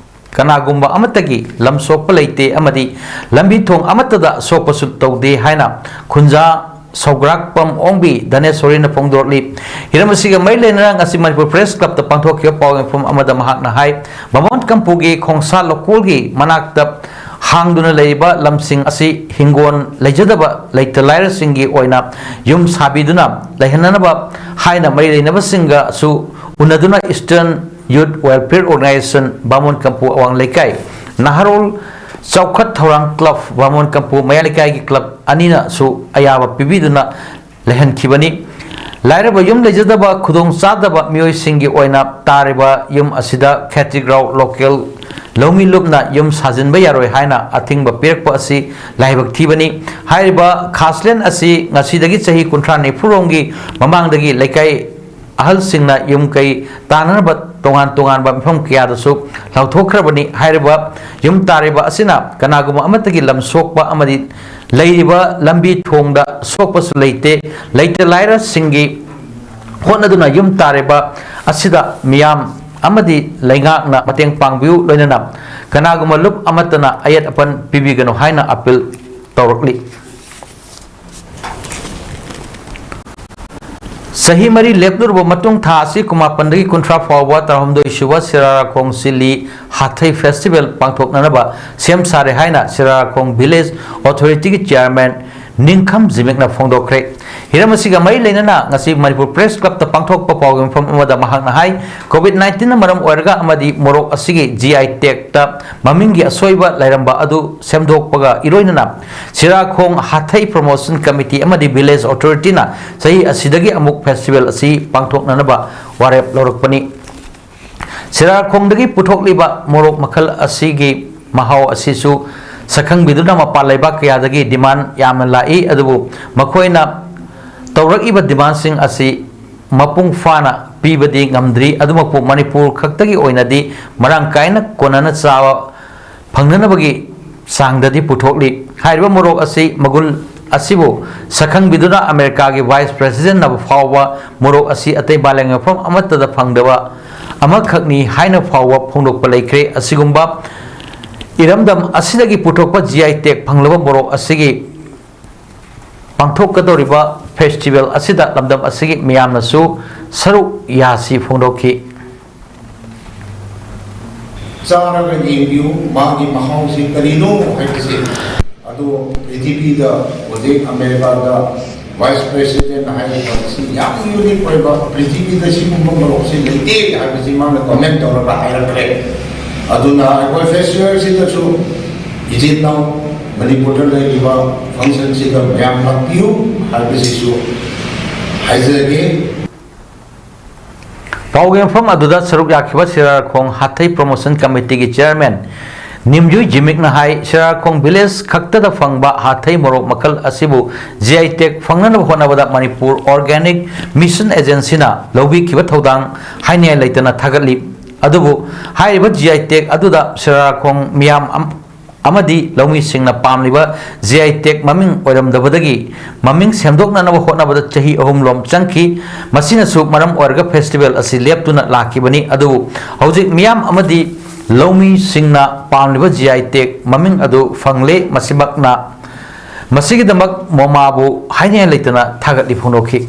ꯀꯅꯥꯒꯨꯝꯕ ꯑꯃꯠꯇꯒꯤ ꯂꯝ ꯁꯣꯛꯄ ꯂꯩꯇꯦ ꯑꯃꯗꯤ ꯂꯝꯕꯤ ꯊꯣꯡ ꯑꯃꯠꯇꯗ ꯁꯣꯛꯄꯁꯨ ꯇꯧꯗꯦ ꯍꯥꯏꯅ ꯈꯨꯟꯖꯥ ꯁꯧꯒ꯭ꯔꯥꯛꯄꯝ ꯑꯣꯡꯕꯤ ꯙꯅꯦꯁꯣꯔꯤꯅ ꯐꯣꯡꯗꯣꯔꯛꯂꯤ꯫ ꯍꯤꯔꯝ ꯑꯁꯤꯒ ꯃꯔꯤ ꯂꯩꯅꯅ ꯉꯁꯤ ꯃꯅꯤꯄꯨꯔ Press Clubꯇ ꯄꯥꯡꯊꯣꯛꯈꯤꯕ ꯄꯥꯎ ꯃꯤꯐꯝ ꯑꯃꯗ ꯃꯍꯥꯛꯅ ꯍꯥꯏ, ꯕꯥꯃꯣꯟ ꯀꯝꯄꯨꯒꯤ ꯈꯣꯡꯁꯥ ꯂꯧꯀꯣꯜꯒꯤ ꯃꯅꯥꯛꯇ ꯍꯥꯡꯗꯨꯅ ꯂꯩꯔꯤꯕ ꯂꯝꯁꯤꯡ ꯑꯁꯤ ꯍꯤꯡꯒꯣꯜ ꯂꯩꯖꯗꯕ ꯂꯩꯇ ꯂꯥꯏꯔꯁꯤꯡꯒꯤ ꯑꯣꯏꯅ ꯌꯨꯝ ꯁꯥꯕꯤꯗꯨꯅ ꯂꯩꯍꯟꯅꯅꯕ ꯍꯥꯏꯅ ꯃꯔꯤ ꯂꯩꯅꯕꯁꯤꯡꯒꯁꯨ ꯎꯅꯗꯨꯅ Eastern Youth Welfare Organisation ꯕꯥꯃꯣꯟ ꯀꯝꯄꯨ ꯑꯋꯥꯡ ꯂꯩꯀꯥꯏ, ꯅꯍꯥꯔꯣꯜ ꯆꯥꯎꯈꯠ ꯊꯧꯔꯥꯡ club ꯕꯥꯃꯣꯟ ꯀꯝꯄꯨ ꯃꯌꯥꯏ ꯂꯩꯀꯥꯏꯒꯤ club ꯑꯅꯤꯅꯁꯨ ꯑꯌꯥꯕ ꯄꯤꯕꯤꯗꯨꯅ ꯂꯩꯍꯟꯈꯤꯕꯅꯤ꯫ ꯂꯥꯏꯔꯕ ꯌꯨꯝ ꯂꯩꯖꯗꯕ ꯈꯨꯗꯣꯡ ꯆꯥꯗꯕ ꯃꯤꯑꯣꯏꯁꯤꯡꯒꯤ ꯑꯣꯏꯅ ꯇꯥꯔꯤꯕ ꯌꯨꯝ ꯑꯁꯤꯗ ꯈꯦꯇ꯭ꯔꯤꯒ꯭ꯔꯥꯎ ꯂꯣꯀꯦꯜ ꯂꯧꯃꯤ ꯂꯨꯞꯅ ꯌꯨꯝ ꯁꯥꯖꯤꯟꯕ ꯌꯥꯔꯣꯏ ꯍꯥꯏꯅ ꯑꯊꯤꯡꯕ ꯄꯤꯔꯛꯄ ꯑꯁꯤ ꯂꯥꯏꯕꯛ ꯊꯤꯕꯅꯤ꯫ ꯍꯥꯏꯔꯤꯕ ꯈꯥꯁꯂꯦꯟ ꯑꯁꯤ ꯉꯁꯤꯗꯒꯤ ꯆꯍꯤ ꯀꯨꯟꯊ꯭ꯔꯥ ꯅꯤꯐꯨꯔꯣꯝꯒꯤ ꯃꯃꯥꯡꯗꯒꯤ ꯂꯩꯀꯥꯏ ꯑꯍꯜꯁꯤꯡꯅ ꯌꯨꯝ ꯀꯩ ꯇꯥꯅꯅꯕ ꯇꯣꯉꯥꯟ ꯇꯣꯉꯥꯟꯕ ꯃꯐꯝ ꯀꯌꯥꯗꯁꯨ ꯂꯧꯊꯣꯛꯈ꯭ꯔꯕꯅꯤ꯫ ꯍꯥꯏꯔꯤꯕ ꯌꯨꯝ ꯇꯥꯔꯤꯕ ꯑꯁꯤꯅ ꯀꯅꯥꯒꯨꯝꯕ ꯑꯃꯠꯇꯒꯤ ꯂꯝ ꯁꯣꯛꯄ ꯑꯃꯗꯤ ꯂꯩꯔꯤꯕ ꯂꯝꯕꯤ ꯊꯣꯡꯗ ꯁꯣꯛꯄꯁꯨ ꯂꯩꯇꯦ꯫ ꯂꯩꯇ ꯂꯥꯏꯔꯁꯤꯡꯒꯤ ꯍꯣꯠꯅꯗꯨꯅ ꯌꯨꯝ ꯇꯥꯔꯤꯕ ꯑꯁꯤꯗ ꯃꯤꯌꯥꯝ ꯑꯃꯗꯤ ꯂꯩꯉꯥꯛꯅ ꯃꯇꯦꯡ ꯄꯥꯡꯕꯤꯌꯨ, ꯂꯣꯏꯅꯅ ꯀꯅꯥꯒꯨꯝꯕ ꯂꯨꯞ ꯑꯃꯠꯇꯅ ꯑꯌꯦꯠ ꯑꯄꯟ ꯄꯤꯕꯤꯒꯅꯨ ꯍꯥꯏꯅ ꯑꯄꯤꯜ ꯇꯧꯔꯛꯂꯤ꯫ ꯆꯍꯤ ꯃꯔꯤ ꯂꯦꯞꯂꯨꯔꯕ ꯃꯇꯨꯡ ꯊꯥ ꯑꯁꯤ ꯀꯨꯟꯃꯥꯄꯟꯗꯒꯤ ꯀꯨꯟꯊ꯭ꯔꯥ ꯐꯥꯎꯕ ꯇꯔꯥꯍꯨꯝꯗꯣꯏ ꯁꯨꯕ ꯁꯤꯔꯥꯔꯥꯈꯣꯡ ꯆꯤꯂꯤ ꯍꯥꯊꯩ ꯐꯦꯁꯇꯤꯚꯦꯜ ꯄꯥꯡꯊꯣꯛꯅꯅꯕ ꯁꯦꯝ ꯁꯥꯔꯦ ꯍꯥꯏꯅ ꯁꯤꯔꯥꯔꯥꯈꯣꯡ ꯚꯤꯂꯦꯖ ꯑꯣꯊꯣꯔꯤꯇꯤꯒꯤ ꯆꯤꯌꯥꯔꯃꯦꯟ ꯅꯤꯡꯈꯝ ꯖꯤꯃꯤꯛꯅ ꯐꯣꯡꯗꯣꯛꯈ꯭ꯔꯦ꯫ ꯍꯤꯔꯝ ꯑꯁꯤꯒ ꯃꯔꯤ ꯂꯩꯅꯅ ꯉꯁꯤ ꯃꯅꯤꯄꯨꯔ ꯄ꯭ꯔꯦꯁ ꯀ꯭ꯂꯕꯇ ꯄꯥꯡꯊꯣꯛꯄ ꯄꯥꯎꯒꯤ ꯃꯐꯝ ꯑꯃꯗ ꯃꯍꯥꯛꯅ ꯍꯥꯏ, ꯀꯣꯚꯤꯗ ꯅꯥꯏꯟꯇꯤꯟꯅ ꯃꯔꯝ ꯑꯣꯏꯔꯒ ꯑꯃꯗꯤ ꯃꯣꯔꯣꯛ ꯑꯁꯤꯒꯤ ꯖꯤ ꯑꯥꯏ ꯇꯦꯒꯇ ꯃꯃꯤꯡꯒꯤ ꯑꯁꯣꯏꯕ ꯂꯩꯔꯝꯕ ꯑꯗꯨ ꯁꯦꯝꯗꯣꯛꯄꯒ ꯏꯔꯣꯏꯅꯅ ꯁꯤꯔꯥꯈꯣꯡ ꯍꯥꯊꯩ ꯄ꯭ꯔꯣꯃꯣꯁꯟ ꯀꯃꯤꯇꯤ ꯑꯃꯗꯤ ꯚꯤꯂꯦꯖ ꯑꯣꯊꯣꯔꯤꯇꯤꯅ ꯆꯍꯤ ꯑꯁꯤꯗꯒꯤ ꯑꯃꯨꯛ ꯐꯦꯁꯇꯤꯚꯦꯜ ꯑꯁꯤ ꯄꯥꯡꯊꯣꯛꯅꯅꯕ ꯋꯥꯔꯦꯞ ꯂꯧꯔꯛꯄꯅꯤ꯫ ꯁꯤꯔꯥꯈꯣꯡꯗꯒꯤ ꯄꯨꯊꯣꯛꯂꯤꯕ ꯃꯣꯔꯣꯛ ꯃꯈꯜ ꯑꯁꯤꯒꯤ ꯃꯍꯥꯎ ꯑꯁꯤꯁꯨ ꯁꯛꯈꯪꯕꯤꯗꯨꯅ ꯃꯄꯥꯟ ꯂꯩꯕꯥꯛ ꯀꯌꯥꯗꯒꯤ ꯗꯤꯃꯥꯟ ꯌꯥꯝꯅ ꯂꯥꯛꯏ, ꯑꯗꯨꯕꯨ ꯃꯈꯣꯏꯅ ꯇꯧꯔꯛꯏꯕ ꯗꯤꯃꯥꯟꯁꯤꯡ ꯑꯁꯤ ꯃꯄꯨꯡ ꯐꯥꯅ ꯄꯤꯕꯗꯤ ꯉꯝꯗ꯭ꯔꯤ꯫ ꯑꯗꯨꯃꯛꯄꯨ ꯃꯅꯤꯄꯨꯔ ꯈꯛꯇꯒꯤ ꯑꯣꯏꯅꯗꯤ ꯃꯔꯥꯡ ꯀꯥꯏꯅ ꯀꯣꯟꯅꯅ ꯆꯥꯕ ꯐꯪꯅꯅꯕꯒꯤ ꯆꯥꯡꯗꯗꯤ ꯄꯨꯊꯣꯛꯂꯤ꯫ ꯍꯥꯏꯔꯤꯕ ꯃꯣꯔꯣꯛ ꯑꯁꯤ ꯃꯒꯨꯟ ꯑꯁꯤꯕꯨ ꯁꯛꯈꯪꯕꯤꯗꯨꯅ ꯑꯃꯦꯔꯤꯀꯥꯒꯤ ꯚꯥꯏꯁ ꯄ꯭ꯔꯦꯁꯤꯗꯦꯟꯠꯅ ꯐꯥꯎꯕ ꯃꯣꯔꯣꯛ ꯑꯁꯤ ꯑꯇꯩ ꯃꯥꯂꯦꯝꯒꯤ ꯃꯐꯝ ꯑꯃꯠꯇꯗ ꯐꯪꯗꯕ ꯑꯃꯈꯛꯅꯤ ꯍꯥꯏꯅ ꯐꯥꯎꯕ ꯐꯣꯡꯗꯣꯛꯄ ꯂꯩꯈ꯭ꯔꯦ꯫ ꯑꯁꯤꯒꯨꯝꯕ ꯏꯔꯝꯗꯝ ꯑꯁꯤꯗꯒꯤ ꯄꯨꯊꯣꯛꯄ ꯖꯤ ꯑꯥꯏ ꯇꯦꯒ ꯐꯪꯂꯕ ꯃꯣꯔꯣꯛ ꯑꯁꯤꯒꯤ ꯄꯥꯡꯊꯣꯛꯀꯗꯧꯔꯤꯕ ꯐꯦꯁꯇꯤꯚꯦꯜ ꯑꯁꯤꯗ ꯂꯝꯗꯝ ꯑꯁꯤꯒꯤ ꯃꯤꯌꯥꯝꯅꯁꯨ ꯁꯔꯨꯛ ꯌꯥꯁꯤ ꯐꯣꯡꯗꯣꯛꯈꯤ꯫ ꯆꯥꯔꯒ ꯌꯦꯡꯕꯤꯌꯨ, ꯃꯥꯒꯤ ꯃꯍꯥꯎꯁꯤ ꯀꯔꯤꯅꯣ ꯍꯥꯏꯕꯁꯦ꯫ ꯑꯗꯣ ꯄ꯭ꯔꯤꯊꯤꯕꯤꯗ ꯍꯧꯖꯤꯛ ꯑꯃꯦꯔꯤꯀꯥꯗ ꯚꯥꯏꯁ ꯄ꯭ꯔꯦꯁꯤꯗꯦꯟꯠ ꯍꯥꯏꯔꯤꯕ ꯑꯁꯤ ꯌꯥꯝ ꯌꯨꯅꯤꯛ ꯑꯣꯏꯕ, ꯄ꯭ꯔꯤꯊꯤꯕꯤꯗ ꯁꯤꯒꯨꯝꯕ ꯃꯣꯔꯣꯛꯁꯤ ꯂꯩꯇꯦ ꯍꯥꯏꯕꯁꯤ ꯃꯥꯅ ꯀꯃꯦꯟꯠ ꯇꯧꯔꯒ ꯍꯥꯏꯔꯛꯈ꯭ꯔꯦ꯫ ꯑꯗꯨꯅ ꯑꯩꯈꯣꯏ ꯐꯦꯁꯇꯤꯚꯦꯜꯁꯤꯗꯁꯨ ꯏꯆꯤꯟ ꯏꯅꯥꯎ ꯃꯅꯤꯄꯨꯔꯗ ꯂꯩꯔꯤꯕ ꯐꯪꯁꯟꯁꯤꯗ ꯃꯌꯥꯝ ꯂꯥꯛꯄꯤꯌꯨ ꯍꯥꯏꯕꯁꯤꯁꯨ ꯍꯥꯏꯖꯔꯒꯦ꯫ ꯄꯥꯎꯒꯤ ꯃꯐꯝ ꯑꯗꯨꯗ ꯁꯔꯨꯛ ꯌꯥꯈꯤꯕ ꯁꯤꯔꯥꯔꯈꯣꯡ ꯍꯥꯊꯩ ꯄ꯭ꯔꯣꯃꯣꯁꯟ ꯀꯃꯤꯇꯤꯒꯤ ꯆꯤꯌꯔꯃꯦꯟ ꯅꯤꯝꯖꯨꯏ ꯖꯤꯃꯤꯛꯅ ꯍꯥꯏ, ꯁꯤꯔꯥꯔꯈꯣꯡ ꯚꯤꯂꯦꯖ ꯈꯛꯇꯗ ꯐꯪꯕ ꯍꯥꯊꯩ ꯃꯣꯔꯣꯛ ꯃꯈꯜ ꯑꯁꯤꯕꯨ ꯖꯤ ꯑꯥꯏ ꯇꯦꯒ ꯐꯪꯅꯅꯕ ꯍꯣꯠꯅꯕꯗ ꯃꯅꯤꯄꯨꯔ ꯑꯣꯔꯒꯥꯅꯤꯛ ꯃꯤꯁꯟ ꯑꯦꯖꯦꯟꯁꯤꯅ ꯂꯧꯕꯤꯈꯤꯕ ꯊꯧꯗꯥꯡ ꯍꯥꯏꯅꯤꯡꯉꯥꯏ ꯂꯩꯇꯅ ꯊꯥꯒꯠꯂꯤ꯫ ꯑꯗꯨꯕꯨ ꯍꯥꯏꯔꯤꯕ ꯖꯤ ꯑꯥꯏ ꯇꯦꯒ ꯑꯗꯨꯗ ꯁꯤꯔꯥꯔꯈꯣꯡ ꯃꯤꯌꯥꯝ ꯑꯃꯗꯤ ꯂꯧꯃꯤꯁꯤꯡꯅ ꯄꯥꯝꯂꯤꯕ ꯖꯤ ꯑꯥꯏ ꯇꯦꯒ ꯃꯃꯤꯡ ꯑꯣꯏꯔꯝꯗꯕꯗꯒꯤ ꯃꯃꯤꯡ ꯁꯦꯝꯗꯣꯛꯅꯅꯕ ꯍꯣꯠꯅꯕꯗ ꯆꯍꯤ ꯑꯍꯨꯝ ꯂꯣꯝ ꯆꯪꯈꯤ꯫ ꯃꯁꯤꯅꯁꯨ ꯃꯔꯝ ꯑꯣꯏꯔꯒ ꯐꯦꯁꯇꯤꯚꯦꯜ ꯑꯁꯤ ꯂꯦꯞꯇꯨꯅ ꯂꯥꯛꯈꯤꯕꯅꯤ꯫ ꯑꯗꯨꯕꯨ ꯍꯧꯖꯤꯛ ꯃꯤꯌꯥꯝ ꯑꯃꯗꯤ ꯂꯧꯃꯤꯁꯤꯡꯅ ꯄꯥꯝꯂꯤꯕ ꯖꯤ ꯑꯥꯏ ꯇꯦꯒ ꯃꯃꯤꯡ ꯑꯗꯨ ꯐꯪꯂꯦ꯫ ꯃꯁꯤꯃꯛꯅ, ꯃꯁꯤꯒꯤꯗꯃꯛ ꯃꯣꯃꯥꯕꯨ ꯍꯥꯏꯅꯤꯡꯉꯥꯏ ꯂꯩꯇꯅ ꯊꯥꯒꯠꯂꯤ ꯐꯣꯡꯗꯣꯛꯈꯤ꯫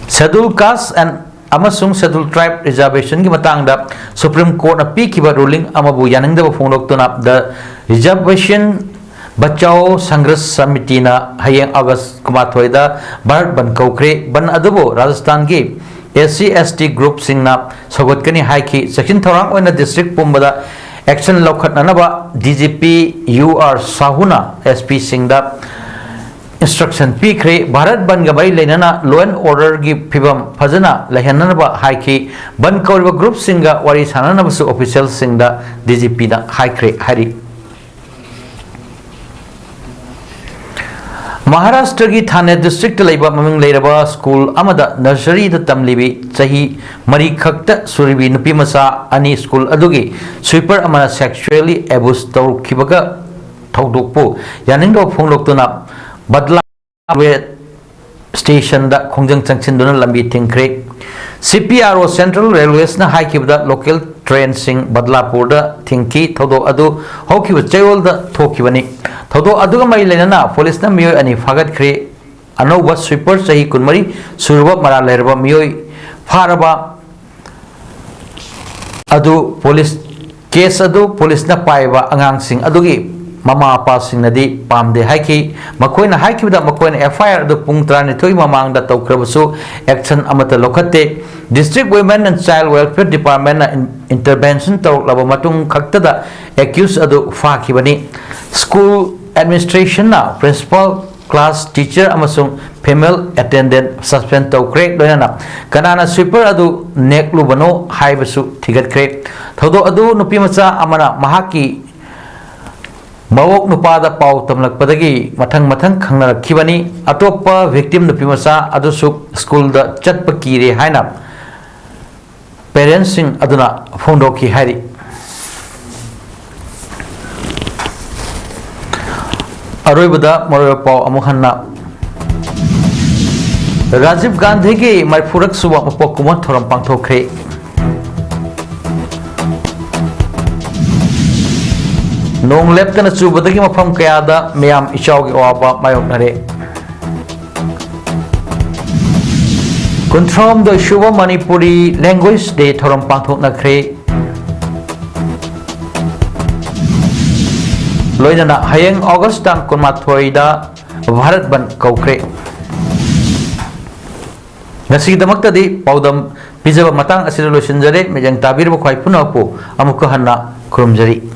Scheduled Caste and ꯑꯃꯁꯨꯡ Scheduled Tribe Reservationꯒꯤ ꯃꯇꯥꯡꯗ ꯁꯨꯄ꯭ꯔꯤꯝ ꯀꯣꯔꯠꯅ ꯄꯤꯈꯤꯕ ꯔꯨꯂꯤꯡ ꯑꯃꯕꯨ ꯌꯥꯅꯤꯡꯗꯕ ꯐꯣꯡꯗꯣꯛꯇꯨꯅ The Reservation Bachao Sangharsh Samitina ꯍꯌꯦꯡ ꯑꯥꯒꯁ ꯀꯨꯟꯃꯥꯊꯣꯏꯗ ꯚꯥꯔꯠ ꯕꯟ ꯀꯧꯈ꯭ꯔꯦ꯫ ꯕꯟ ꯑꯗꯨꯕꯨ ꯔꯥꯖꯁꯊꯥꯟꯒꯤ ꯑꯦꯁ ꯁꯤ ꯑꯦꯁ ꯇꯤ ꯒ꯭ꯔꯨꯞꯁꯤꯡꯅ ꯁꯧꯒꯠꯀꯅꯤ ꯍꯥꯏꯈꯤ꯫ ꯆꯦꯛꯁꯤꯟ ꯊꯧꯔꯥꯡ ꯑꯣꯏꯅ ꯗꯤꯁꯇ꯭ꯔꯤꯛ ꯄꯨꯝꯕꯗ action ꯂꯧꯈꯠꯅꯅꯕ D G P U R ꯁꯥꯍꯨꯅ ꯑꯦꯁ ꯄꯤꯁꯤꯡꯗ ꯏꯟꯁꯇ꯭ꯔꯛꯁꯟ ꯄꯤꯈ꯭ꯔꯦ꯫ ꯚꯥꯔꯠ ꯕꯟꯒ ꯃꯔꯤ ꯂꯩꯅꯅ law and orderꯒꯤ ꯐꯤꯕꯝ ꯐꯖꯅ ꯂꯩꯍꯟꯅꯅꯕ ꯍꯥꯏꯈꯤ꯫ ꯕꯟ ꯀꯧꯔꯤꯕ ꯒ꯭ꯔꯨꯞꯁꯤꯡꯒ ꯋꯥꯔꯤ ꯁꯥꯟꯅꯅꯕꯁꯨ ꯑꯣꯐꯤꯁꯤꯌꯦꯜꯁꯤꯡꯗ ꯗꯤ ꯖꯤ ꯄꯤꯅ ꯍꯥꯏꯈ꯭ꯔꯦ ꯍꯥꯏꯔꯤ꯫ ꯃꯍꯥꯔꯥꯁꯇ꯭ꯔꯒꯤ ꯊꯥꯅꯦ ꯗꯤꯁꯇ꯭ꯔꯤꯛꯇ ꯂꯩꯕ ꯃꯃꯤꯡ ꯂꯩꯔꯕ ꯁ꯭ꯀꯨꯜ ꯑꯃꯗ ꯅꯔꯁꯔꯤꯗ ꯇꯝꯂꯤꯕꯤ ꯆꯍꯤ ꯃꯔꯤ ꯈꯛꯇ ꯁꯨꯔꯤꯕꯤ ꯅꯨꯄꯤ ꯃꯆꯥ ꯑꯅꯤ ꯁ꯭ꯀꯨꯜ ꯑꯗꯨꯒꯤ ꯁ꯭ꯋꯤꯄꯔ ꯑꯃꯅ ꯁꯦꯛꯁꯨꯑꯦꯜꯂꯤ ꯑꯦꯕ꯭ꯌꯨꯁ ꯇꯧꯔꯛꯈꯤꯕꯒ ꯊꯧꯗꯣꯛꯄꯨ ꯌꯥꯅꯤꯡꯗꯕ ꯐꯣꯡꯗꯣꯛꯇꯨꯅ ꯕꯗꯂꯥ ꯔꯦꯜꯋꯦ ꯁ꯭ꯇꯦꯁꯟꯗ ꯈꯣꯡꯖꯪ ꯆꯪꯁꯤꯟꯗꯨꯅ ꯂꯝꯕꯤ ꯊꯤꯡꯈ꯭ꯔꯦ꯫ C P R O central ꯔꯦꯜꯋꯦꯁꯅ ꯍꯥꯏꯈꯤꯕꯗ ꯂꯣꯀꯦꯜ ꯇ꯭ꯔꯦꯟꯁꯤꯡ ꯕꯗꯂꯥꯄꯨꯔꯗ ꯊꯤꯡꯈꯤ꯫ ꯊꯧꯗꯣꯛ ꯑꯗꯨ ꯍꯧꯈꯤꯕ ꯆꯌꯣꯜꯗ ꯊꯣꯛꯈꯤꯕꯅꯤ꯫ ꯊꯧꯗꯣꯛ ꯑꯗꯨꯒ ꯃꯔꯤ ꯂꯩꯅꯅ ꯄꯨꯂꯤꯁꯅ ꯃꯤꯑꯣꯏ ꯑꯅꯤ ꯐꯥꯒꯠꯈ꯭ꯔꯦ꯫ ꯑꯅꯧꯕ ꯁ꯭ꯋꯤꯄꯔ ꯆꯍꯤ ꯀꯨꯟꯃꯔꯤ ꯁꯨꯔꯕ ꯃꯔꯥꯜ ꯂꯩꯔꯕ ꯃꯤꯑꯣꯏ ꯐꯥꯔꯕ ꯑꯗꯨ ꯄꯨꯂꯤꯁ, ꯀꯦꯁ ꯑꯗꯨ ꯄꯨꯂꯤꯁꯅ ꯄꯥꯏꯕ ꯑꯉꯥꯡꯁꯤꯡ ꯑꯗꯨꯒꯤ ꯃꯃꯥ ꯃꯄꯥꯁꯤꯡꯅꯗꯤ ꯄꯥꯝꯗꯦ ꯍꯥꯏꯈꯤ꯫ ꯃꯈꯣꯏꯅ ꯍꯥꯏꯈꯤꯕꯗ ꯃꯈꯣꯏꯅ ꯑꯦꯐ ꯑꯥꯏ ꯑꯥꯔ ꯑꯗꯨ ꯄꯨꯡ ꯇꯔꯥꯅꯤꯊꯣꯏ ꯃꯃꯥꯡꯗ ꯇꯧꯈ꯭ꯔꯕꯁꯨ ꯑꯦꯛꯁꯟ ꯑꯃꯠꯇ ꯂꯧꯈꯠꯇꯦ꯫ District Women and Child Welfare Departmentꯅ ꯏꯟ-, ꯏꯟꯇꯔꯚꯦꯟꯁꯟ ꯇꯧꯔꯛꯂꯕ ꯃꯇꯨꯡ ꯈꯛꯇꯗ ꯑꯦꯀ꯭ꯌꯨꯁ ꯑꯗꯨ ꯐꯥꯈꯤꯕꯅꯤ꯫ ꯁ꯭ꯀꯨꯜ ꯑꯦꯗꯃꯤꯅꯤꯁꯇ꯭ꯔꯦꯁꯟꯅ ꯄ꯭ꯔꯤꯟꯁꯤꯄꯥꯜ class teacher ꯑꯃꯁꯨꯡ female attendant suspend ꯇꯧꯈ꯭ꯔꯦ꯫ ꯂꯣꯏꯅꯅ ꯀꯅꯥꯅ sweeper ꯑꯗꯨ ꯅꯦꯛꯂꯨꯕꯅꯣ ꯍꯥꯏꯕꯁꯨ ꯊꯤꯒꯠꯈ꯭ꯔꯦ꯫ ꯊꯧꯗꯣꯛ ꯑꯗꯨ ꯅꯨꯄꯤꯃꯆꯥ ꯑꯃꯅ ꯃꯍꯥꯛꯀꯤ ꯃꯕꯣꯛ ꯅꯨꯄꯥꯗ ꯄꯥꯎ ꯇꯝꯂꯛꯄꯗꯒꯤ ꯃꯊꯪ ꯃꯊꯪ ꯈꯪꯅꯔꯛꯈꯤꯕꯅꯤ꯫ ꯑꯇꯣꯞꯄ victim ꯅꯨꯄꯤꯃꯆꯥ ꯑꯗꯨꯁꯨ ꯁ꯭ꯀꯨꯜꯗ ꯆꯠꯄ ꯀꯤꯔꯦ ꯍꯥꯏꯅ parents ꯁꯤꯡ ꯑꯗꯨꯅ ꯐꯣꯡꯗꯣꯛꯈꯤ ꯍꯥꯏꯔꯤ꯫ ꯑꯔꯣꯏꯕꯗ ꯃꯔꯨꯑꯣꯏꯕ ꯄꯥꯎ ꯑꯃꯨꯛ ꯍꯟꯅ꯫ ꯔꯥꯖꯤꯕ ꯒꯥꯟꯙꯤꯒꯤ ꯃꯔꯤꯐꯨꯔꯛ ꯁꯨꯕ ꯃꯄꯣꯛ ꯀꯨꯝꯑꯣꯟ ꯊꯧꯔꯝ ꯄꯥꯡꯊꯣꯛꯈ꯭ꯔꯦ꯫ ꯅꯣꯡ ꯂꯦꯞꯇꯅ ꯆꯨꯕꯗꯒꯤ ꯃꯐꯝ ꯀꯌꯥꯗ ꯃꯤꯌꯥꯝ ꯏꯆꯥꯎꯒꯤ ꯑꯋꯥꯕ ꯃꯥꯌꯣꯛꯅꯔꯦ꯫ ꯀꯨꯟꯊ꯭ꯔꯥꯍꯨꯝꯗꯣꯏ ꯁꯨꯕ ꯃꯅꯤꯄꯨꯔꯤ language day ꯊꯧꯔꯝ ꯄꯥꯡꯊꯣꯛꯅꯈ꯭ꯔꯦ꯫ ꯂꯣꯏꯅꯅ ꯍꯌꯦꯡ ꯑꯣꯒꯁ ꯇꯥꯡ ꯀꯨꯟꯃꯥꯊꯣꯏꯗ ꯚꯥꯔꯠ ꯕꯟꯗ ꯀꯧꯈ꯭ꯔꯦ꯫ ꯉꯁꯤꯒꯤꯗꯃꯛꯇꯗꯤ ꯄꯥꯎꯗꯝ ꯄꯤꯖꯕ ꯃꯇꯥꯡ ꯑꯁꯤꯗ ꯂꯣꯏꯁꯤꯟꯖꯔꯦ꯫ ꯃꯤꯠꯌꯦꯡ ꯇꯥꯕꯤꯔꯤꯕ ꯈ꯭ꯋꯥꯏ ꯄꯨꯝꯅꯃꯛꯄꯨ ꯑꯃꯨꯛꯀ ꯍꯟꯅ ꯈꯨꯔꯨꯝꯖꯔꯤ꯫